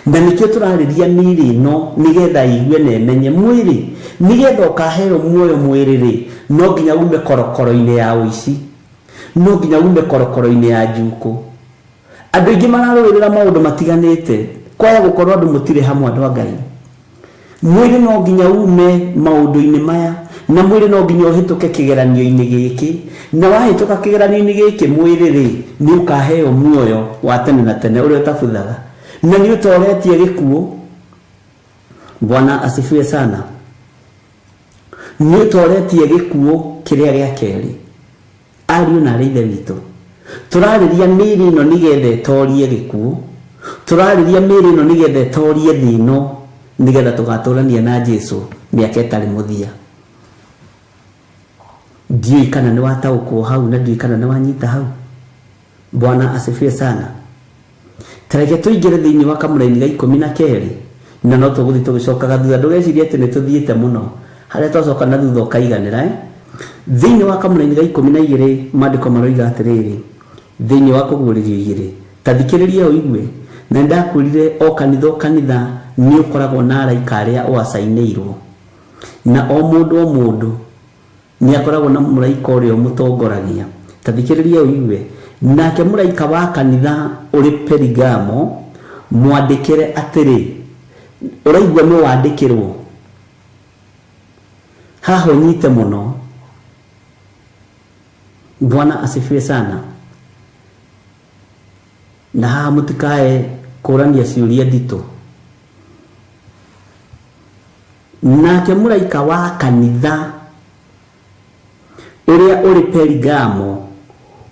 Na nĩkĩo tũrarĩria mĩĩrĩ ĩno nĩgetha ĩigue na ĩmenye. Mwĩrĩ, nĩgetha ũkaheo muoyo mwĩrĩ-rĩ, no nginya ume korokoro-inĩ ya ũici. No nginya ume korokoro-inĩ ya njukũ. Andũ aingĩ mararũĩrĩra maũndũ matiganĩte, kwaya gũkorwo andũ mũtirĩ hamwe andũ a Ngai. Mwĩrĩ no nginya ume maũndũ-inĩ maya, na mwĩrĩ no nginya ũhĩtũke kĩgeranio-inĩ gĩkĩ. Na wahĩtũka kĩgeranio-inĩ gĩkĩ mwĩrĩ-rĩ, nĩ ũkaheo muoyo wa tene na tene ũrĩa ũtabuthaga. Na nĩ ũtoretie gĩkuũ. Bwana asifiwe sana. Nĩ ũtoretie gĩkuũ kĩrĩa gĩa kerĩ. Ariũ na aarĩ a Ithe witũ, tũrarĩria mĩĩrĩ ĩno nĩgetha ĩtoorie gĩkuũ, tũrarĩria mĩĩrĩ ĩno nĩgetha ĩtoorie thĩ ĩno, nĩgetha tũgatũrania na Jesu mĩaka ĩtarĩ mũthia. Ndiũĩ kana nĩ wataũkwo hau na ndiũĩ kana nĩ wanyita hau. Bwana asifiwe sana. Ta reke tũingĩre thĩinĩ wa kamũraini ga 12, na no tũgũthiĩ tũgĩcokaga thutha. Ndũgecirie atĩ nĩ tũthiĩte mũno. Harĩa twacoka na thutha ũkaiganĩra. Eh? Thĩinĩ wa kamũraini ga 12 maandĩko maroiga atĩrĩrĩ, thĩinĩ wa Kũguũrĩrio igĩrĩ, ta thikĩrĩria ũigue, na nĩndakwĩrire o kanitha o kanitha nĩ ũkoragwo na araika arĩa ũacainĩirwo, na o mũndũ o mũndũ Nĩ akoragwo na mũraika ũrĩa ũmũtongoragia. Ta thikĩrĩria ũigue. Nake mũraika wa kanitha ũrĩ Perigamo mwandĩkĩre atĩrĩ. Ũraigua nũ wandĩkĩrwo? Haha ũnyite mũno. Bwana asifiwe sana. Na haha mũtikae kũrania ciũria nditũ. Nake mũraika wa kanitha ũrĩa ũrĩ Perigamo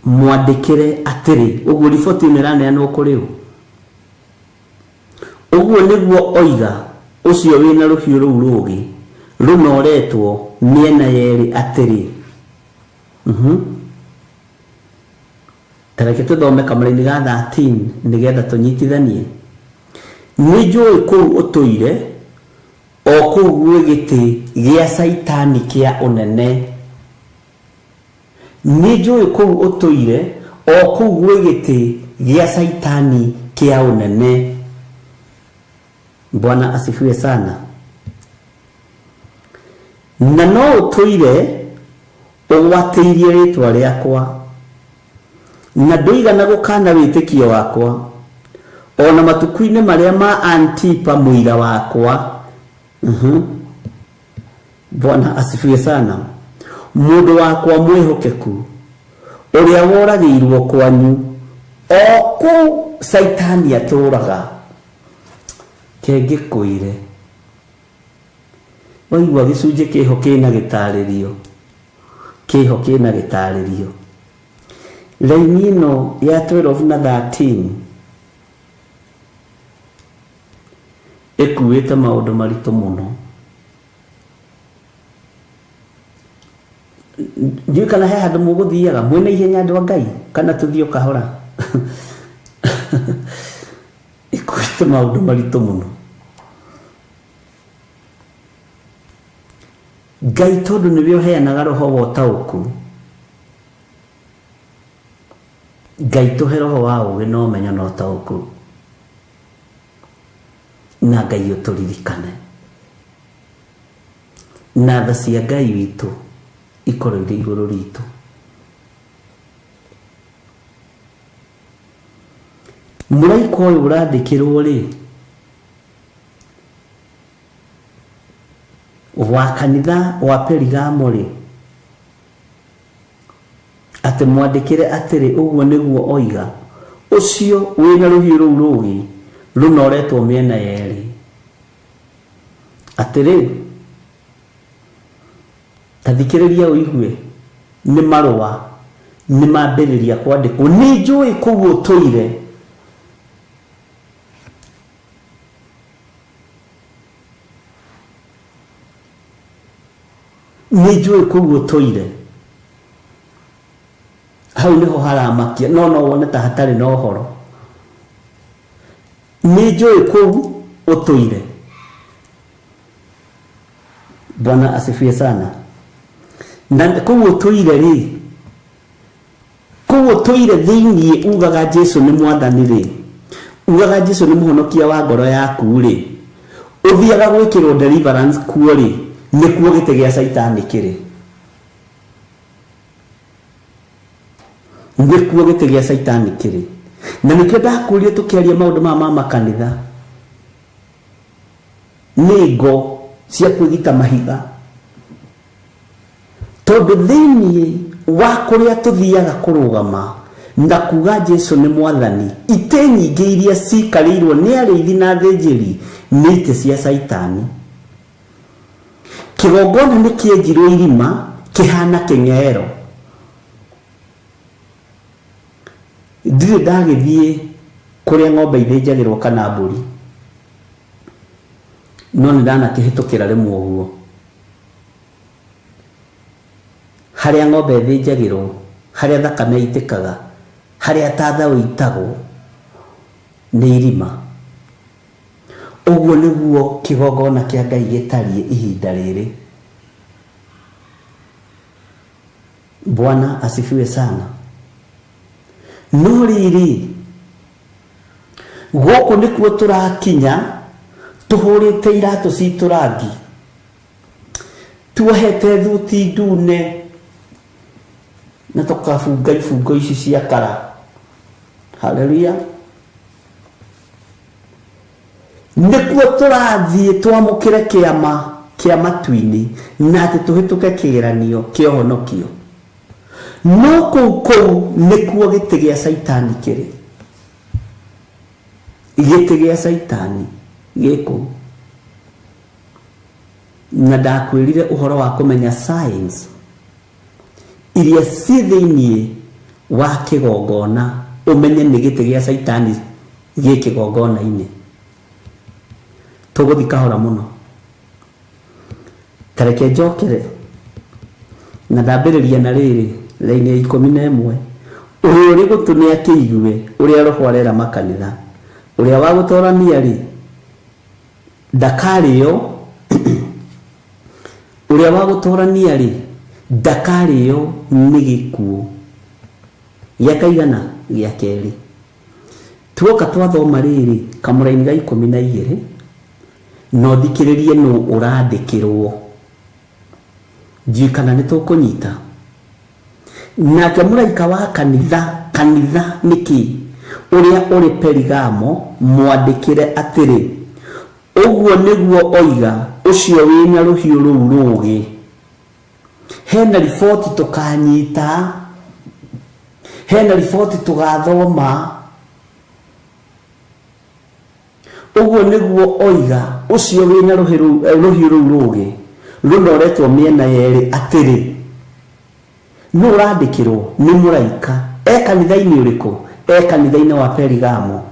mwandĩkĩre atĩrĩ, ũguo riboti ĩno ĩraneanwo kũrĩ ũ? Ũguo nĩguo oiga ũcio wĩ na rũhiũ rũu rũũgĩ rũnooretwo mĩena yerĩ atĩrĩ. Mhm. Ta reke tũthome kamũraini ga 13 nĩgetha tũnyitithanie. Nĩ njũĩ kũu ũtũire, o kũu gwĩ gĩtĩ gĩa Caitani kĩa ũnene. Nĩnjũĩ kũu ũtũire, o kũu gwĩ gĩtĩ gĩa Caitani kĩa ũnene. Bwana asifiwe sana. Na no ũtũire ũgwatĩirie rĩĩtwa rĩakwa, na ndũigana gũkaana wĩtĩkio wakwa, o na matukũ-inĩ marĩa ma Antipa mũira wakwa. Mhm. Bwana asifiwe sana. Mũndũ wakwa mwĩhokeku, ũrĩa woragĩirwo kwanyu, o kũu Caitani atũũraga. Ke ngĩkwĩre, waigua gĩcunjĩ kĩho kĩna gĩtarĩrio, kĩho kĩna gĩtarĩrio. Raini ĩno ya 12 na 13 ĩkuĩte maũndũ maritũ mũno. Ndiũĩ kana he handũ mũgũthiaga mwĩna ihenya andũ a Ngai kana tũthiĩ o kahora. Ĩkuĩte maũndũ maritũ mũno. Ngai tondũ nĩwe ũheanaga roho wa ũtaũku, Ngai tũhe roho wa ũgĩ na ũmenyo na ũtaũku. Na Ngai ũtũririkane. Na tha cia Ngai witũ ikorwo irĩ igũrũ ritũ. Mũraika ũyũ ũrandĩkĩrwo rĩ, wa kanitha wa Perigamo rĩ, Atĩ mwandĩkĩre atĩrĩ, 'Ũguo nĩguo oiga ũcio wĩ na rũhiũ rũu rũũgĩ rũnooretwo mĩena yerĩ, atĩrĩ, Ta thikĩrĩria ũigue, nĩ marũa nĩmambĩrĩria kwandĩkwo, nĩnjũĩ kũu ũtũire. Nĩ njũĩ kũu ũtũire. Hau nĩho haramakia, no no wone ta hatarĩ na ũhoro. Nĩ njũĩ kũu ũtũire. Bwana asifiwe sana. Na kũu ũtũire rĩ, Kũu ũtũire thĩinĩ ugaga Jesu nĩ Mwathani-rĩ, ugaga Jesu nĩ mũhonokia wa ngoro yaku-rĩ, ũthiaga gwĩkĩrwo deliverance kuo-rĩ, nĩkuo gĩtĩ gĩa Caitani kĩrĩ. Nĩkuo gĩtĩ gĩa Caitani kĩrĩ. Na nĩkĩo ndakũria tũkĩaria maũndũ maya ma makanitha, nĩ ngo cia kwĩgita mahiga. Tondũ thĩinĩ wa kũrĩa tũthiaga kũrũgama na kuuga Jesu nĩ Mwathani, itĩ nyingĩ iria cikarĩirwo nĩ arĩithi na athĩnjĩri nĩ itĩ cia Caitani. Kĩgongona nĩ kĩenjirwo irima kĩhana kĩng'ero. Ndirĩ ndagĩthiĩ kũrĩa ng'ombe ithĩnjagĩrwo kana mbũri, no nĩ ndanakĩhĩtũkĩra rĩmwe ũguo. Harĩa ng'ombe ĩthĩnjagĩrwo, harĩa thakame ĩitĩkaga, harĩa tatha ũitagwo, nĩ irima. Ũguo nĩguo kĩgongona kĩa Ngai gĩtariĩ ihinda rĩrĩ. Bwana asifiwe sana. No rĩrĩ, gũkũ nĩkuo tũrakinya tũhũrĩte iratũ citũ rangi. Tuohete thuti ndune na tũkabunga ibungo ici cia kara. Haleluya. Nĩkuo tũrathiĩ twamũkĩre kĩama. kĩa matu-inĩ na atĩ tũhĩtũke kĩgeranio kĩa ũhonokio. No kũu kũu nĩkuo gĩtĩ gĩa Caitani kĩrĩ. Gĩtĩ gĩa Caitani gĩ kũu. Na ndakwĩrire ũhoro wa kũmenya signs iria ciĩ thĩinĩ wa kĩgongona ũmenye nĩ gĩtĩ gĩa Caitani gĩ kĩgongona-inĩ. Tũgũthiĩ kahora mũno. Ta reke njokere na ndambĩrĩria na rĩrĩ raini ya 11 ũrĩa ũrĩ gũtũ nĩ akĩigue ũrĩa Roho arera makanitha. Ũrĩa wa gũtorania rĩ ndakarĩo ũrĩa wa gũtorania rĩ ndakarĩo nĩ gĩkuũ gĩa kaigana gĩa kerĩ. Tuoka twathoma rĩrĩ kamũraini ga 12 na ũthikĩrĩrie nũ ũrandĩkĩrwo. Ndiũĩ kana nĩ tũkũnyita. Nake mũraika wa kanitha, kanitha nĩ kĩ? Ũrĩa ũrĩ Perigamo, mwandĩkĩre atĩrĩ, Ũguo nĩguo oiga ũcio wĩ na rũhiũ rũu rũũgĩ. Hena riboti tũkanyita, hena riboti tũgathoma. Ũguo nĩguo oiga ũcio wĩ na rũhiũ rũu rũũgĩ rũnoretwo mĩena yerĩ atĩrĩ, Nũ ũrandĩkĩrwo? Nĩ mũraika. E kanitha-inĩ ũrĩkũ? E kanitha-inĩ wa Perigamo.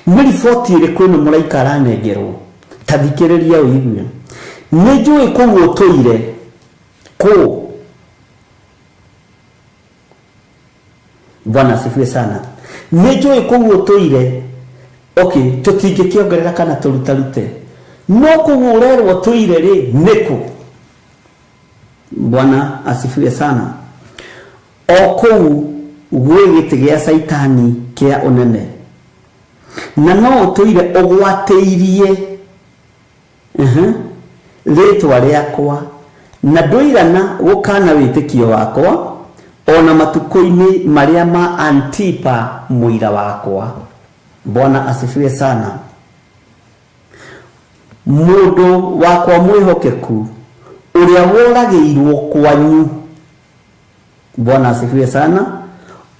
Nĩ riboti ĩrĩkũ ĩno mũraika aranengerwo? Ta thikĩrĩria ũigue. Nĩ njũĩ kũu ũtũire. Kũ? Bwana asifiwe sana. Nĩ njũĩ kũu ũtũire. Okay, tũtingĩkĩongerera kana tũrutarute. No kũu ũrerwo ũtũire rĩ, nĩkũ? Bwana asifiwe sana. O kũu gwĩ gĩtĩ gĩa Caitani kĩa ũnene. Na no ũtũire ũgwatĩirie rĩĩtwa rĩakwa, na ndũigana gũkaana wĩtĩkio wakwa, o na matukũ-inĩ marĩa ma Antipa mũira wakwa. Bwana asifiwe sana. Mũndũ wakwa mwĩhokeku, ũrĩa woragĩirwo kwanyu. Bwana asifiwe sana.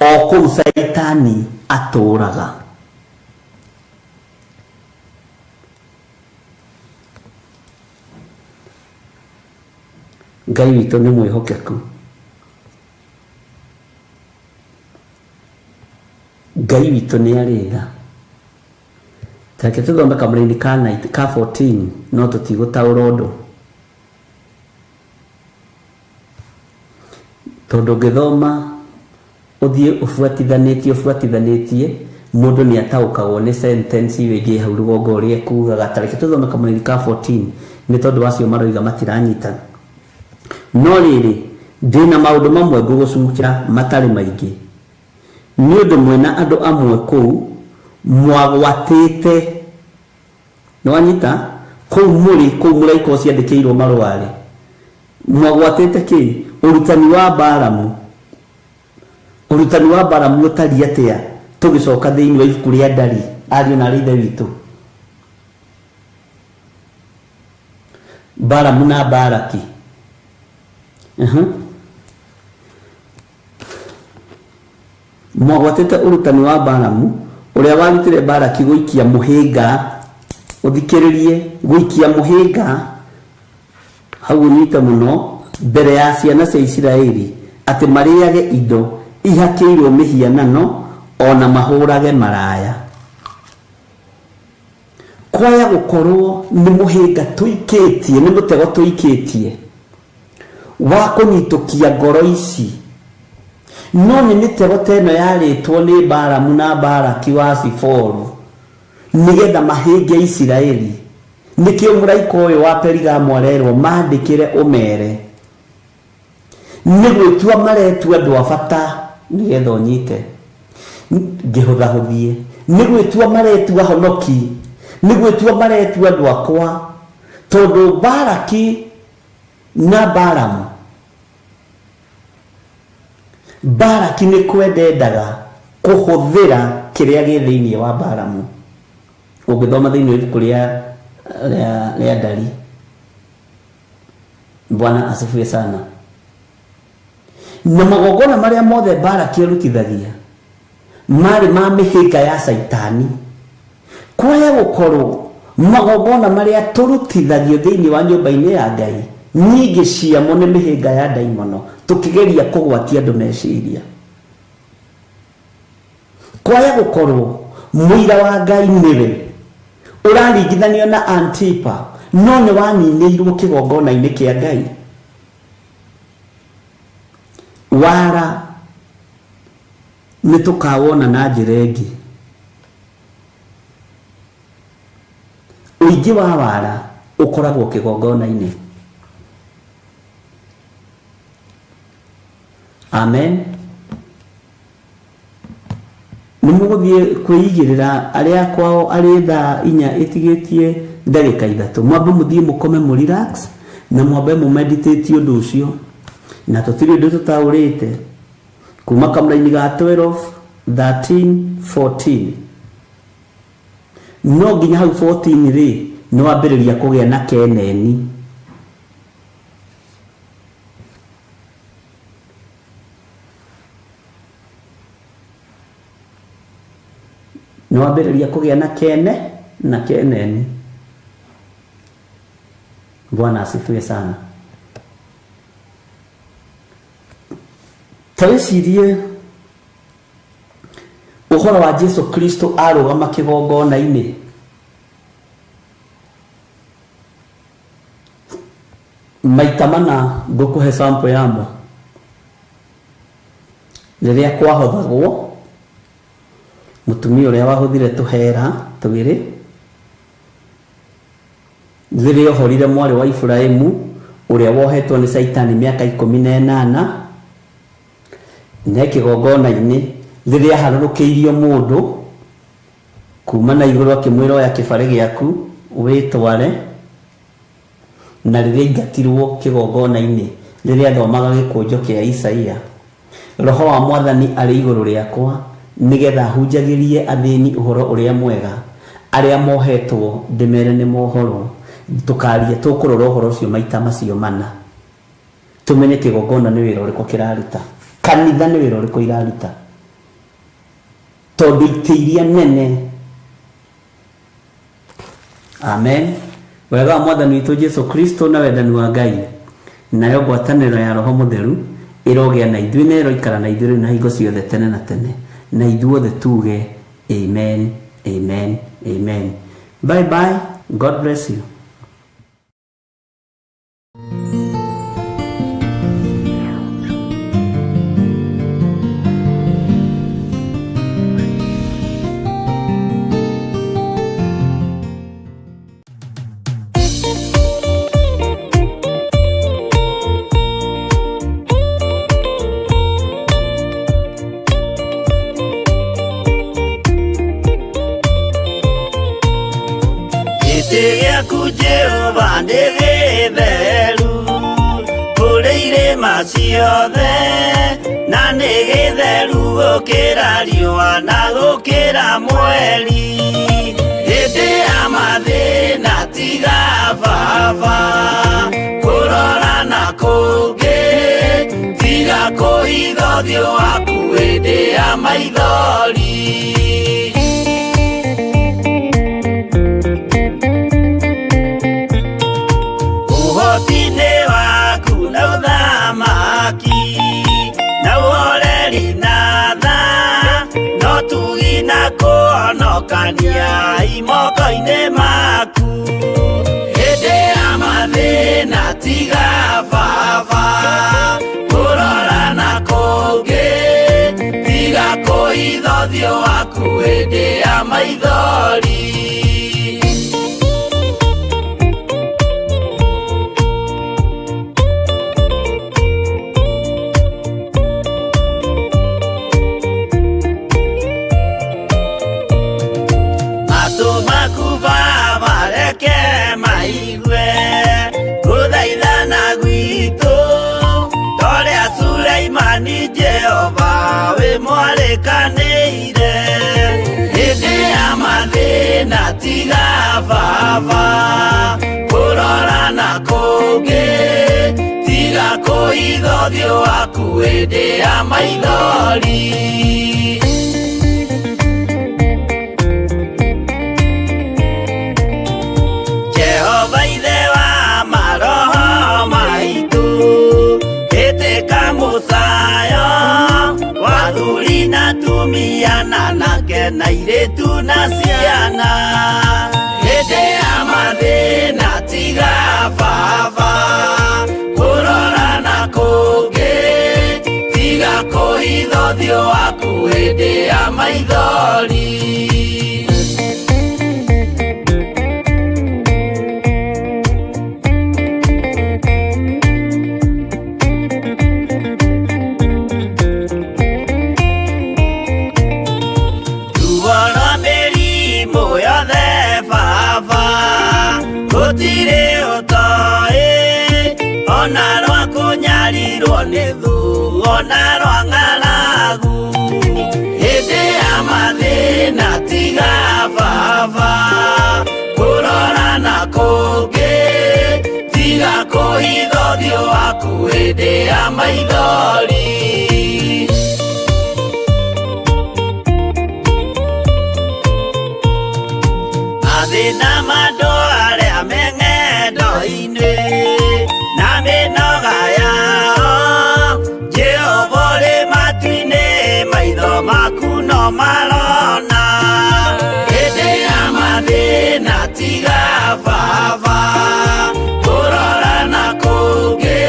O kũu Caitani atũũraga. Ngai witũ nĩ mwĩhokeku. Ngai witũ nĩ arĩ tha. Ta reke tũthome kamũraini ka ka 14 no tũtigũtaũra ũndũ. Tondũ ũngĩthoma ũthiĩ ũbuatithanĩtie ũbuatithanĩtie, mũndũ nĩ ataũkagwo nĩ sentence ĩyo ĩngĩ ĩ hau rũgongo ũrĩa ĩkugaga. Ta reke tũthome kamũraini ka 14 nĩ tondũ acio maroiga matiranyita. No rĩrĩ, ndĩna maũndũ mamwe ngũgũcukĩra matarĩ maingĩ, nĩ ũndũ mwĩna andũ amwe kũu mwagwatĩte. Nĩwanyita? Kũu mũrĩ, kũu mũraika ũcio andĩkĩirwo marũa-rĩ, mwagwatĩte kĩ? Ũrutani wa Balamu. Ũrutani wa Balamu ũtariĩ atĩa? Tũgĩcoka thĩinĩ wa ibuku rĩa Ndari, ariũ na aarĩ a Ithe witũ. Balamu na Balaki. Uh-huh. Mwagwatĩte ũrutani wa Balamu, ũrĩa warutire Balaki gũikia mũhĩnga, ũthikĩrĩrie, gũikia mũhĩnga, hau ũnyite mũno, mbere ya ciana cia Isiraeli, atĩ marĩage indo ihakĩirwo mĩhianano, o na mahũrage maraya. Kwaya gũkorwo nĩ mũhĩnga tũikĩtie, nĩ mũtego tũikĩtie wa kũnyitũkia ngoro ici. No nĩ mĩtego ta ĩno yarĩtwo nĩ Balamu na Balaki wa Siforu nĩgetha mahĩnge Isiraeli. Nĩkĩo mũraika ũyũ wa Perigamo arerwo mandĩkĩre ũmere. Nĩ gwĩtua maretua andũ a bata nĩgetha ũnyite. Ngĩhũthahũthie. Nĩ gwĩtua maretua ahonoki. Nĩ gwĩtua maretua andũ akwa. Tondũ Balaki na Balamu, Balaki nĩ kwenda endaga kũhũthĩra kĩrĩa gĩ thĩinĩ wa Balamu. Ũngĩthoma thĩinĩ wa ibuku rĩa Ndari. Bwana asifiwe sana. Na magongona marĩa mothe Baraki arutithagia marĩ ma mĩhĩnga ya Caitani. Kwaya gũkorwo magongona marĩa tũrutithagio thĩinĩ wa nyũmba-inĩ ya Ngai nyingĩ ciamo nĩ mĩhĩnga ya ndaimono, tũkĩgeria kũgwatia andũ meciria. Kwaya gũkorwo mũira wa Ngai nĩwe ũraringithanio na Antipa, no nĩ waninĩirwo kĩgongona-inĩ kĩa Ngai. Wara nĩ tũkawona na njĩra ĩngĩ. Ũingĩ wa wara ũkoragwo kĩgongona-inĩ. Amen. Nĩ mũgũthiĩ kwĩigĩrĩra arĩa kwao arĩ thaa inya ĩtigĩtie ndagĩka ithatũ, mwambe mũthiĩ mũkome mũ relax na mwambe mũ meditate ũndũ ũcio, na tũtirĩ ũndũ tũtaũrĩte kuma kamũraini ga 12 13 14 no nginya hau 14 rĩ nĩ wambĩrĩria kũgĩa na keneni. Nĩ wambĩrĩria kũgĩa na kene na keneni. Bwana asifiwe sana. Ta wĩcirie ũhoro wa Jesu Kristo arũgama kĩgongona-inĩ. Maita mana ngũkũhe sample yamo. Rĩrĩa kwahothagwo, mũtumia ũrĩa wahothire tũhera twĩrĩ, rĩrĩa ohorire mwarĩ wa Iburahĩmu ũrĩa wohetwo nĩ Caitani mĩaka 18, ne kĩgongona-inĩ rĩrĩa aharũrũkĩirio mũndũ kuma na igũrũ akĩmwĩra oya kĩbarĩ gĩaku wĩtware, na rĩrĩa aingatirwo kĩgongona-inĩ rĩrĩa athomaga gĩkũnjo kĩa Isaia, Roho wa Mwathani arĩ igũrũ rĩakwa, nĩgetha hunjagĩrie athĩni ũhoro ũrĩa mwega, arĩa mohetwo ndĩmere nĩ mohorwo. Tũkaria tũkũrora ũhoro ũcio maita macio mana, tũmenye kĩgongona nĩ wĩra ũrĩkũ kĩraruta, kanitha nĩ wĩra ũrĩkũ iraruta, tondũ itĩ iria nene. Amen. Wega wa Mwathani witũ Jesu Kristo na wendani wa Ngai nayo ngwatanĩro ya Roho Mũtheru ĩrogĩa na ithuĩ na ĩroikara na ithuĩ rĩu na hingo ciothe tene na tene, na ithuothe tuge amen, amen, amen. Bye bye. God bless you. Gĩtĩ gĩaku Jehova nĩ gĩtheru kũrĩ irĩma ciothe, na nĩ gĩtheru gũkĩra riũa na gũkĩra mweri. Hĩndĩ ya mathĩna tiga baba kũrora na kũngĩ, tiga kũhitha ũthiũ waku hĩndĩ ya maithori. Ũhoti-inĩ waku na ũthamaki na ũhoreri na tha, no tugi na kũhonokania imoko-inĩ maku. Hĩndĩ ya mathĩna tiga baba kũrora na kũngĩ, tiga kũhitha ũthiũ waku hĩndĩ ya maithori. Matũ maku baba reke maigue gũthaithana gwitũ, torĩa Suleimani Jehova wĩ mwarĩkanĩire. Hĩndĩ ya mathĩna tiga baba kũrora na kũngĩ, Kũhitha ũthiũ waku hĩndĩ ya maithori. Jehova ithe wa maroho maitũ, ĩtĩka mũcayo wa athuri na atumia na anake na airĩtu na ciana. Hĩndĩ ya mathĩna tiga baba kũrora na kũngĩ, tiga kũhitha ũthiũ waku hĩndĩ ya maithori. Ruo rwa mĩrimũ yothe baba, gũtirĩ ũtoĩ, ona rwa kũnyarirwo nĩ thũ, ona rwa ng'aragu. Hĩndĩ ya mathĩna tiga baba kũrora na kũngĩ, tiga kũhitha ũthiũ waku hĩndĩ ya maithori. Mathĩna ma andũ arĩa me ng'endo-inĩ na mĩnoga yao, Jehova ũrĩ matu-inĩ, maitho maku no marona. Hĩndĩ ya mathĩna tiga baba kũrora na kũngĩ,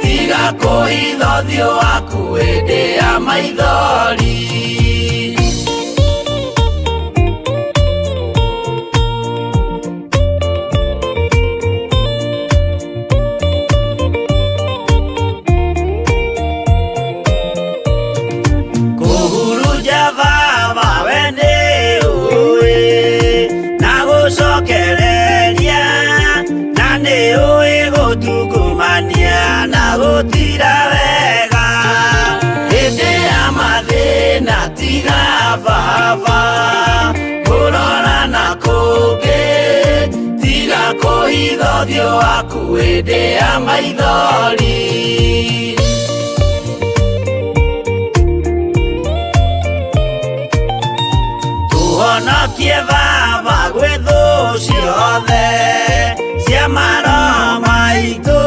tiga kũhitha ũthiũ waku hĩndĩ ya maithori. Kũhurunja baba we nĩ ũĩ, na gũcokereria, na nĩ ũĩ gũtungumania na gũtira wega. Hĩndĩ ya mathĩna tiga baba kũrora na kũngĩ, tiga kũhitha ũthiũ waku hĩndĩ ya maithori. Tũhonokie baba gwĩ thũ ciothe cia maroho maitũ,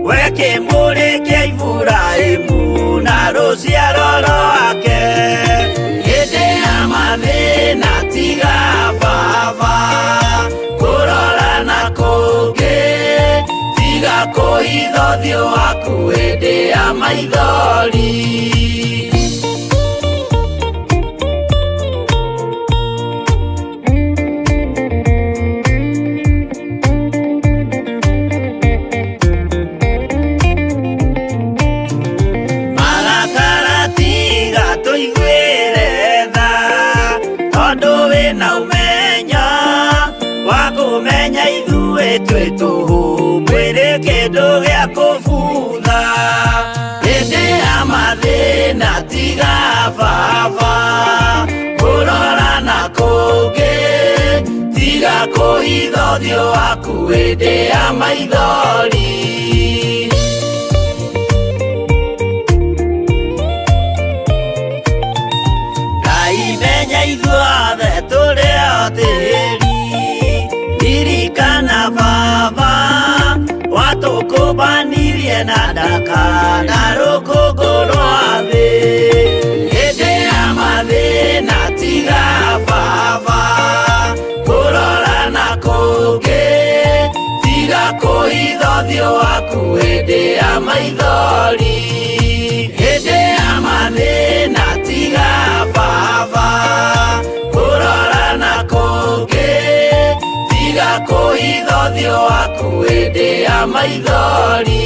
we kĩmũrĩ kĩa Iburahĩmu na rũciaro rwake. Hĩndĩ ya mathĩna tiga baba kũrora na kũngĩ, tiga kũhitha ũthiũ waku hĩndĩ ya maithori. Marakara tiga tũiguĩre tha, tondũ wĩna ũmenyo wa kũmenya ithuĩ twĩ tũhũ, mwĩrĩ kĩndũ gĩa kũbutha. Hĩndĩ ya mathĩna tiga baba kũrora na kũngĩ, tiga kũhitha ũthiũ waku hĩndĩ ya maithori. Ngai menya ithuothe tũrĩ o tĩri, ririkana baba watũkũmbanirie na ndaka na rũkũngũ rwa thĩ. Hĩndĩ ya mathĩna tiga baba kũrora na kũngĩ, tiga kũhitha ũthiũ waku hĩndĩ ya maithori. Hĩndĩ ya mathĩna tiga baba kũrora na kũngĩ, tiga kũhitha ũthiũ waku hĩndĩ ya maithori.